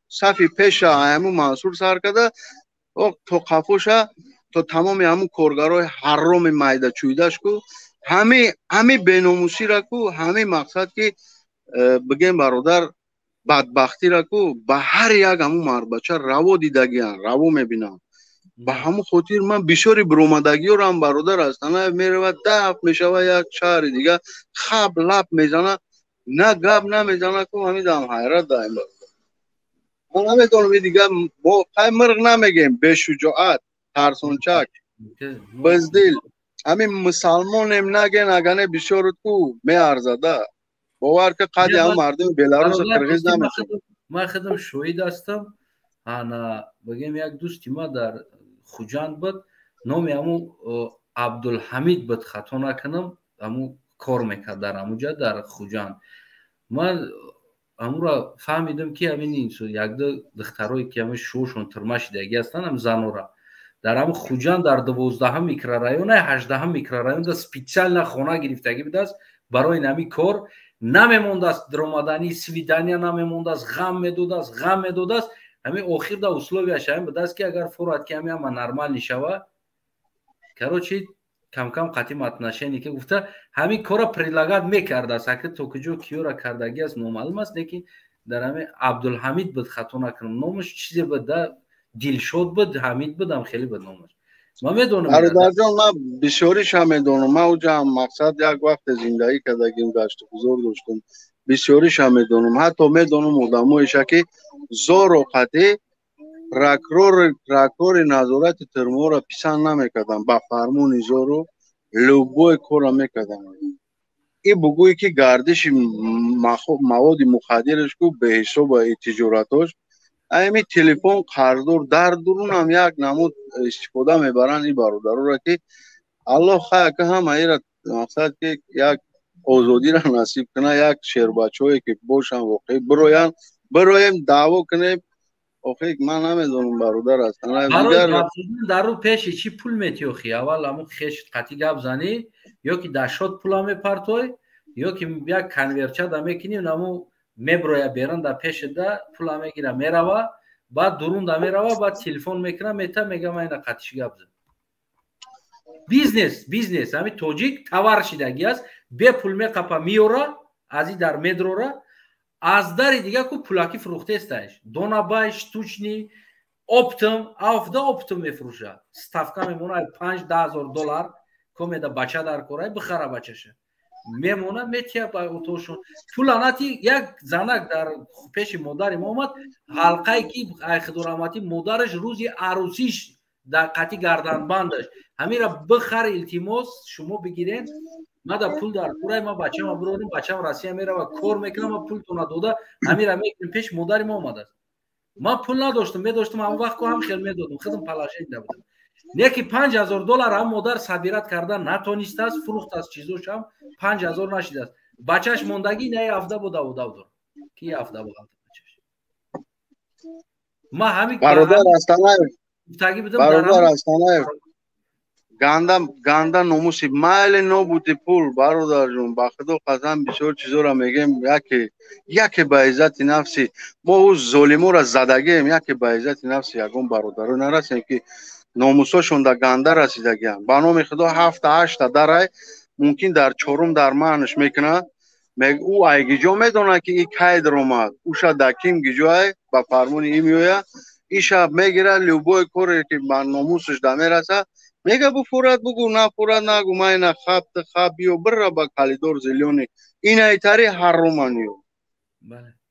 сафи пеша айму Мансур сар карда то қафоша, то тамоми ҳамун коргарои ҳарроми майда чӯидаш ку, ҳами беномусира ку, ҳами мақсад ки бигем, бародар, бадбахтира ку, ба ҳар як ҳамун мардбача раво дидагиян, раво мебинанд. Ба ҳамун хотир ман бисёри биромадагиёрам, бародар, Астана меравад, дафт мешава, як шаҳри дига хаб лаб мезана, на гап намезана ку. Ҳамидам ҳайрат даем. Ман намедонам, дига мо қай мирғ намегем. Бешуҷоат, тарсончак, биздил, ҳамин мусалмонем наген, агане бисёрут ку меарзада. Бовар ки, қади ҳам мардуми Беларусу Қирғиз намешавад.
Ман худам шоҳид ҳастам. Ана, бигем, як дӯсти ма дар Хуҷанд буд, номи ҳаму Абдулҳамид буд, хато накунам. Ҳаму кор мекард дар ҳамуҷа, дар Хуҷанд. Ман ҳамуро фаҳмидам, ки ҳамин якду духтарое ки ҳамин шӯшон тирма шидагӣ ҳастанд, ҳам занора дар ҳамин Хуҷанд, дар 12-ҳам микрорайона, 18-ҳам микрорайонда специально хона гирифтагӣ будааст барои ҳамин кор. Намемондааст даромадани, свидания намемондааст, ғам медодааст, ғам медодааст. Ҳамин охир да условия ш ҳамин будааст, ки агар фурад, ки ҳамин ҳама нормально шава, короче, камкам қатим отношение ки гуфта, ҳамин кора предлагать мекардааст. Аки то куҷо киёра кардагӣ аст, номаълум аст, лекин дар ҳамин Абдулҳамид буд, хато накунам номаш, чизе буд да, Дилшод буд, Ҳамид будам, хеле буд номаш, ман медонам.
Бародарҷон, ман бисёриша медонам. Ман уҷа мақсад як вақте зиндагӣ кардагим, гашту гузор доштум, бисёриша медонам. Ҳатто медонам одамоеша, ки зору қатъӣ прокурори назорати тюрьма ро писанд намекардам, ба фармони зору любой корро мекардам. И бугӯе ки гардиши маводи мухаддираш ку беҳисоба, и тиҷоратош, ами телефон қарздор, дар дурунам як намуд истифода мебаранд. И бародароро ки Аллоҳ хаяка ҳама ира мақсад ки як озодиро насиб куна, як шербачаҳое ки бошанд, воқеӣ бироянд, бироем, даъво кунем. Охи, ман намедонам, бародар, астан.
Дару пеши чӣ пул мети? Охи, аввал ҳамун хеш қатӣ гап занӣ, ё ки дар шот пула мепартой, ё ки як конверт ча да мекунӣ, наму меброя берун, дар пешида пула мегира, мерава, баъд дурунда мерава, баъд телефон мекуна, мета, мега, ман ина қатиш гап зан. Бизнес, бизнес. Ҳами тоҷик товар шидагӣ аст, бепул меқапа, миёра, аз и дар медрора, аз дари дига ку пулакӣ фурӯхтестаеш, донабай, штучный, оптом, афда оптом мефурӯша, ставка мемона 5-10 ҳазор доллар. Комеда бача дар корай, бихара бачаша, мемона, метия ба отошон пула нати. Як занак дар пеши модари мо омад, ҳалқае ки айхидораҳматӣ модараш рӯзи арӯсиш дар қатӣ гарданбандаш, ҳамира бихар, илтимос, шумо бигирен. Ма да пул дар курай, ма бачама бурорим, бачам Россия мерава, кор мекунам, ма пултона дода, ҳамира мекунем, пеш модари ма омадааст. Ман пул надоштам, медоштам ҳамон вақт ку ҳам хел медодам, худам положение будам. Не ки $5000 ҳам модар собирать карда натонистааст, фурӯхтааст чизошам, 5000 нашидааст. Бачаш мондагӣ на ҳафта бо давудав дор. Ки ҳафта бо бачаш. Ма ҳами
бародар Астанаев, бародар Астанаев, ганда ганда номуси майли нобуди пул, бародарҷон, ба худо қасам, бисёр чизоро мегем, яке яке ба иззати нафси мо ӯ золиморо задагием, яке ба иззати нафси ягон бародаро нарасем, ки номусошон да ганда расидагиам. Ба номи худо, ҳафта ҳашта дарай мумкин дар чорум дар маънаш мекунад, ӯ айгиҷо медонад, ки и кай даромад, уша да ким гиҷоай ба фармони и меояд, иша мегирад, любой коре ки ба номусаш да мерасад, мега буфурад бугу, нафурад нагу, майна хаб хаб биё бирра ба калидор зелёный, инаитари ҳарруманиё.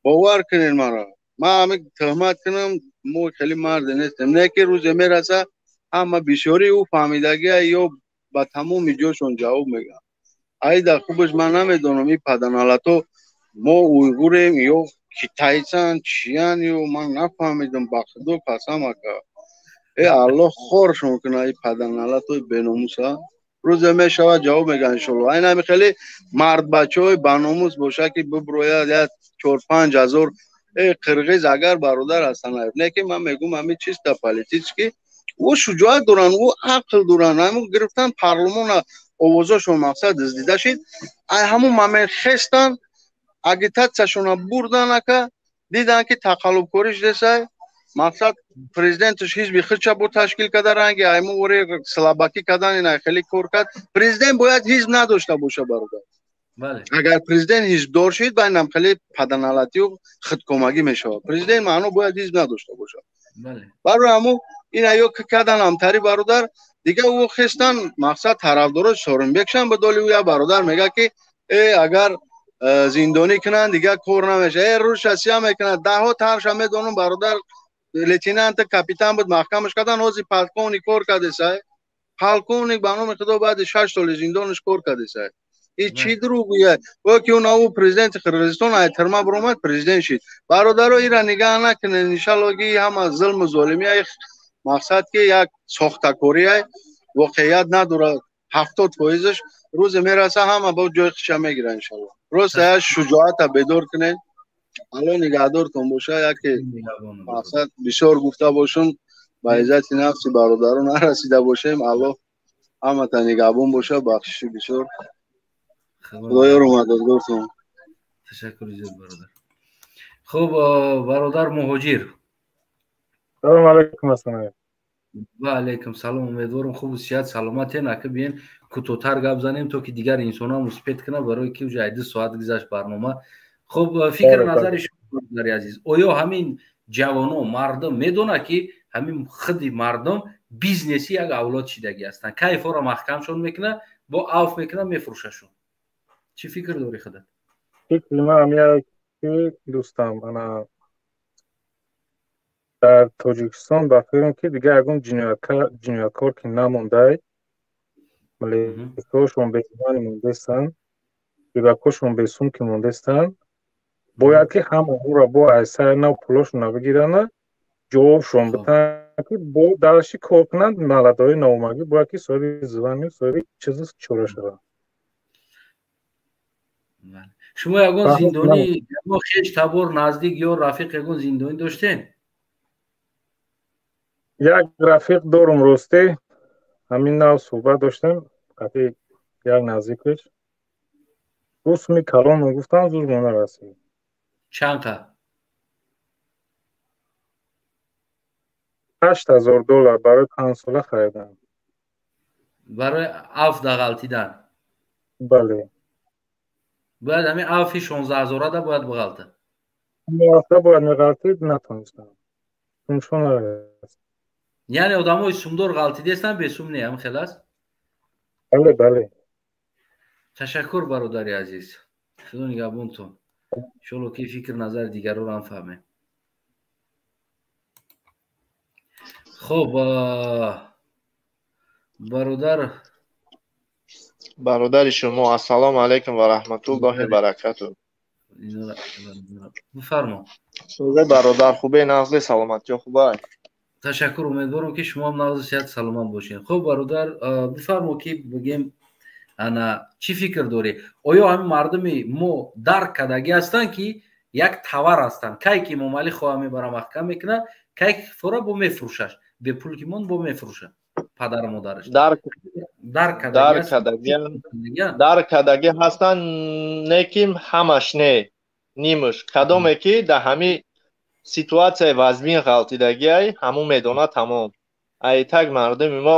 Бовар кунед мара, ман ҳами тӯҳмат кунам, мо хеле марде нестем, не ки рӯзе мераса, ҳама бисёри ӯ фаҳмидагия ё ба тамоми ҷошон ҷавоб мегӯянд. Айда хубаш ман намедонам, и паданалато мо уйғурем ё китайцан, чиян, ё ман нафаҳмидам, ба худо қасам, ака. Э аллоҳ хоршон кунад и паданалатои беномуса. Рӯзе мешавад, ҷавоб мегӯянд, иншолло. Айн ҳами хеле мардбачаҳои баномус боша, ки биброяд як 4-5 ҳазор э қирғиз агар бародар Ҳасанаев, не ки ман мегӯм, ҳами чисто политически ӯ шуҷоат доранд, ӯ ақл доранд, ҳамн гирифтан парлумона, овозошон мақсад диздида шид, ай ҳамун момент хестан, агитатсияшона бурдан, ака, дидан ки тақаллубкорӣ шудесай, мақсад президентш ҳизби худша бо ташкил карда, ранги айму вори слабакӣ кардан, ина хеле кор кард. Президент бояд ҳизб надошта боша, бародар. Агар президент ҳизбдор шид, байнам хеле паданалатию худкомагӣ мешавад. Президент маъно бояд ҳизб надошта бошад. Барои ҳамун ина ё кардан ҳамтари, бародар, дига ӯ хестан, мақсад тарафдорои Соринбекшан ба доли ӯ. Як бародар мегӯяд, ки э агар зиндонӣ кунанд, дига кор намешавад, э рӯша сия мекунад, даҳҳо тарша медонам, бародар, лейтенант, капитан буд, маҳкамаш кардан, ҳозир полковник кор кардесай, полковник, ба номи худо, баъди 6 соли зиндонаш кор кардесай. И чӣ дурӯғ ё ки ӯ ӯ президенти Қирғизистон ай тирма биромад, президент шид. Бародаро, ира нигаҳ накунед, иншалло, ки ҳама зулму золимия, мақсад ки як сохтакория, воқеият надорад 70%-аш. Рӯзе мераса, ҳама бо ҷои хиша мегирад, иншалло. Рост, як шуҷоата бедор кунед, алло нигаҳдортон боша. Яке мақсад бисёр гуфта бошум, ба иззати нафси бародаро нарасида бошем. Алло ҳамата нигаҳбон боша, бахшиши бисёр, худоёру мададгортон.
Ташаккури зиёд, бародар. Хуб, бародар Муҳоҷир.
Салому алайкум, Ассалом.
Ва алайкум салом. Умедворам, хубу сиҳат, саломатен. Ака, биен, кӯтоҳтар гап занем, то ки дигар инсонам успеть кунад, барои ки уже 2 соат гузашт барнома. Хуб, фикр назари шумо, бародари азиз, оё ҳамин ҷавоно, мардум медонад, ки ҳамин худи мардум бизнеси як авлод шидагӣ ҳастанд, кайфҳоро маҳкамшон мекунад, бо авф мекунад, мефурӯшашон? Чӣ фикр дорӣ худат?
Фикри ман ки, дӯстам, ана дар Тоҷикистон, ба фикрам, ки дигар ягон ҷинояткор ки намондай, милисҳошон бесумани мондестанд, кӯдакҳошон бесум ки мондестанд, бояд ки ҳама ӯро бо айсаи нав пулошонро бигиранд, ҷавобшон битанд, ки бо дарши кор кунанд. Маладои навомагӣ бояд ки соҳиби званию соҳиби чизи чора шаванд.
Шумо ягон зиндонӣ, ягон хеш табор, наздик ё рафиқ ягон зиндонӣ доштем?
Як рафиқ дорум, росте, ҳамин нав суҳбат доштем қати як наздикаш, гуфт: "Суми калон", гуфтам, зур мо нарасид.
Чанд қа?
$8000 барои 5 сола харидам.
Барои аф дағалтидан?
Бале.
Бояд ҳамин афи 16 ҳазорада бояд биғалта.
Ҳафта бояд меғалтид, натонистам, сумшо нарасид.
Яъне одамои сумдор ғалтидестанд, бесум не, ҳам хел аст?
Бале.
Ташаккур, бародари азиз, худо нигаҳбонтон. Иншолло, ки фикр назари дигарро ҳам фаҳмем. Хуб, бародар.
Бародари шумо, ассалому алайкум ва раҳматуллоҳи баракату.
Бифармо.
Сӯзе бародар, хубе, нағзе, саломатиё хубай?
Ташаккур, умедворам ки шумо ҳам нағзи сиҳат саломат бошед. Хуб бародар, бифармо ки бигем ана чӣ фикр дорӣ? Оё ҳамин мардуми мо дарк кардагӣ ҳастанд ки як товар ҳастанд? Кай ки Эмомалӣ хоҳа мебара маҳкам мекунад, кай ки фора бо мефурӯшаш, бепул ки монд бо мефурӯшад падару модараш.
Дарк кардагӣ ҳастанд, не ки ҳамаш не, нимаш. Кадоме ки дар ҳамин ситуатсияи вазмин ғалтидагиай, ҳамун медонад тамом. Айтак мардуми мо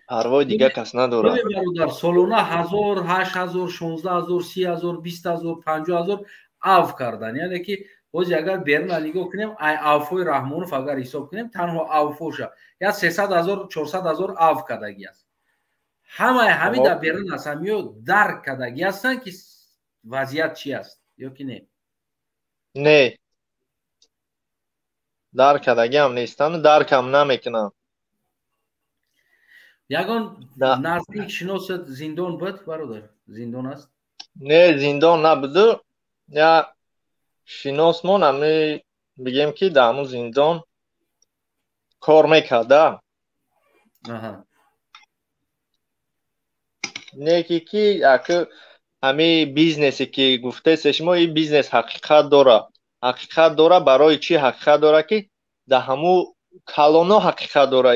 парвои дигар кас надорад.
Бародар, солона 1000, 8000, 16000, 30000, 20000, 50000 ав кардан. Яъне ки боз агар беруна нигоҳ кунем, ай авфои Раҳмонов агар ҳисоб кунем, танҳо авфоша я 300 000, 400 000 ав кардагӣ аст. Ҳамаи ҳамин дар берун аст, ҳамиё дарк кардагӣ ҳастанд ки вазъият чи аст ё ки не?
Не, дарк кардагиам нестам, даркам намекунам.
Ягон наздик шиносат зиндон буд, бародар? Зиндон аст?
Не, зиндон набуду. Я шиносмон ами бигем ки дар ҳамун зиндон кор мекарда. Неки ки аки ҳами бизнесе ки гуфтаест шумо, ин бизнес ҳақиқат дора. Ҳақиқат дора. Барои чӣ ҳақиқат дора? Ки дар ҳамун калоно ҳақиқат дора,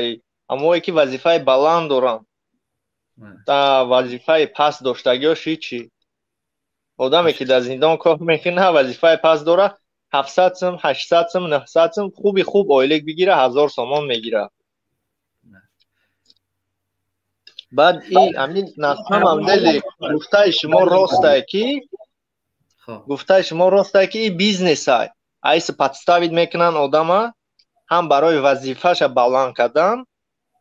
ҳамое ки вазифаи баланд доранд. Та вазифаи паст доштагиёш ҳичи. Одаме ки дар зиндон кор мекунад, вазифаи паст дора, 700 сум, 800 сум, 900 сум, хуби хуб ойлик бигира, 1000 сомон мегира. Баъд ҳамин на самом деле гуфтаи шумо ростае ки гуфтаи шумо ростае ки ин бизнесай. Айс подставить мекунанд одама ҳам барои вазифаша баланд кардан,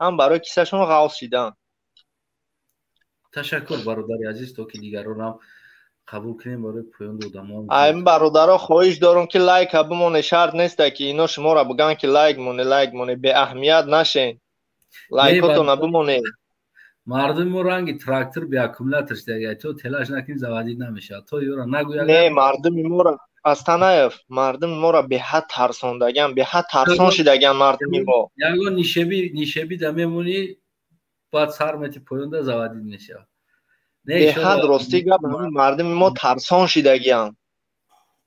ҳам барои кисашон ғавз шидан.
Ташаккур, бародари азиз, то ки дигаронам қабул кунем барои поён додамон.
Ай бародаро, хоҳиш дорум ки лайка бимоне, шарт неста ки ино шуморо бигӯянд ки лайк моне, лайк моне, беаҳамият нашен. Лайкотона бимоне.
Мардуми мо ранги трактор беаккумулятор шудагай, то телаш накунӣ заводить намешавад, то ёра нагӯяд.
Не, мардуми моро Астанаев, мардуми моро беҳад тарсондаган, беҳад тарсон шидаган мардуми мо.
Ягон нишеби нишебида мемонӣ, баъд сар мети поёнда заводить мешавад.
Беҳад ростӣ гап, мардуми мо тарсон шидагианд.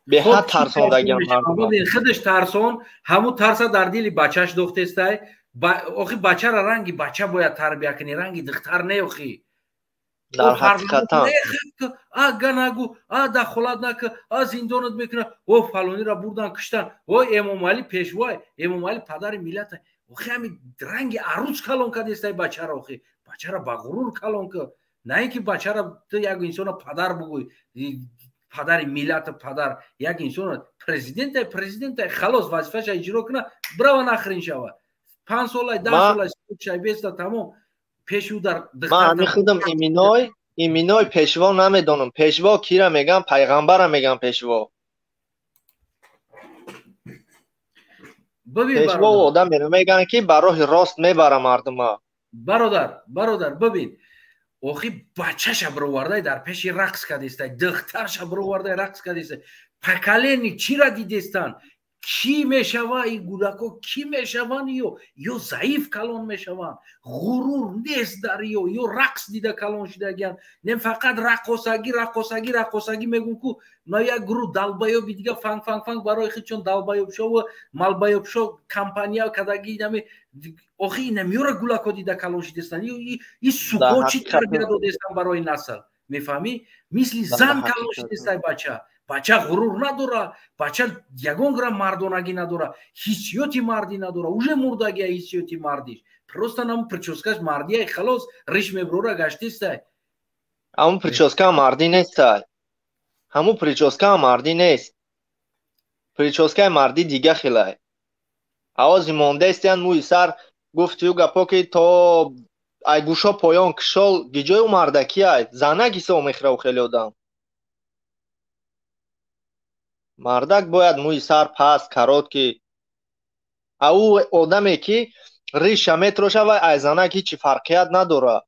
Беҳад тарсондагианд мардум.
Худаш тарсон, ҳамун тарса дар дили бачаш дохтестай. Охи бачара ранги бача бояд тарбия кунӣ, ранги духтар не охи.
Дар ҳақиқатан.
А ганагу, а дахолат нака, а зиндонат мекуна, о фалонира бурдан киштан, о Эмомалӣ пешвой, Эмомалӣ падари миллат. Охи ҳами ранги арӯз калон кардестай бачара охи. Бачара ба ғурур калон ка. На ин ки бачара ту як инсона падар бугӯй, падари миллата падар, як инсона президентай, президентай, халос вазифаша иҷро куна, брава нахрин шава. 5 солай, 10 солай, шай беста тамом. Пеши дар
ман ҳамин худам иминой пешво намедонам. Пешво кира меган, пайғамбара меган пешво. Пешво одаме меган ки ба роҳи рост мебара мардума.
Бародар, бародар, бибин. Охи бачаша бировардай дар пеши рақс кардестай, духтарша бировардай рақс кардестай. Поколение чира дидестан? Кӣ мешава ин гудако, кӣ мешаванд ё? Ё заиф калон мешаванд, ғурур нест дар ё, ё рақс дида калон шидагиянд. Не фақат раққосагӣ, раққосагӣ, раққосагӣ мегӯн ку, на як гурӯҳ далбаёби дига фанг фанг фанг барои худшон далбаёбшову малбаёбшо компания кардагӣ нами. Охи инамиёра гулако дида калон шидестанд. И суко чӣ тарбия додестанд барои насл? Мефаҳмӣ? Мисли зан калон шидестай бача. Бача ғурур надора, бача ягон грам мардонагӣ надора, ҳиссиёти мардӣ надора, уже мурдагия ҳиссиёти мардиш. Просто нам прическаш мардия, халос, риш меброра гаштистай.
Ҳамун прическа мардӣ нестай. Ҳамун прическа мардӣ нест. Прическаи мардӣ дига хелай. Авози мондестиян мӯи сар гуфтию гапо ки то ай гӯшо поён кишол гиҷои мардакиай, занак ҳисоб мехӯрав хеле одам. Мардак бояд мӯи сар паст, короткий. А ӯ одаме ки риша метроша, вай ай занак ҳичи фарқият надора.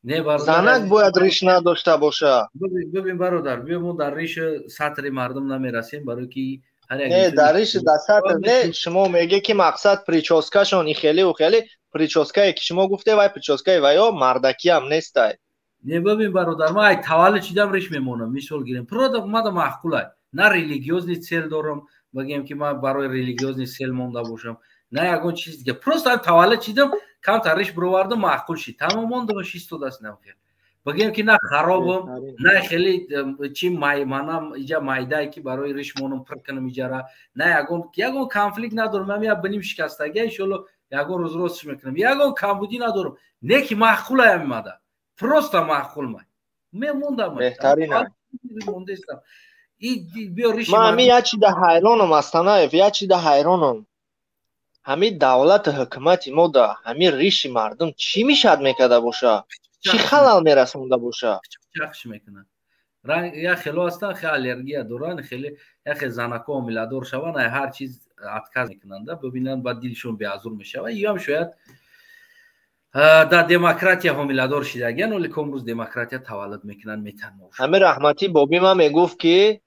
Не, бародар.
Занак бояд риш надошта боша.
Бибин, бародар, биё, мо дар риши сатри мардум намерасем, барои ки ҳар як
Не, дар риши дар сатр не, шумо меге ки мақсад прическашон и хеле у хеле прическае ки шумо гуфте, вай прическаи ваё мардакиам нестай.
Не, бибин, бародар, ман ай таваллуд шидам риш мемонам, мисол гирем. Природа мада маъқулай. На религиозный цель дорам, бигем ки ман барои религиозный цель монда бошам, на ягон чиз дига. Просто ай таваллуд шидам, камтар риш бировардам, маъқул шид. Тамом, мондам, шистодааст намхел. Бигем ки на харобам, на хеле чи манам иҷа майдае ки барои риш монам пир кунам иҷара, на ягон конфликт надорам. Ам я биним шикастагия, иншолло ягон рӯз ростш мекунам. Ягон камбудӣ надорам. Не ки маъқулаям мада. Просто маъқул май. Мемондам.
Беҳтарин.
Мондестам. Биё риши
Ман ҳамин як чида ҳайронам, Астанаев, як чида ҳайронам. Ҳамин давлату ҳукумати мо да ҳамин риши мардум чӣ мешад мекарда боша? Чӣ халал мерасонда боша?
Чахш мекунад. Як хело ҳастанд, хеле аллергия доранд, хеле як хел занако ҳомиладор шаванд, ай ҳар чиз отказ мекунанд, бибинанд, баъд дилшон беазур мешавад. Иам шояд дар демократия ҳомиладор шидагиян, оле ки имрӯз демократия таваллуд мекунанд, метанмош.
Ҳамин раҳматӣ боби ман мегуфт, ки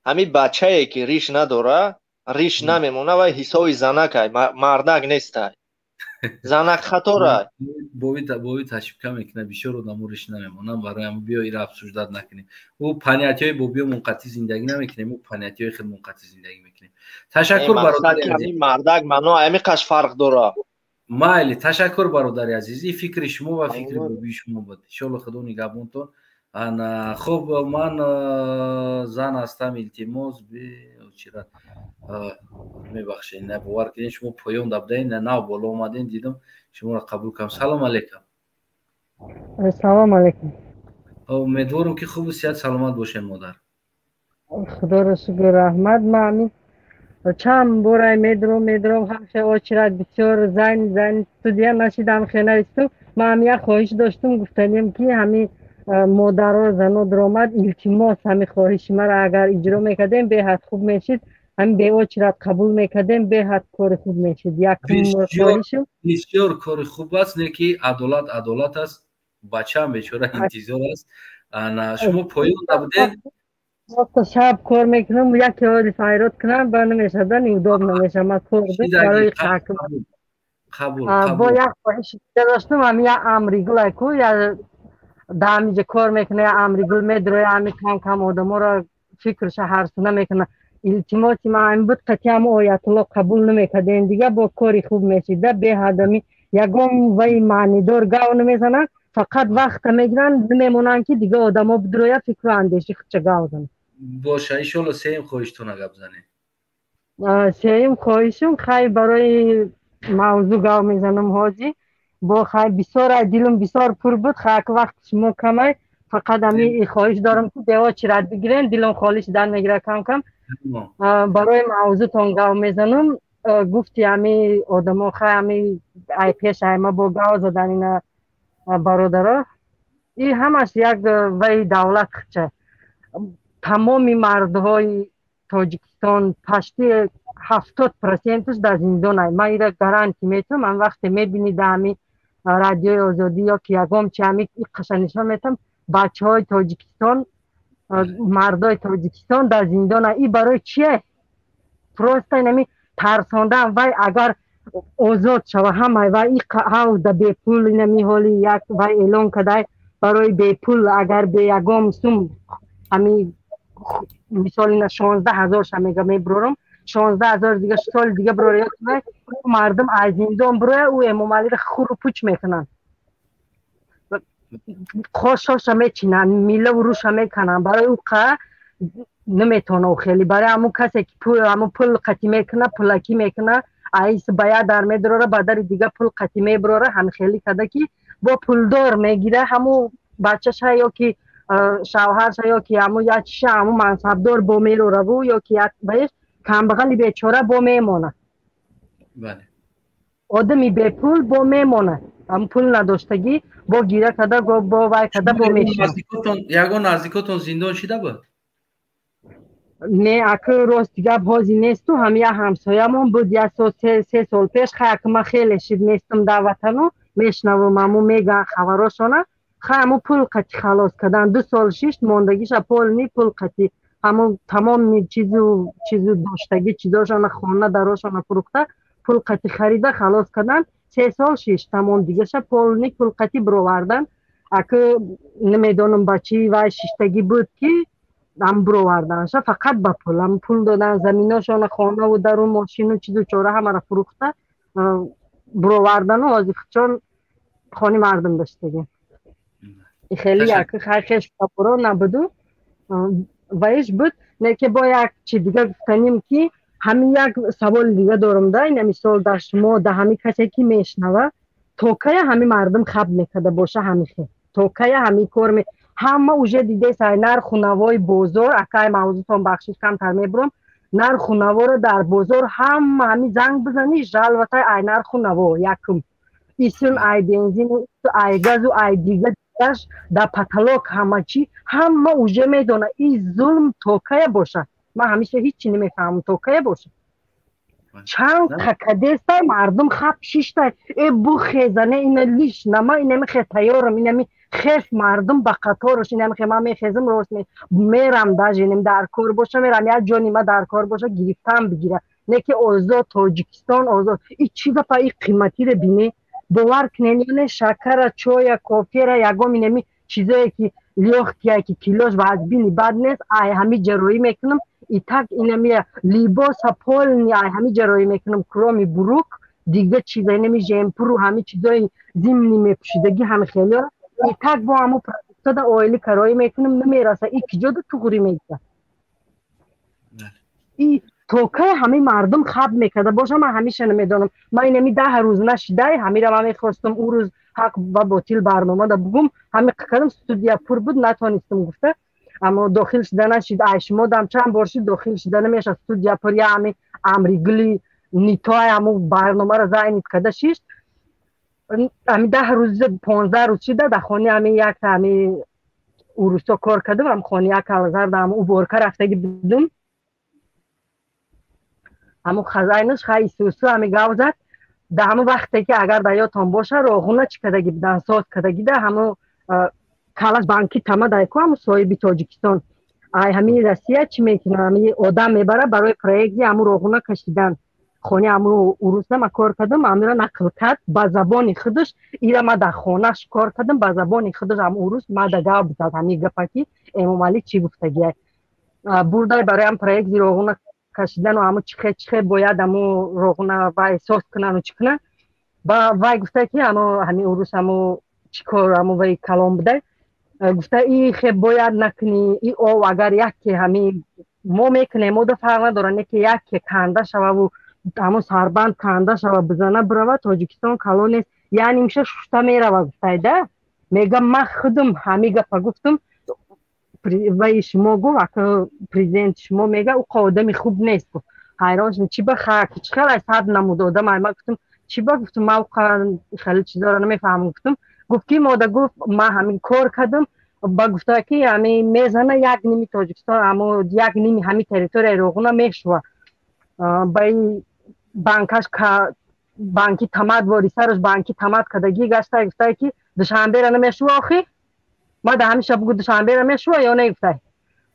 ҳамин бачае ки риш надора, риш намемона, вай ҳисоби занакай, мардак нестай. Занак хаторай.
Боби ташибка мекунад, бисёр одамо риш намемонанд, барои ҳам биё ира обсуждать накунем. Ӯ понятияи бобиё мунқатӣ зиндагӣ намекунем, ӯ понятияи хел мунқатӣ зиндагӣ мекунем. Ташаккур, бародари азиз.
Мардак мано ҳамин қаш фарқ дора.
Майли, ташаккур, бародари азиз. Ин фикри шумо ва фикри бобии шумо буд. Иншолло худо нигаҳбонтон. Ана хуб, ман зан ҳастам, илтимос чира мебахшед, на бовар кунед, шумо поён дабдаед, на нав боло омадем, дидам шуморо қабул кардам. Салом алейкум.
Салом алейкум.
Умедворам ки хубу сиҳат саломат бошед, модар.
Худоро шукр, раҳмат. Ман ҳамин чанд борай медурам, ҳамше очередь бисёр зайн студия нашидам, хе навистум. Ман ҳам як хоҳиш доштум, гуфтанем ки ҳамин модаро, зано дуромад, илтимос, ҳамин хоҳиши маро агар иҷро мекардем, беҳад хуб мешид. Ҳамин бе очередь қабул мекардем, беҳад кори хуб мешид. Якум хоҳишум.
Бисёр кори хуб аст, не ки адолат адолат аст, бачаам бечора интизор аст. Ана шумо поён набудед.
Шаб кор мекунам, яке оли файрод кунам, ба намешада, неудобно мешавад. Ман кор барои ҳакм.
Қабул.
Бо як хоҳиши дига доштум, ҳамин як амри гулай ку, я дар ҳаминҷа кор мекуна, як амри гул медуроя, ҳамин кам кам одаморо фикрша ҳарсуна мекуна. Илтимоси ман ҳамин буд, қатъи ҳам оятулло қабул намекардем, дига бо кори хуб мешид. Беҳад ҳамин ягон вай маънидор гав намезананд, фақат вақта мегиранд, намемонанд ки дига одамо бидуроя фикру андеши худша гав зананд.
Боша, иншолло сеюм хоҳиштона гап занед.
Сеюм хоҳишум, хай, барои мавзӯъ гав мезанам ҳозир. Бо хай бисёр дилум бисёр пур буд, хай вақти шумо камай, фақат ҳамин хоҳиш дорам ки бе очередь бигирем, дилам холӣ шудан мегирад кам кам. Барои мавзӯътон гав мезанам. Гуфти ҳамин одамо, хай ҳамин ай пеш айма бо гав задан ина бародаро, и ҳамаш як вай давлат хча. Тамоми мардҳои Тоҷикистон пашти 70%-ш дар зиндонай. Ман ира гарантӣ метавам. Ман вақте мебинӣ дар ҳамин радиои Озодӣ ё ки ягон чи ҳамин иқаша нишон метавам, бачаҳои Тоҷикистон, мардои Тоҷикистон дар зиндонай. И барои чие? Просто инами тарсондан. Вай агар озод шава ҳамай вай ҳав да бепул инами ҳоли як вай эълон кадай барои бепул, агар бе ягон сум ҳамин мисол ина 16 000 ша мега мебурорам, 16 000 дига соли дига бироя, мардум аз зиндон бироя, ӯ Эмомалиро хуру пуч мекунанд, қошоша мечинанд, милаву руша мекунанд. Барои ӯ қа наметавона хеле, барои ҳамун касе ки ҳамун пул қатӣ мекуна, пулакӣ мекуна, айс ба як дар медурора, ба дари дига пул қатӣ мебурора, ҳам хеле када ки бо пулдор мегира ҳамун бачаша ё ки шавҳарша ё ки ҳамун як чиша, ҳамун мансабдор бо мерораву ё ки як баеш камбағали бечора бо мемонад. Одами бепул бо мемонад, ҳамун пул надоштагӣ бо гира када, бо вай када бо мешинад.
Ягон наздикотон зиндон шида буд?
Не, акы рости гап ҳозир несту, ҳам як ҳамсоямон буд як сол, 3 сол пеш. Хай, акы ман хеле шид нестам дар ватану, мешнавам, ҳамун мегӯянд хабарошона. Хай, ҳамун пул қати халос кардан, 2 сол шишт, мондагиша полный пул қати, ҳамун тамоми чизу доштагӣ чизошона, хона дарошона фурӯхта, пул қати харида халос кардан. 3 сол шишт, тамом, дигаша полный пул қати бировардан. Аки намедонам ба чӣ вай шиштагӣ буд, ки ҳам бироварданша фақат ба пул, ҳам пул додан, заминошона, хонаву дару, мошину, чизу чора ҳамаро фурӯхта бировардану ҳозир чон хони мардум доштагӣ. Хеле як хеш таборо набуду ваиш буд. Не ки бо як чи дига гуфтаним, ки ҳамин як саволи дига дорам да. Ина мисол, дар шумо, да ҳамин касе ки мешнава, то кая ҳамин мардум хаб мекарда боша? Ҳамин хел то кая ҳамин кор ҳама уже дидесай, нарху навои бозор. Акай, мавзӯтон бахшиш, камтар мебурам. Нарху наворо дар бозор ҳама ҳамин занг бизанӣ, жаловаться ай нарху наво. Якум исн ай бензину, ай газу, ай дига дигаш дар потолок, ҳама чӣ. Ҳама уже медона. И зулм то кая бошад? Ман ҳамеша ҳичи намефаҳмам, то кая бошад. Чанд какадестай мардум хаб шиштай, э бухезане, ина лиш нама, инами хе тайёрам, инами хеф мардум ба қаторош, инами хе ман мехезам, рост мерам, даже инам дар кор боша мерам, як ҷони ма дар кор боша, гирифтам бигира, не ки озод Тоҷикистон озод. И чӣ гапа? И қиматире бине, бовар кунен ё не, шакара, чоя, кофера, ягом инами чизое ки лёгкие, ки килош вазбини бад нест, ай ҳами ҷарроҳӣ мекунам. И так инами либоса полный ай ҳами ҷарроҳӣ мекунам, кроме брюк, дига чиза, инами жемпуру, ҳами чизои зимний мепӯшидагӣ, ҳами хелиёра. И так бо ҳаму продуктада оили кароӣ мекунам, намераса. И киҷода туғрӣ мегирад? И то кай ҳамин мардум хаб мекарда боша? Ман ҳамеша намедонам. Ман инами 10 рӯз нашидай, ҳамира ман мехостам ӯ рӯз ҳақ ва ботил барномада бугум. Ҳами кардам, студия пур буд, натонистам гуфта, аммо дохил шуда нашид. Ай шумо дам чанд бор шид, дохил шуда намешад, студия пур. Я ҳами амригули нитои ҳаму барномаро занят карда шишт. Ҳами 10 рӯз, 15 рӯз шида, дар хони ҳами якта ҳами урусо кор кардам, ҳам хони як алзарда ҳам уборка рафтаги будум. Ҳамун хазайнаш хай исусу ҳами гав зад. Дар ҳамун вақте ки, агар дар ёдтон боша, Роғуна чӣ кардаги будан, соз кардагида, ҳамун калаш банки тамадайку, ҳамун соҳиби Тоҷикистон ай ҳамин Россия чӣ мекунад, ҳамин одам мебара барои проекти ҳамун Роғуна кашидан. Хони ҳамун уруса ма кор кардам, ҳамира нақл кард ба забони худаш. Ира ма дар хонаш кор кардам, ба забони худаш ҳамун урус ма да гав зад. Ҳамин гапа ки Эмомалӣ чӣ гуфтагиай, бурдай барои ҳам проекти Роғуна кашидану ҳамун чихе чихе бояд ҳамун Роғуна вай соз кунану чӣ кунан. Ба вай гуфта ки ҳамо ҳамин урус, ҳамо чӣ кор, ҳамо вай калом будай, гуфта: и хе бояд накунӣ, и ов агар яке ҳамин мо мекунем, мо да фарқ надорад, не ки яке канда шававу ҳамун сарбанд канда шава, бизана бирава, Тоҷикистон калон нест, яъне миша шушта мерава, гуфтай да. Мегам, ман худам ҳамин гапа гуфтам. Вай шумо гуфт, ака президент шумо мега, ӯ одами хуб нест, гуфт. Ҳайрон шудам, чӣ ба хак чӣ хел сад намуд одам. Ай ман гуфтам, чӣ ба, гуфтам, ман хеле чизоро намефаҳмам, гуфтам. Гуфт ки мода, гуфт, ман ҳамин кор кардам, ба гуфта ки ҳамин мезана як ними Тоҷикистон, амо як ними ҳамин территорияи Роғуна мешува. Ба ин банкаш банки тамад вори сараш банки тамад кардагӣ гашта, гуфта ки Душанбера намешува. Охи ма да ҳамиша бугу, Душанбера мешува ё не, гуфтай.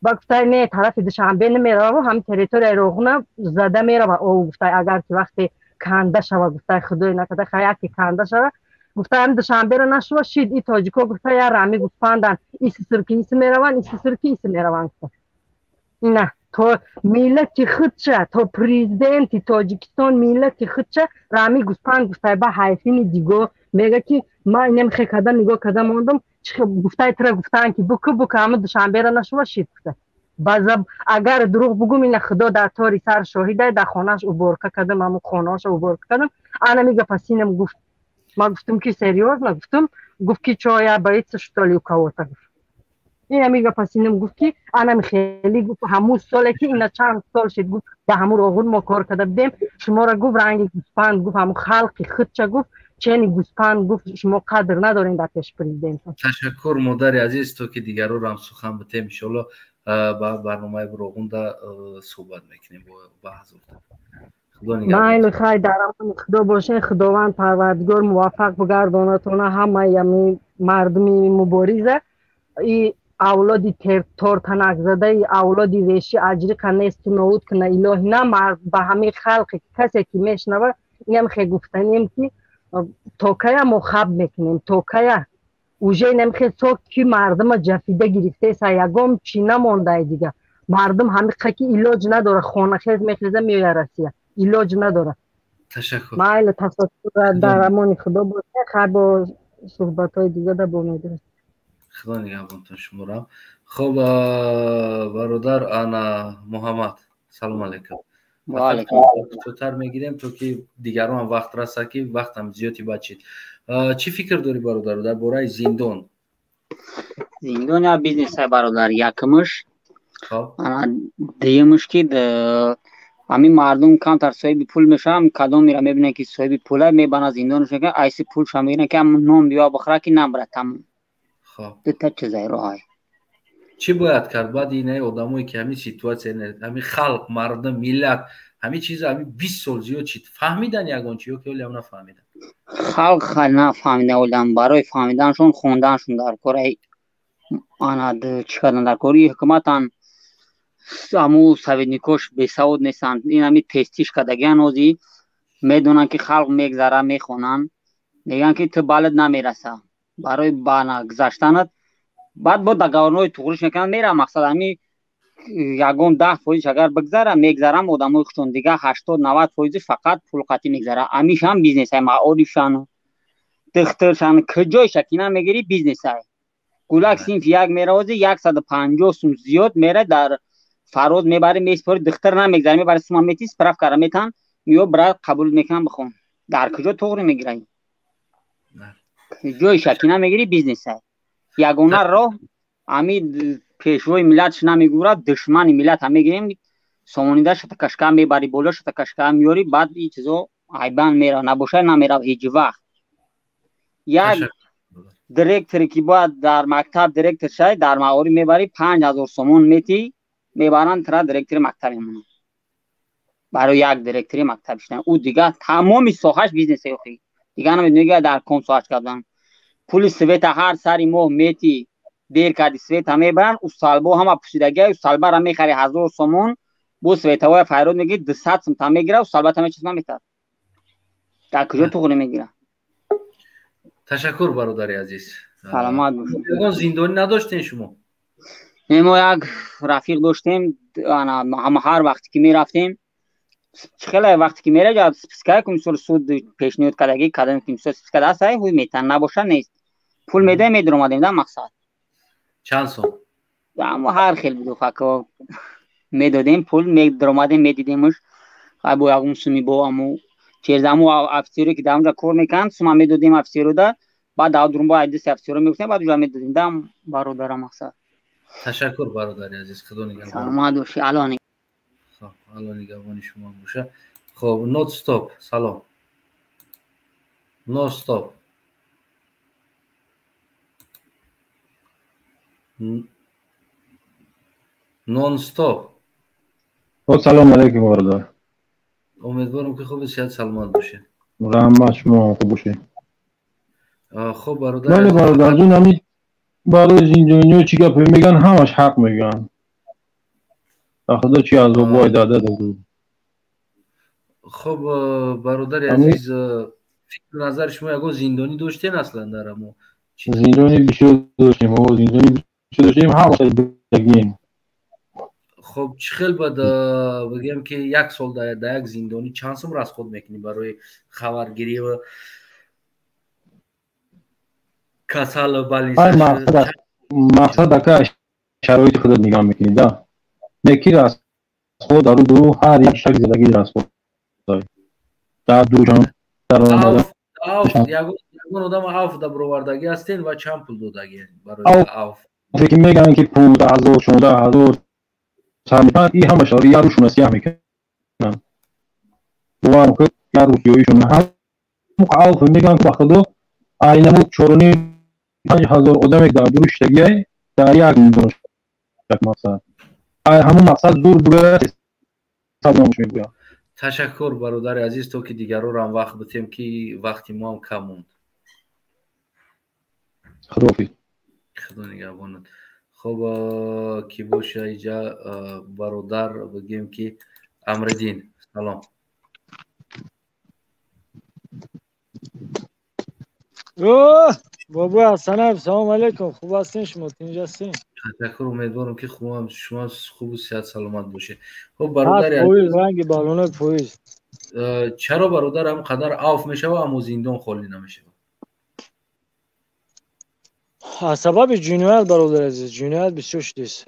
Ба гуфтай, не, тарафи Душанбе намераву, ҳамин территорияи Роғуна зада мерава о, гуфтай, агар ки вақте канда шава, гуфтай, худои накарда, хай яке канда шава, гуфтай, ҳамин Душанбера нашува шид. И тоҷико, гуфта, я рами гуфпандан, иси сирки иси мераванд, иси сирки иси мераванд, гуфта. На то миллати худша, то президенти Тоҷикистон миллати худша рами гуспанд, гуфтай. Ба ҳайфини диго мега ки ма инем хе карда нигоҳ карда мондам. Гуфтай тира гуфтан ки буку буку ҳама Душанбера нашува шид, гуфта. Базаб агар дурӯғ бугум, ина худо дар тори сар шоҳидай. Дар хонааш уборка кардам, ҳамун хонаашо уборка кардам. Ана мига пасинам гуфт. Ма гуфтам ки серьёзно, гуфтам. Гуфт ки чо, я боится, что ли, у кого-то, гуфт. Ина мига пасинам гуфт ки анам хеле гуфт, ҳамун соле ки ина чанд сол шид, гуфт, дар ҳамун Роғун мо кор карда будем, шуморо, гуфт, ранги гӯспанд, гуфт, ҳамун халқи худча, гуфт, чени гӯспанд, гуфт, шумо қадр надорем дар пеши президент.
Ташаккур, модари азиз. То ки дигарро ҳам сухан битем, иншоалло ба барномаи Роғунда суҳбат мекунем ба ҳазурта.
Майли, хай, дар амони Худо бошед. Худованд Парвардигор муваффақ бигардонатона ҳамаи ами. Мардуми мубориза и авлоди тортанакзадаи авлоди веши аҷриқа несту ноуд куна илоҳи на ба ҳамин халқе ки касе ки мешунава инам хе гуфтанем ки то кая мо хаб мекунем, то кая уже инам хе сок ки мардума ҷафида гирифтеса ягон чӣ намондай дига. Мардум ҳамиқа ки илоҷ надора, хонахез мехеза меоя Россия, илоҷ надора.
Ташаккур.
Майли, ташаккур, дар амони Худо бошед. Хай бо суҳбатҳои дига да бо медорем.
Худо нигаҳбонтон шуморо. Хуб, бародар ана Муҳаммад, салом алейкум. Кӯтоҳтар мегирем то ки дигарон ҳам вақт раса, ки вақтам зиёди бачид. Чӣ фикр дорӣ бародар дар бораи зиндон?
Зиндон я бизнес бародар, якумш. Дуюмш ки ҳамин мардум камтар соҳиби пул мешаванд, кадомеро мебинанд ки соҳиби пула мебанад зиндонаш мекунад, айси пулша мегиранд ки ҳамн нон биё бихӯра ки набарад тамом. Дута чизай роҳай.
Чӣ бояд кард баъди инаи одамое ки ҳамин ситуатсия, ҳамин халқ, мардум, миллат, ҳамин чиза ҳамин 20 сол зиёд чид фаҳмидан ягон чи ё ки ҳолиам нафаҳмидан?
Халқ нафаҳмида ҳолиам, барои фаҳмиданашон хонданашон дар кор, ана чӣ кардан дар кор. Ҳукуматан аму советникош бесавод нестанд, ин ҳами тестиш кардагиан ҳозир медонанд ки халқ мегзара, мехонанд, мегӯянд ки ту балад намераса барои бана гузаштанат, баъд бо договорҳои туғриш мекунанд, мера мақсад ҳами ягон 10% агар бигзара мегзарам одамои худшон, дига 80-90% фақат пулқатӣ мегзара. Амишам бизнесай, маорифшан, духтуршан, куҷойша ки намегирӣ бизнесай. Гулак синфи як меравози 150 сум зиёд мера дар фароз мебари меспори, духтур намегзара, мебари сума мети, справкара метан, миё брат қабул мекунам бихон. Дар куҷо туғри мегирай? Ҷойша ки намегирӣ бизнесай. Ягона роҳ ами пешвои миллатш намегӯрад, душмани миллат ҳам мегирем, сомонида шатакашка мебари боло, шатакашка меёри, баъд ин чизо айбан мерав, набошад намерав ҳеҷ вақт. Як директоре ки бояд дар мактаб директор шавад, дар маориф мебари 5000 сомон метӣ, мебаранд тра директори мактаб мемонанд. Барои як директори мактаб шудан. Ӯ дига тамоми соҳаш бизнесе охи. Дига намедонӣ дар ком соҳаш кардан. Пули света ҳар сари моҳ метӣ, дер кардӣ света мебаранд, усалбо ҳама пусидагия, усалбара мехари 1000 сомон, бо светавоя файрод мегири 200 сум та мегира, усалба та мечиз наметад. Дар куҷо туғри мегира?
Ташаккур бародари азиз.
Саломат бошед.
Ягон зиндонӣ надоштем шумо?
Не, мо як рафиқ доштем, ана ҳама ҳар вақте ки мерафтем, хеле вақте ки мераҷа спискае ки мисол суд пешниҳод кардагӣ, кадом ки мисол списка даст ай ҳуй метан набоша нест. Пул медаем медаромадем да мақсад.
Чанд сом?
Аммо ҳар хел буду фако медодем пул, медаромадем, медидемш. Хай бо ягон суми бо аму через аму офицере ки дар онҷа кор мекунанд, сума медодем офицеру да, баъд дар дурун бо айдиси офицеру мегуфтем, баъд уҷа медодем да бародара мақсад.
Ташаккур бародари азиз, Худо нигаҳбон.
Саломат бошӣ, Аллоҳ
Хоб, Аллоҳ нигаҳбони шумо боша. Хоб, not stop, салом. No stop. Non stop.
Салом алейкум бародар.
Умедворам ки хуби сиҳат саломат бошед.
Раҳмат, шумо хуб бошед.
Хуб бародар.
Бале бародар, ҷон, ҳамин барои зиндониё чӣ гапе мегӯянд, ҳамаш ҳақ мегӯянд. Ба худо чӣ азобҳое дада дод.
Хуб бародари азиз, фикру назари шумо ягон зиндонӣ доштен аслан дар амо?
Зиндонӣ бисёр доштем, зиндонӣ бисёр доштем, ҳамаша дагем.
Хуб, чӣ хел бад бигӯем ки як сол дар як зиндонӣ чанд сум расход мекунӣ барои хабаргирӣ ва касал балис?
Мақсад ака шароити худат нигоҳ мекунӣ да. Неки расход дар ду ҳар як шак зиндагӣ расход. Дар дуҷон дар омада.
Ягон одам авф да баровардагӣ ҳастен ва чанд пул додагӣ барои авф?
Фикр мекунанд ки 15,000 16,000 сар и ҳамаша як рӯзшона сияҳ мекунанд. Боварам кун, як рӯз ҷоишон ҳам авф мегӯянд ба худо айнамо 4,5 5 ҳазор одаме дар дуруш шидагиай дар як зиндон шак мақсад. Ай ҳамон мақсад зур бугӯяд садномаш мегӯяд.
Ташаккур бародари азиз, то ки дигарорам вақт битем ки вақти мо ҳам кам монд.
Худоҳофиз.
Худо нигаҳбонат. Хуб, ки боша иҷа бародар, бигем ки Амриддин, салом.
Бобои Ҳасанаев, салом алейкум. Хуб ҳастин шумо? Тинҷ ҳастин?
Ташаккур, умедворам ки хубам, шумо хубу сиҳат саломат бошед. Хуб, бародари
поиз, ранги балонои поиз.
Чаро бародар ҳам қадар авф мешава, аммо зиндон холӣ намешава?
Аз сабаби ҷиноят, бародари азиз, ҷиноят бисёр шудааст.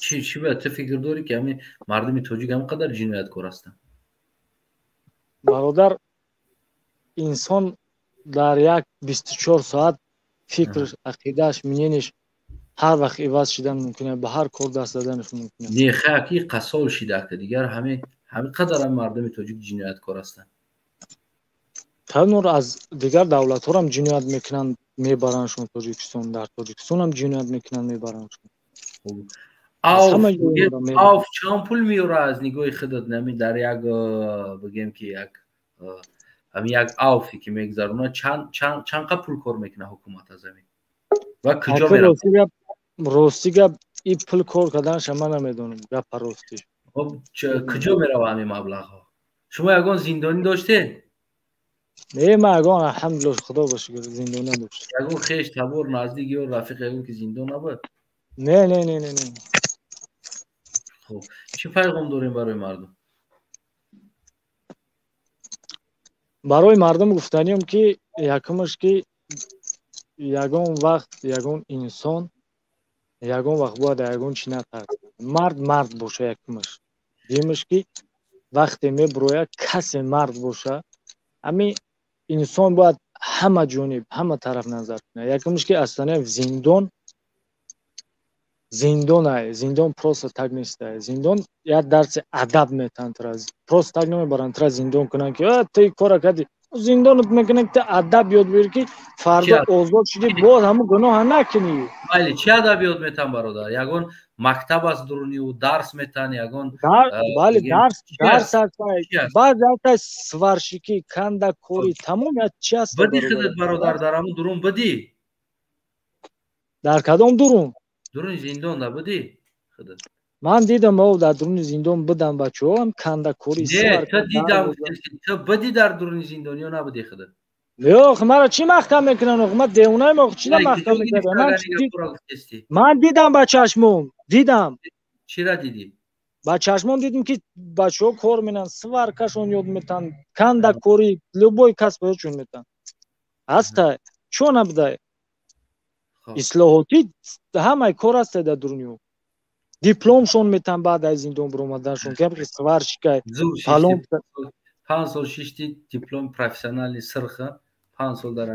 Чӣ бояд ту фикр дорӣ ки ҳамин мардуми тоҷик ҳам қадар ҷинояткор ҳастанд?
Бародар, инсон дар як 24 соат фикрш, ақидааш, мнениш ҳар вақт иваз шидан мумкин аст, ба ҳар кор даст заданаш мумкин аст.
Не, хаки қасол шида, дигар ҳамин қадар ҳам мардуми тоҷик ҷинояткор ҳастанд.
Танур аз дигар давлатҳоам ҷиноят мекунанд, мебарандшон Тоҷикистон, дар Тоҷикистонам ҷиноят мекунанд, мебарандшон.
Авф чанд пул меёра аз нигоҳи худат? Нами дар як, бигем ки як ҳамин як авфе ки мегузаронад, чанд қа пул кор мекунад ҳукумат аз ҳамин ва куҷо меравад?
Рости гап, и пул кор карданаша ман намедонам, гапа ростиш.
Хоб, куҷо меравад ҳамин маблағҳо? Шумо ягон зиндонӣ доштед?
Не, ман ягон, алҳамдулилла, худо ба шукр, зиндонӣ надоштам.
Ягон хеш, табор, наздик ё рафиқ ягон ки зиндон набуд?
Не, не, не, не, не.
Хуб, чӣ пайғом дорем барои мардум?
Барои мардум гуфтаниям ки якумаш ки ягон вақт ягон инсон ягон вақт бояд ягон чи натарсад. Мард мард боша якумаш. Дуюмаш ки вақте мебурояд касе мард боша, ҳамин инсон бояд ҳама ҷониб, ҳама тараф назар кунад. Якумаш ки аслан зиндон зиндонай, зиндон просто так нестай. Зиндон як дарси адаб метаҳанд тура. Просто так намебаранд тура зиндон кунанд ки ту ин кора кардӣ. Зиндонат мекунанд ки ту адаб ёд бигирӣ ки фардо озод шудӣ, боз ҳамун гуноҳа накунӣ.
Бале, чӣ адаб ёд метаҳанд бародар? Ягон мактаб аст дуруни ӯ, дарс метаҳанд, ягон
бале, дарс, дарс аст. Баъзе аст сварщикӣ, кандакорӣ, тамом як чи аст.
Бидӣ худат бародар, дар ҳамун дурун бидӣ?
Дар кадом дурун?
Дуруни зиндон набудӣ худат?
Ман дидам, о, дар дуруни зиндон будам бачаҳо, ҳам кандакорӣ.
Не, ту дидам, ту будӣ дар дуруни зиндон ё набудӣ худат?
Ёх, маро чӣ маҳкам мекунанд? Ох, ман девонаем, ох, чӣ маҳкам мекунанд? Ман дидам ба чашмом, дидам.
Чира дидӣ?
Ба чашмом дидам ки бачаҳо кор менанд, сваркашон ёд метаҳанд, кандакорӣ, любой касб ёдшон метаҳанд. Ҳаста, чо набудай? Ислоҳотӣ ҳамаи кор ҳаста дар дуруни ӯ. Дипломшон метаҳанд баъд аз зиндон баромаданшон, ки сварщикай, фалон.
5 сол шишти диплом профессиональный сирха, 5 сол дар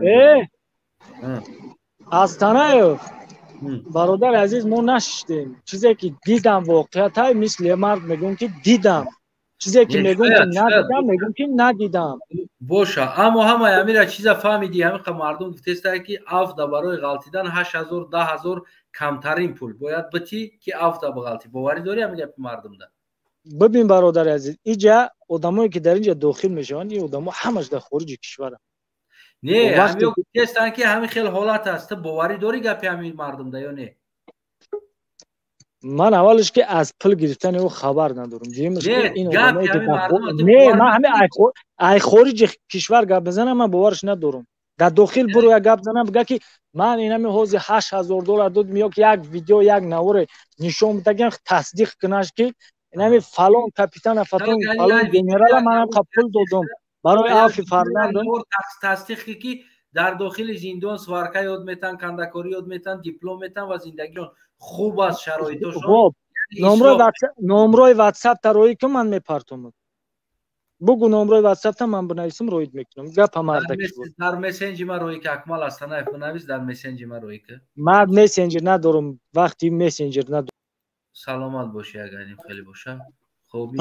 Астанаев, бародари азиз, мо нашиштем. Чизе ки дидам воқеатай, мисли мард мегӯям ки дидам. Чизе ки мегӯям ки надидам, мегӯям ки надидам.
Боша, аммо ҳамаи ҳамира чиза фаҳмидӣ, ҳамин мардум гуфтеста ки афда барои ғалтидан 8000, 10000 камтарин пул бояд битӣ ки афда бағалтӣ. Боварӣ дорӣ ҳамин гапи мардумда?
Бибин бародари азиз, иҷа одамое ки дар инҷа дохил мешаванд, ин одамо ҳамаш дар хориҷи кишваранд.
Не, ҳамин гуфтестанд ки ҳамин хел ҳолат аст. Ту боварӣ дорӣ гапи ҳамин мардумда ё не?
Ман аввалаш ки аз пул гирифтани ӯ хабар надорам. Дуюмаш ки ин одамое ки не, ман ҳамин ай хориҷи кишвар гап мезанам, ман бовараш надорам. Дар дохил буру як гап занам, бига ки ман инами ҳозир 8000 доллар додам, ё ки як видео, як наворе нишон бидагам, тасдиқ кунаш ки инами фалон капитана, фалон генерала манам пул додам барои афи фарзандам.
Тасдиқ ки дар дохили зиндон сварка ёд метаҳанд, кандакорӣ ёд метаҳанд, диплом метаҳанд ва зиндагиён хуб аст, шароитошон.
Номрои ватсапта роӣ кун, ман мепартомам. Бугу номрои ватсапта ман бинависам, роид мекунам. Гапа мардак.
Дар мессенҷи ман роӣ ки, Акмал Астанаев бинавис, дар мессенҷи ман роӣ ки.
Ман мессенҷер надорам, вақти мессенҷер надорам.
Саломат бошӣ, агар ин хеле боша. Хоби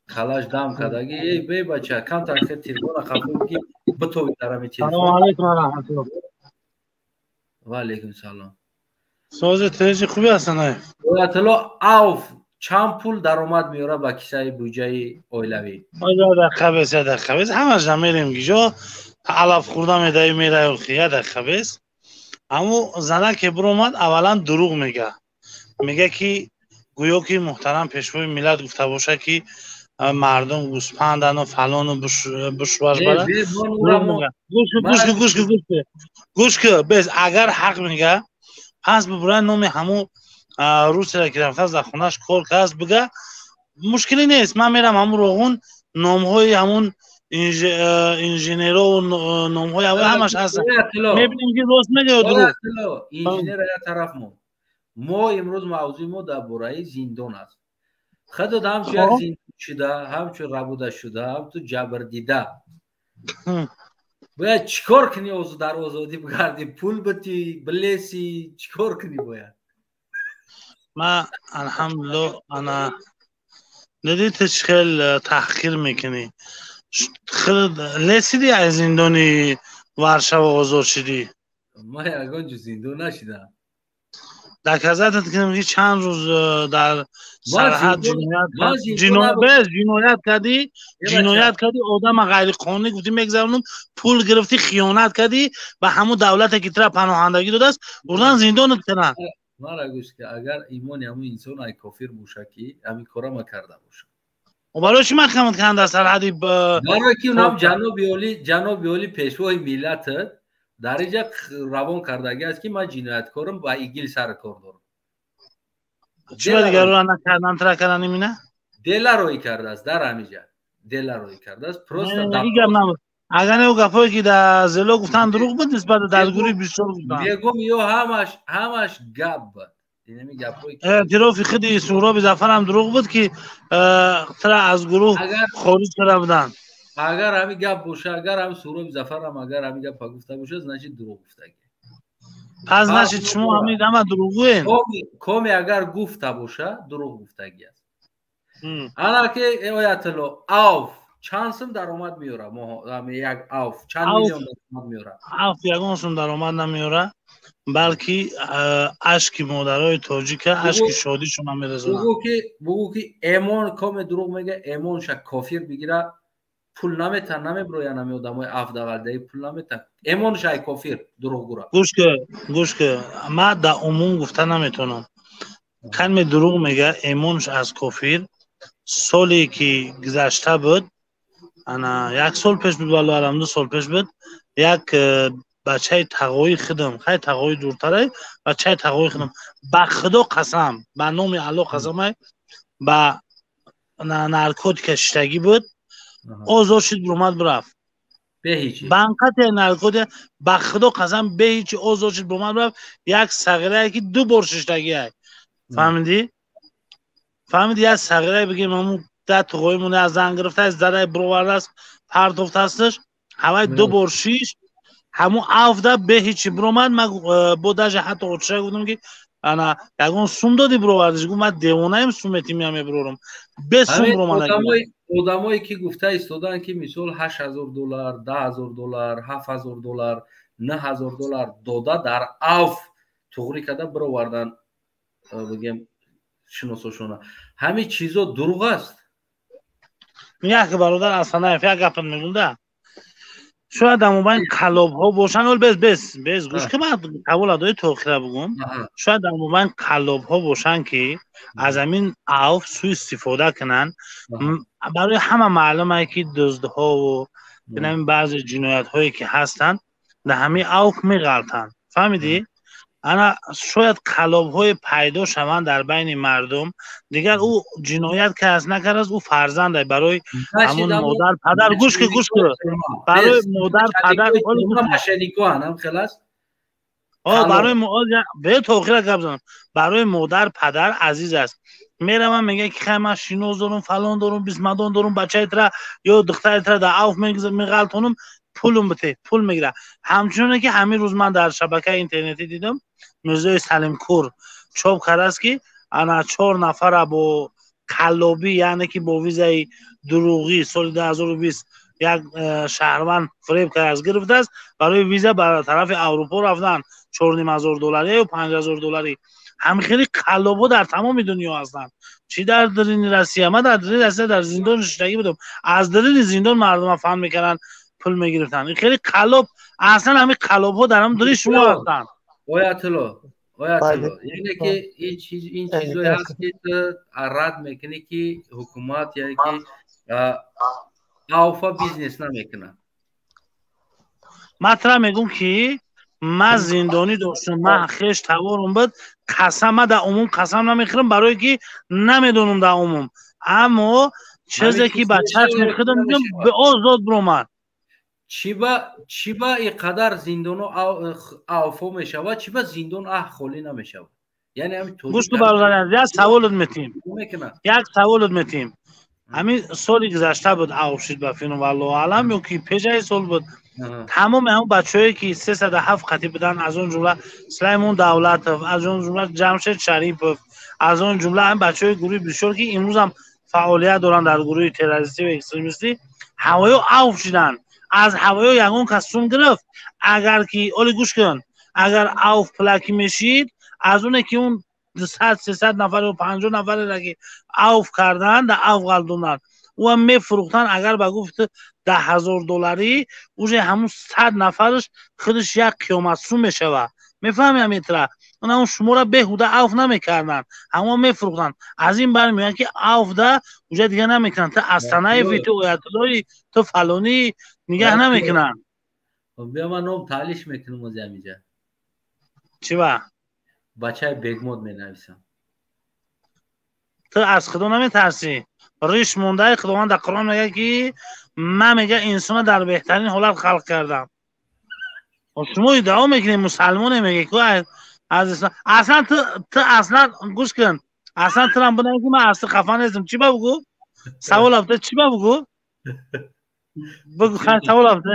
калаш дам кардаги. Эй бе бача, камтар хел телефона хафо ки битови дар ҳамин телефон.
Салому алайкум ва раҳматуллоҳ.
Ва алайкум салом.
Сози тинҷи хуби Ҳасанаев.
Оятулло, авф чанд пул даромад меёрад ба кисаи буҷаи оилавӣ?
Қабес, ҳамаш намерем гиҷо. Алаф хӯрда медаи мераи охи, я дақиқа бес. Ҳаму зана ки биромад, аввалан дурӯғ мега. Мега ки гӯё ки муҳтарам пешвои миллат гуфта боша ки мардум гӯспандану фалону бушваш бара. Гӯш ку, гӯш ку, гӯш ку. Гӯш ку, бес, агар ҳақ мега, пас бибурай номи ҳаму русера ки рафтааст дар хонаш кор кардааст, бига мушкиле нест, ман мерам ҳамун роғун номҳои ҳамун инженерову номҳои ҳамаш ҳаст, мебинем ки рост мега ё дурӯғ.
Инженера як тараф мо имрӯз мавзӯи мо дар бораи зиндон аст. Худат ҳамчун як зиндон шуда, ҳамчун рабуда шуда, ҳамчун ҷабрдида бояд чӣ кор кунӣ? Дар озодӣ бигардӣ, пул битӣ, билесӣ, чӣ кор кунӣ бояд?
Ман алҳамдулилло, ана дидӣ ту чӣ хел таҳқир мекунӣ. Лесидӣ аз зиндони Варшава озод шидӣ?
Ман ягон ҷо зиндон нашидам.
Доказать кунем ки чанд рӯз дар сарҳад ҷиноят кардӣ, ҷиноят кардӣ, одама ғайриқонунӣ гуфтӣ мегзаронам, пул гирифтӣ, хиёнат кардӣ ба ҳамун давлате ки тура паноҳандагӣ додааст, бурдан зиндонат карданд.
Мара гӯш ки, агар имони ҳамун инсон ай кофир боша ки ҳамин кора ма карда бошам.
Барои чӣ маҳкамат карданд дар сарҳади?
Барои ки унам ҷаноби олӣ, ҷаноби олӣ пешвои миллатат дар инҷа равон кардагӣ аст ки ман ҷинояткорам ва ИГИЛ сари кор дорам.
Чӣ ба дигарро накардан, тра кардан имина?
Дела рӯй кардааст дар ҳамиҷа. Дела рӯй кардааст. Просто
гап набуд. Агар не, гапҳое ки дар зело гуфтан дурӯғ буд, нисбат дар гурӯҳи бисёр гуфтан.
Мегум ё ҳамаш ҳамаш гап буд. Инами гапҳое ки
эътирофи худи Суҳроби Зафарам дурӯғ буд ки тра аз гурӯҳ хориҷ карда буданд.
Агар ҳамин гап боша, агар ҳамин Суҳроби Зафарам агар ҳамин гапа гуфта боша, значит дурӯғ гуфтагӣ.
Пас значит шумо ҳамин ҳама дурӯғгӯен.
Коми агар гуфта боша, дурӯғ гуфтагӣ аст. Ана ки оятулло авф чанд сум даромад меёра? Як авф чанд миллион даромад меёра?
Авф ягон сум даромад намеёра, балки ашки модарои тоҷика, ашки шодишона мерезонад.
Бугӯ ки эмон коме дурӯғ мега, эмонша кофир бигира, пул наметан, намеброян ҳами одамои аф дағалдаи пул наметан. Эмонша ай кофир дурӯғгӯра.
Гӯш ки, гӯш ки, ман дар умум гуфта наметавонам. Каме дурӯғ мега, эмонш аз кофир. Соле ки гузашта буд, ана як сол пеш буд, валлоҳ алам, 2 сол пеш буд, як бачаи тағои худам, хай тағои дуртарай, бачаи тағои худам, ба худо қасам, ба номи Аллоҳ қасамай, ба наркотика шиштагӣ буд, озод шуд, биромад, бирафт. Банқате наркотика, ба худо қасам, беҳичи озод шуд, биромад, бирафт. Як сағирае ки 2 бор шиштагӣ ай. Фаҳмидӣ? Фаҳмидӣ, як сағирае бигем, ҳамун да туғоимон аз зан гирифтааст, задай бировардааст, партофтаасташ, ҳавай 2 бор шиш, ҳамун афда беҳичи биромад. Ман бо даже ҳатто отша гуфтам ки ана ягон сум додӣ бировардиш, гуфт ман девонаем, сум метим, мебирорам. Бе сум биромад.
Одамое ки гуфта истоданд ки мисол 8000 доллар, 10000 доллар, 7000 доллар, 9000 доллар дода дар аф туғрӣ карда бировардан, бигем шиносошона. Ҳамин чизо дурӯғ аст.
Як бародар Асанаев, як гапат мегӯм да. Шояд дар мобайн қаллобҳо бошанд, ол бес бес бес гӯш ки ман қабул адои тоқира бугум. Шояд дар мобайн қаллобҳо бошанд ки аз ҳамин авф суистифода кунанд. Барои ҳама маълум ае ки дуздҳову ҳамин баъзе ҷиноятҳое ки ҳастанд дар ҳамин авф меғалтанд. Фаҳмидӣ? Ана шояд қаллобҳое пайдо шаванд дар байни мардум. Дигар ӯ ҷиноят ки аст накардааст, ӯ фарзанд барои ҳамун модар падар. Гӯш ки, гӯш ки, барои модар падар барои бе тоқира гап занам, барои модар падар азиз аст. Меравам, мега ки хай ман шинос дорум, фалон дорум, бисмадон дорум, бачаи тра ё духтари тра дар авф меғалтонум, пулум бите, пул мегира. Ҳамчуноне ки ҳамин рӯз ман дар шабакаи интернетӣ дидам, Мирзои Салимкур чоп кардааст ки ана 4 нафара бо қаллобӣ, яъне ки бо визаи дурӯғӣ соли 2020 як шаҳрванд фиреб кардааст, гирифтааст, барои виза ба тарафи Аврупо рафтан 4500 долларӣ ё 5000 долларӣ. Ҳамин хели қаллобҳо дар тамоми дунё ҳастанд. Чӣ дар дарини Россия? Ман дар дарини Россия дар зиндон шиштагӣ будам. Аз дарини зиндон мардума фаҳм мекарданд, Пул мегирифтанд. Ин хеле қаллоб, аслан ҳамин қаллобҳо дар ҳам дури шумо ҳастанд.
Оятулло, оятулло, яъне ки ин чиз, ин чизое ҳаст ки ту рад мекунӣ, ки ҳукумат, яъне ки авфа бизнес намекунад.
Ман тра мегӯм, ки ман зиндонӣ доштам, ман хеш таворум буд, қасам, ман дар умум қасам намехӯрам, барое ки намедонам дар умум, аммо чизе ки ба чашми худам дидам, озод биромад.
Чиба ин қадар зиндоно авфо мешавад, чиба зиндон аҳ холӣ намешавад? Яъне ҳамин
Гӯш кун, бародари азиз, як саволот метиҳем, як саволот метиҳем. Ҳамин соли гузашта буд, авф шуд ба филм, валлоҳу аълам, ё ки пешаи сол буд. Тамоми ҳамон бачаҳое ки 307 қатӣ буданд, аз он ҷумла Сулаймон Давлатов, аз он ҷумла Ҷамшед Шарипов, аз он ҷумла ҳамин бачаҳои гурӯҳи бисёр, ки имрӯзам фаъолият доранд дар гурӯҳи террористӣ ва экстремистӣ, ҳавоё авф шуданд. Аз ҳавоё ягон кас сум гирифт? Агар ки оли, гӯш кун, агар авф пулакӣ мешид, аз оне ки он 200, 300 нафар ё 50 нафареро ки авф карданд, дар авф ғалтонданд, ӯам мефурӯхтанд. Агар ба гуфт 10 000 долларӣ, уже ҳамун 100 нафараш худаш як қиёматсум мешавад. Мефаҳми ҳамин тра? Ҳамун шуморо беҳуда авф намекарданд, ҳамон мефурӯхтанд. Аз ин бармеояд, ки авфда уже дига намекунанд. Ту Астанаеви, ту Оятуллои, ту фалонӣ, нигаҳ намекунанд.
Биё, ман ном таълиш мекунам ози ҳамиҷа.
Чӣ ба?
Бачаи Бегмод менависам.
Ту аз Худо наметарсӣ? Риш мондаи. Худованд дар Қуръон мегӯяд, ки ман, мега, инсона дар беҳтарин ҳолат халқ кардам. Шумо иддао мекунед мусалмоне, меге ку аз аслан ту аслан, гӯш кун, аслан турам бинам, ки ман аз ту хафа нестам. Чӣ ба бугӯ? Савол афта, чӣ ба бугӯ? Бугӯ, савол афта.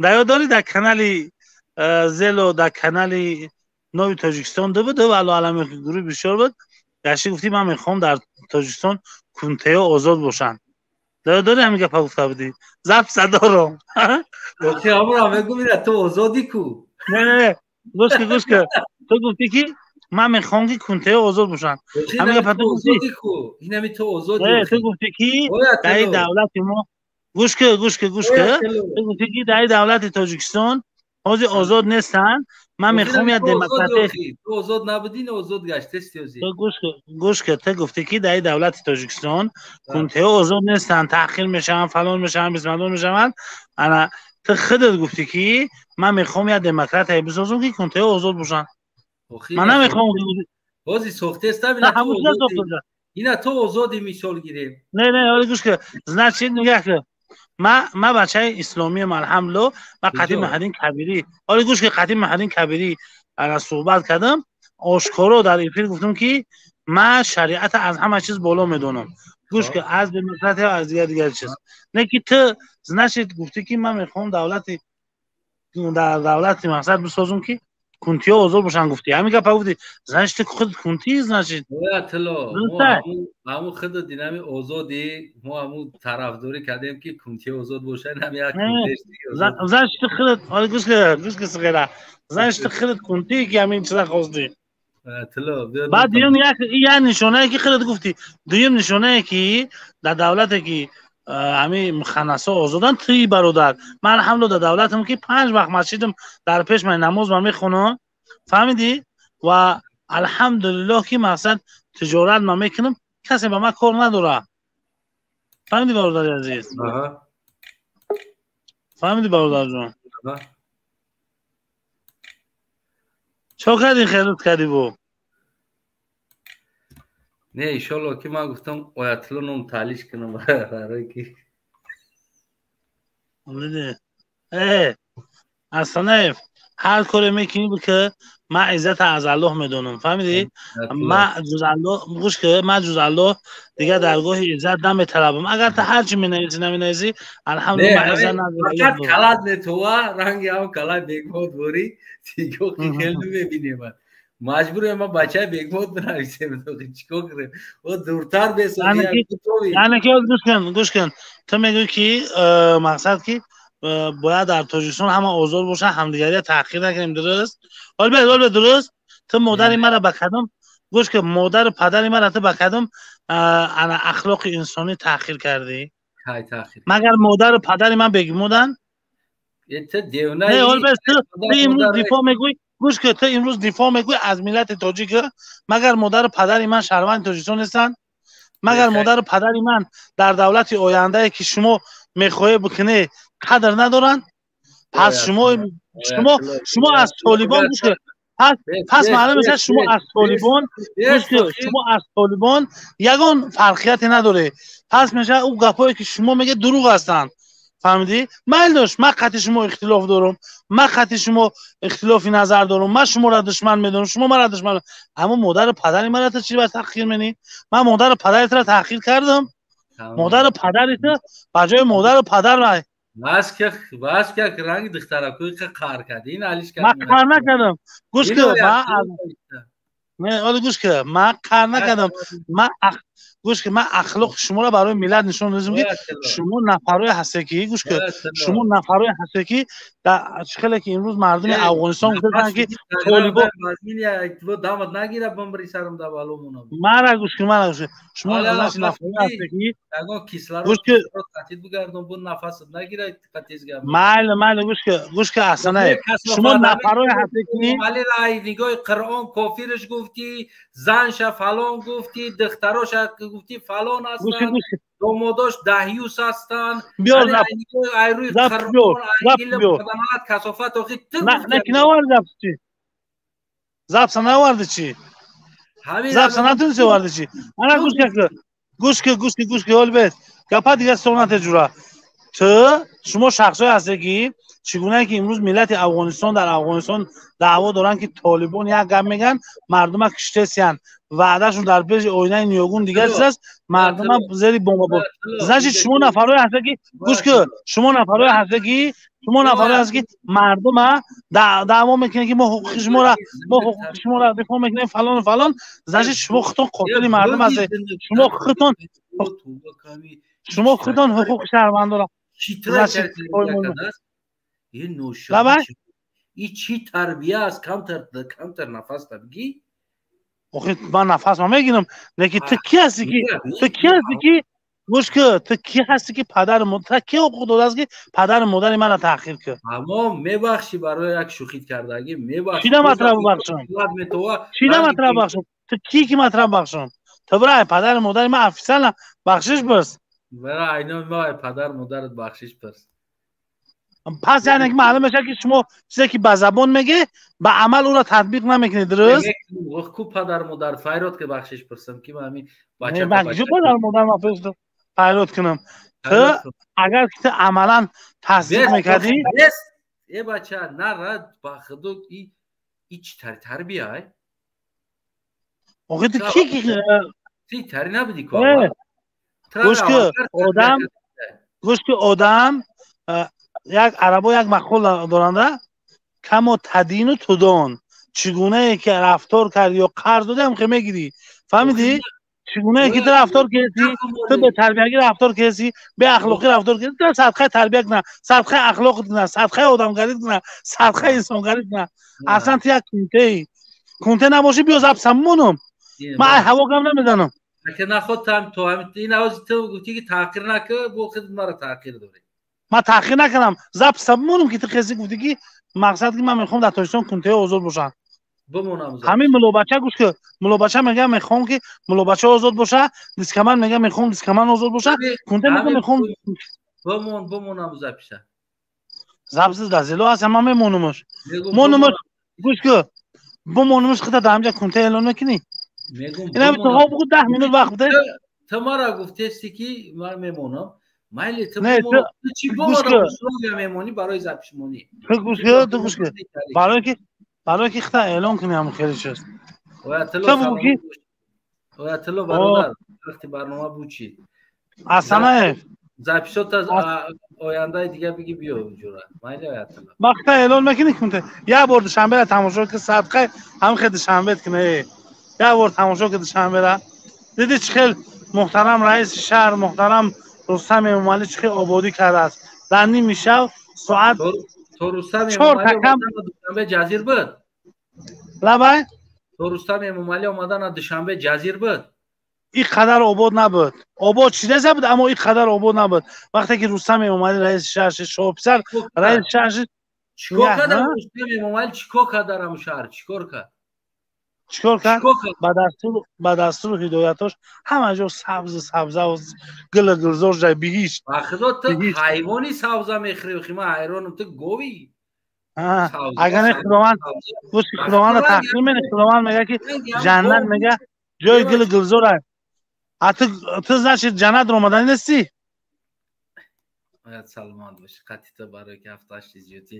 Дар ёд дорӣ, дар канали Зело, дар канали Нови Тоҷикистон ду буд, валло алами, гурӯҳи бисёр буд, гашти гуфтӣ, ман мехоҳам дар Тоҷикистон кунтеё озод бошанд. Дар ёд дорӣ, ҳамин гапа гуфта будӣ? Записа дорам.
Мегӯ, ту озодӣ ку?
Не, не, гӯш ки, гӯш ки, ту гуфтӣ, ки ман мехоҳам, ки кунтеё озод бошанд.
Ҳамин гапа ту гуфтӣ. Инами ту озодӣ.
Ту гуфтӣ, ки дар ин давлати мо, гӯш ки, гӯш ки, гӯш ки, ту гуфтӣ, ки дар ин давлати Тоҷикистон ҳозир озод нестанд, ман мехоҳам як демократия.
Ту озод набудӣ, озод гаштести.
Гӯш ки, ту гуфтӣ, ки дар ин давлати Тоҷикистон кунтеҳо озод нестанд, таъхир мешаванд, фалон мешаванд, бисмадон мешаванд. Ана ту худат гуфтӣ, ки ман мехоҳам як демократия бисозам, ки кунтеҳо озод бошанд. Ман намехоҳам.
Ҳозир сохтеста. Ина ту озодӣ, мисол гирем.
Не, не, ҳоли гӯш ки, значит, нигаҳ ки, ма бачаи исломиям, алҳамдулилло. Ма қатӣ Маҳаддин Кабирӣ, ҳоли гӯш ки, қатӣ Маҳаддин Кабирӣ ана суҳбат кардам, ошкоро дар эфир гуфтам, ки ман шариата аз ҳама чиз боло медонам. Гӯш ки, аз демократия, аз дигар дигар чиз не. Ки ту, значит, гуфтӣ, ки ман мехоҳам давлати, дар давлати мақсад бисозам, ки кунтиҳо озод бошанд, гуфтӣ. Ҳамин гапа гуфтӣ, значит, ту худ кунтӣ, значит.
Тило, ҳамун худ динами озодӣ, мо ҳамун тарафдорӣ кардем, ки кунтиҳо озод бошанд.
Значит, ту худат, ҳоли гӯш ки, гӯш ки, сиғера, значит, ту худат кунтӣ, ки ҳамин чиза хостӣ. Баъд дуюм, як нишонае, ки худат гуфтӣ, дуюм нишонае, ки дар давлате, ки ҳамин муханнасҳо озоданд, туи бародар, ман алҳамдулилла дар давлатам, ки панҷ вақт масҷидам дар пеш, ман намоз ман мехонам, фаҳмидӣ? Ва алҳамдулиллоҳ, ки мақсад тиҷорат ман мекунам, касе ба ман кор надорад. Фаҳмидӣ, бародари азиз? Фаҳмидӣ, бародарҷон? Чо кардӣ, хелут кардӣ бо?
Не, иншолло, ки ман гуфтам, Оятулло ном таълиш кунам, барое ки
Асанаев, ҳар коре мекунӣ ки, ман иззата аз Аллоҳ медонам, фаҳмидӣ? Ман ҷуз Аллоҳ, гӯш ки, ман ҷуз Аллоҳ дигар даргоҳи иззат наметалабам. Агар ту ҳарчи менависӣ, наменависӣ, алҳамдулилла, ман иззат.
Фақат калат метова, ранги ҳам калат Бегмод борӣ, тигоқи хел намебинем, маҷбурем ма бачаи Бегмод бинависем. Чикор кунем, о дуртар.
Яъне ки гӯш кун, гӯш кун, ту мегӯӣ, ки мақсад, ки бояд дар Тоҷикистон ҳама озод бошанд, ҳамдигария таъхир накунем, дуруст? Ҳол дуруст. Ту модари мара ба кадом, гӯш ки, модару падари мара ту ба кадом ана ахлоқи инсонӣ таъхир кардӣ? Магар модару падари ман бегумуданд?
Не,
ту имрӯз дифоъ мегӯӣ, гӯш ки, ту имрӯз дифоъ мегӯӣ аз миллати тоҷик, магар модару падари ман шаҳрванди Тоҷикистон нестанд? Магар модару падари ман дар давлати ояндае, ки шумо мехоҳед бикунед, қадр надоранд? Пас шумо аз толибон, гӯш ки, пас маълум мешавад, шумо аз толибон, гӯш ки, шумо аз толибон ягон фарқияте надоред. Пас мешавад, ӯ гапҳое, ки шумо мегӯед, дурӯғ ҳастанд. Фаҳмидӣ? Майл дошт, ман қати шумо ихтилоф дорам, ман қати шумо ихтилофи назар дорам, ман шуморо душман медонам, шумо маро душман, аммо модару падари маро ту чӣ ба таҳқир менӣ? Ман модару падари туро таҳқир кардам? Модару падари ту ба ҷои модару падар вай.
Бас ки ранги духтаракои қаҳр кард, ин алиш кард.
Ман қаҳр накардам. Гӯш ки, ман оли, гӯш ки, ман қаҳр накардам. Ман, гӯш ки, ман ахлоқи шуморо барои миллат нишон додам, ки шумо нафарое ҳастед, ки, гӯш ки, шумо нафарое ҳастед, ки чӣ хеле ки имрӯз мардуми Афғонистон гуфтанд, ки толибон
дамат нагира, бамбри сарам да баломона.
Мара гӯш ки, мара гӯш ки, шумо нафарое ҳастед, ки
ягон кислород
гӯш ки
қатид бигардон, бу нафасат нагира, тез гап.
Майли, майли, гӯш ки, гӯш ки, Асанаев, шумо нафарое ҳастед, ки
вале нигоҳи Қуръон кофирш гуфтӣ, занша фалон гуфтӣ, духтароша гуфтӣ фалон ҳастанд, домодош даҳюс ҳастанд. Айрӯи Қуръон касофат охи ту.
Наварди запс чи? Запса наварди чи? Запса натунисти оварди чи? Ана, гӯш ки, гӯш ки, гӯш ки, гӯш ки, ҳол бес гапа дига сонате ҷура. Ту, шумо шахсое ҳастед, ки чӣ гунае ки имрӯз миллати Афғонистон дар Афғонистон даъво доранд, ки толибон як гап мегӯянд, мардума киштесиянд, ваъдашон дар пеши оинаи ниёгун дигар чиз аст, мардума зери бомба буд. Значит, шумо нафарое ҳастед, ки, гӯш ки, шумо нафарое ҳастед, ки, шумо нафарое ҳастед, ки мардума даъво мекунед, ки мо ҳуқуқи шуморо, мо ҳуқуқи шуморо дифоъ мекунем, фалону фалон. Значит, шумо худтон қотили мардум ҳастед, шумо худтон ҳуқуқи шаҳрвандонро
И чӣ тарбия аст? Камтар, камтар нафас табигӣ.
Охи, ман нафас ма мегирам, лекин ту ки ҳасти, ки ту ки ҳасти, ки, гӯш ки, ту ки ҳасти, ки падару ту ки ҳуқуқ додааст, ки падару модари маро таҳқир кун?
Аммо мебахшӣ барои як шӯхит кардагӣ, мебахшӣ.
Чида матра бубахшам? Чида матра бахшам? Ту ки ки матра бахшам? Ту бирай падару модари ман официально бахшиш пурс.
Бира айно ма падару модарат бахшиш пурс.
Пас яъне ки маълум мешавад, ки шумо чизе ки ба забон меге, ба амал ӯро татбиқ намекунед, дуруст?
Ку падару модар файрод ки бахшиш пурсам, ки ман ҳамин
бача падару модар ман файрод кунам? Ту агар ки ту амалан тасдиқ мекардӣ.
Э бача, нара ба худо, и чӣ тарбия ай?
Охи, ту ки
Ти тари набуди ку?
Гӯш ки, одам, гӯш ки, одам, як арабо як мақол доранда: камо тадину тудон. Чӣ гунае ки рафтор кардӣ ё қарз додӣ, ҳам хе мегирӣ. Фаҳмидӣ? Чӣ гунае ки ту рафтор кардӣ, ту бетарбиягӣ рафтор кардӣ, беахлоқӣ рафтор кардӣ, ту садқаи тарбия куна, садқаи ахлоқ куна, садқаи одамгарӣ куна, садқаи инсонгарӣ куна. Аслан ту як кунтеи кунте набошӣ, биё запсам монум, ман ай ҳаво гап намезанам.
Ки наход то ин авози ту гуфтӣ, ки таҳқир накӣ, бо худ маро таҳқир дорӣ.
Ман таҳқир накардам, запса бимонам, ки ту хеси гуфтӣ, ки мақсад, ки ман мехоҳам дар Тоҷикистон кунтеи озод бошанд. Ҳамин мулобача, гӯш ки, мулобача мегӯям, мехоҳам, ки мулобача озод боша, дискаман мегӯям, мехоҳам дискаман озод боша, кунте мегӯям, мехоҳам.
Бимон, бимонам записа.
Запис дар зело ҳаст, ман мемонумаш, монумаш. Гӯш ки, бимонумаш, хита дар ҳамҷа кунте эълон мекунӣ. Ина то бугу 10 минут вақт буде.
Ту мара гуфтести, ки ман мемонам. Майли, ту чӣ бомонам, мемонӣ барои записмонӣ.
Ту гӯш ки, ту гӯш ки, барои ки хита эълон кунӣ, ҳам хеле чиз.
Ту бугу ки Оятулло бародар, вақти барнома буд чӣ?
Асанаев.
Записот аз ояндаи дига биги, биё ҷура. Майли, Оятулло.
Вақта эълон мекунӣ кунте. Як бор душанбера тамошо ки, садқаи ҳам хел душанбет кунӣ. Як бор тамошо ки душанбера. Диди, чӣ хел муҳтарам раиси шаҳр, муҳтарам Рустам Эмомалӣ, чӣ хел ободӣ кардааст. Дар ними шаб соат
То Рустам Эмомалӣ душанбе ҷазир буд?
Лабай?
То Рустам Эмомалӣ омадана душанбе ҷазир буд?
Ин қадар обод набуд. Обод шида буд, аммо ин қадар обод набуд. Вақте ки Рустам Эмомалӣ раиси шаҳр шид, Шоҳписар раиси шаҳр шид.
Чикор кард Рустам Эмомалӣ? Чикор кард дар ҳамун шаҳр? Чикор кард?
Чикор кард? Ба дастуру ҳидоятош ҳама ҷо сабзу сабза, гулу гулзор, ҷай биҳишт.
Ба худо, ту ҳайвони сабза мехӯри. Охи, ман ҳайронам, ту говӣ.
Агар не, Худованд гӯшти Худовандро таҳқир мене. Худованд мега, ки ҷаннат, мега, ҷои гулу гулзор. А ту, значит, ҷаннатро омаданӣ нестӣ.
Бояд саломат бошӣ. Қатита барои ки ҳафташти зиёдӣ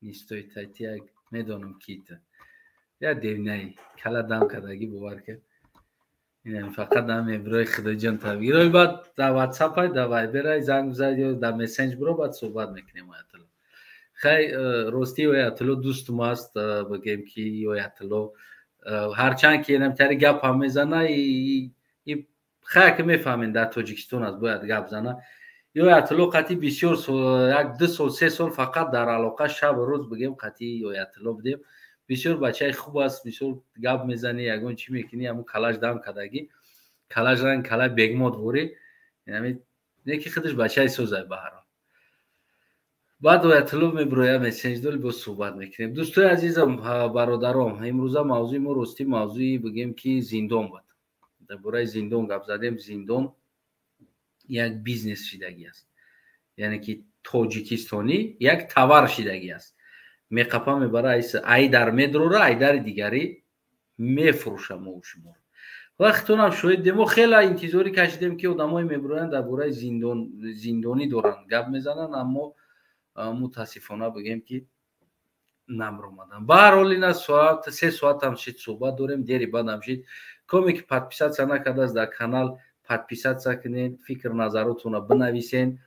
нистои тайти як медонам, ки ту я девнаи кала дам кардагӣ, бовар ки инам фақат дам мебирои. Худоҷон, табигирои. Баъд дар ватсапай, дар вайберай занг бизад ё дар мессенҷ биро, баъд суҳбат мекунем. Оятулло, хай, ростӣ, Оятулло дӯстум аст. Бигем, ки Оятулло ҳарчанд ки инамтари гап ҳам мезана, хай, ки мефаҳмем, дар Тоҷикистон аст, бояд гап зана. Оятулло қатъи бисёр, як 2 сол, 3 сол фақат дар алоқа, шабу рӯз, бигем, қатъи Оятулло будем. Бисёр бачаи хуб аст, бисёр гап мезанӣ, ягон чӣ мекунӣ, ҳамун калаш дам кардагӣ, калаш ранг калаи бегмот ворӣ, не ки худаш бачаи созай. Баҳарҳол, баъд Оятулло мебироя мессенҷ, боз суҳбат мекунем. Дӯстои азизам, бародаром, имрӯза мавзӯи мо, ростӣ, мавзӯи, бигем, ки зиндон буд. Дар бораи зиндон гап задем. Зиндон як бизнес шидагӣ аст, яъне ки тоҷикистонӣ як товар шидагӣ аст. Меқапа, мебара, айдар медрора, айдари дигарӣ мефурӯша. Мо шумо вақтонам шоҳид демо, хеле интизорӣ кашидем, ки одамое мебироянд, дар бораи зиндонӣ доранд, гап мезананд, аммо мутаассифона, бигем, ки намромадам. Ба ҳар ҳол, ина соат 3 соатам шид, суҳбат дорем, дери бадам шид. Коме ки подписаться накардааст дар канал, подписаться кунед, фикр назаротонро бинависен,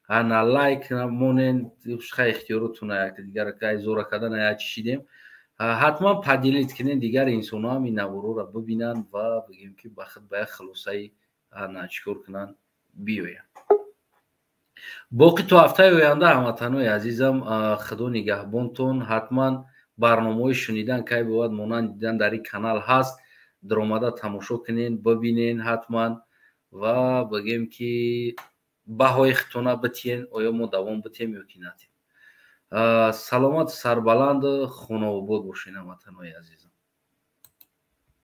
ана лайк монен, хай, ихтиёротона, дигар зора кардан я чӣ шидем. Ҳатман поделить кунен, дигар инсонҳо ҳам ин наворҳоро бибинанд ва, бигем, ки ба худ ба як хулосаи, ана, чикор кунанд, биёянд. Боқӣ то ҳафтаи оянда, ҳамватанои азизам, Худо нигаҳбонтон. Ҳатман барномаҳои шунидан кай бовад, монанд дидан дар ин канал ҳаст, даромада тамошо кунен, бибинен ҳатман ва, бигем, ки баҳои худтона битиен, оё мо давом битем ё ки натем. Саломату сарбаланду хонаобод бошед, ҳамватанои азизам.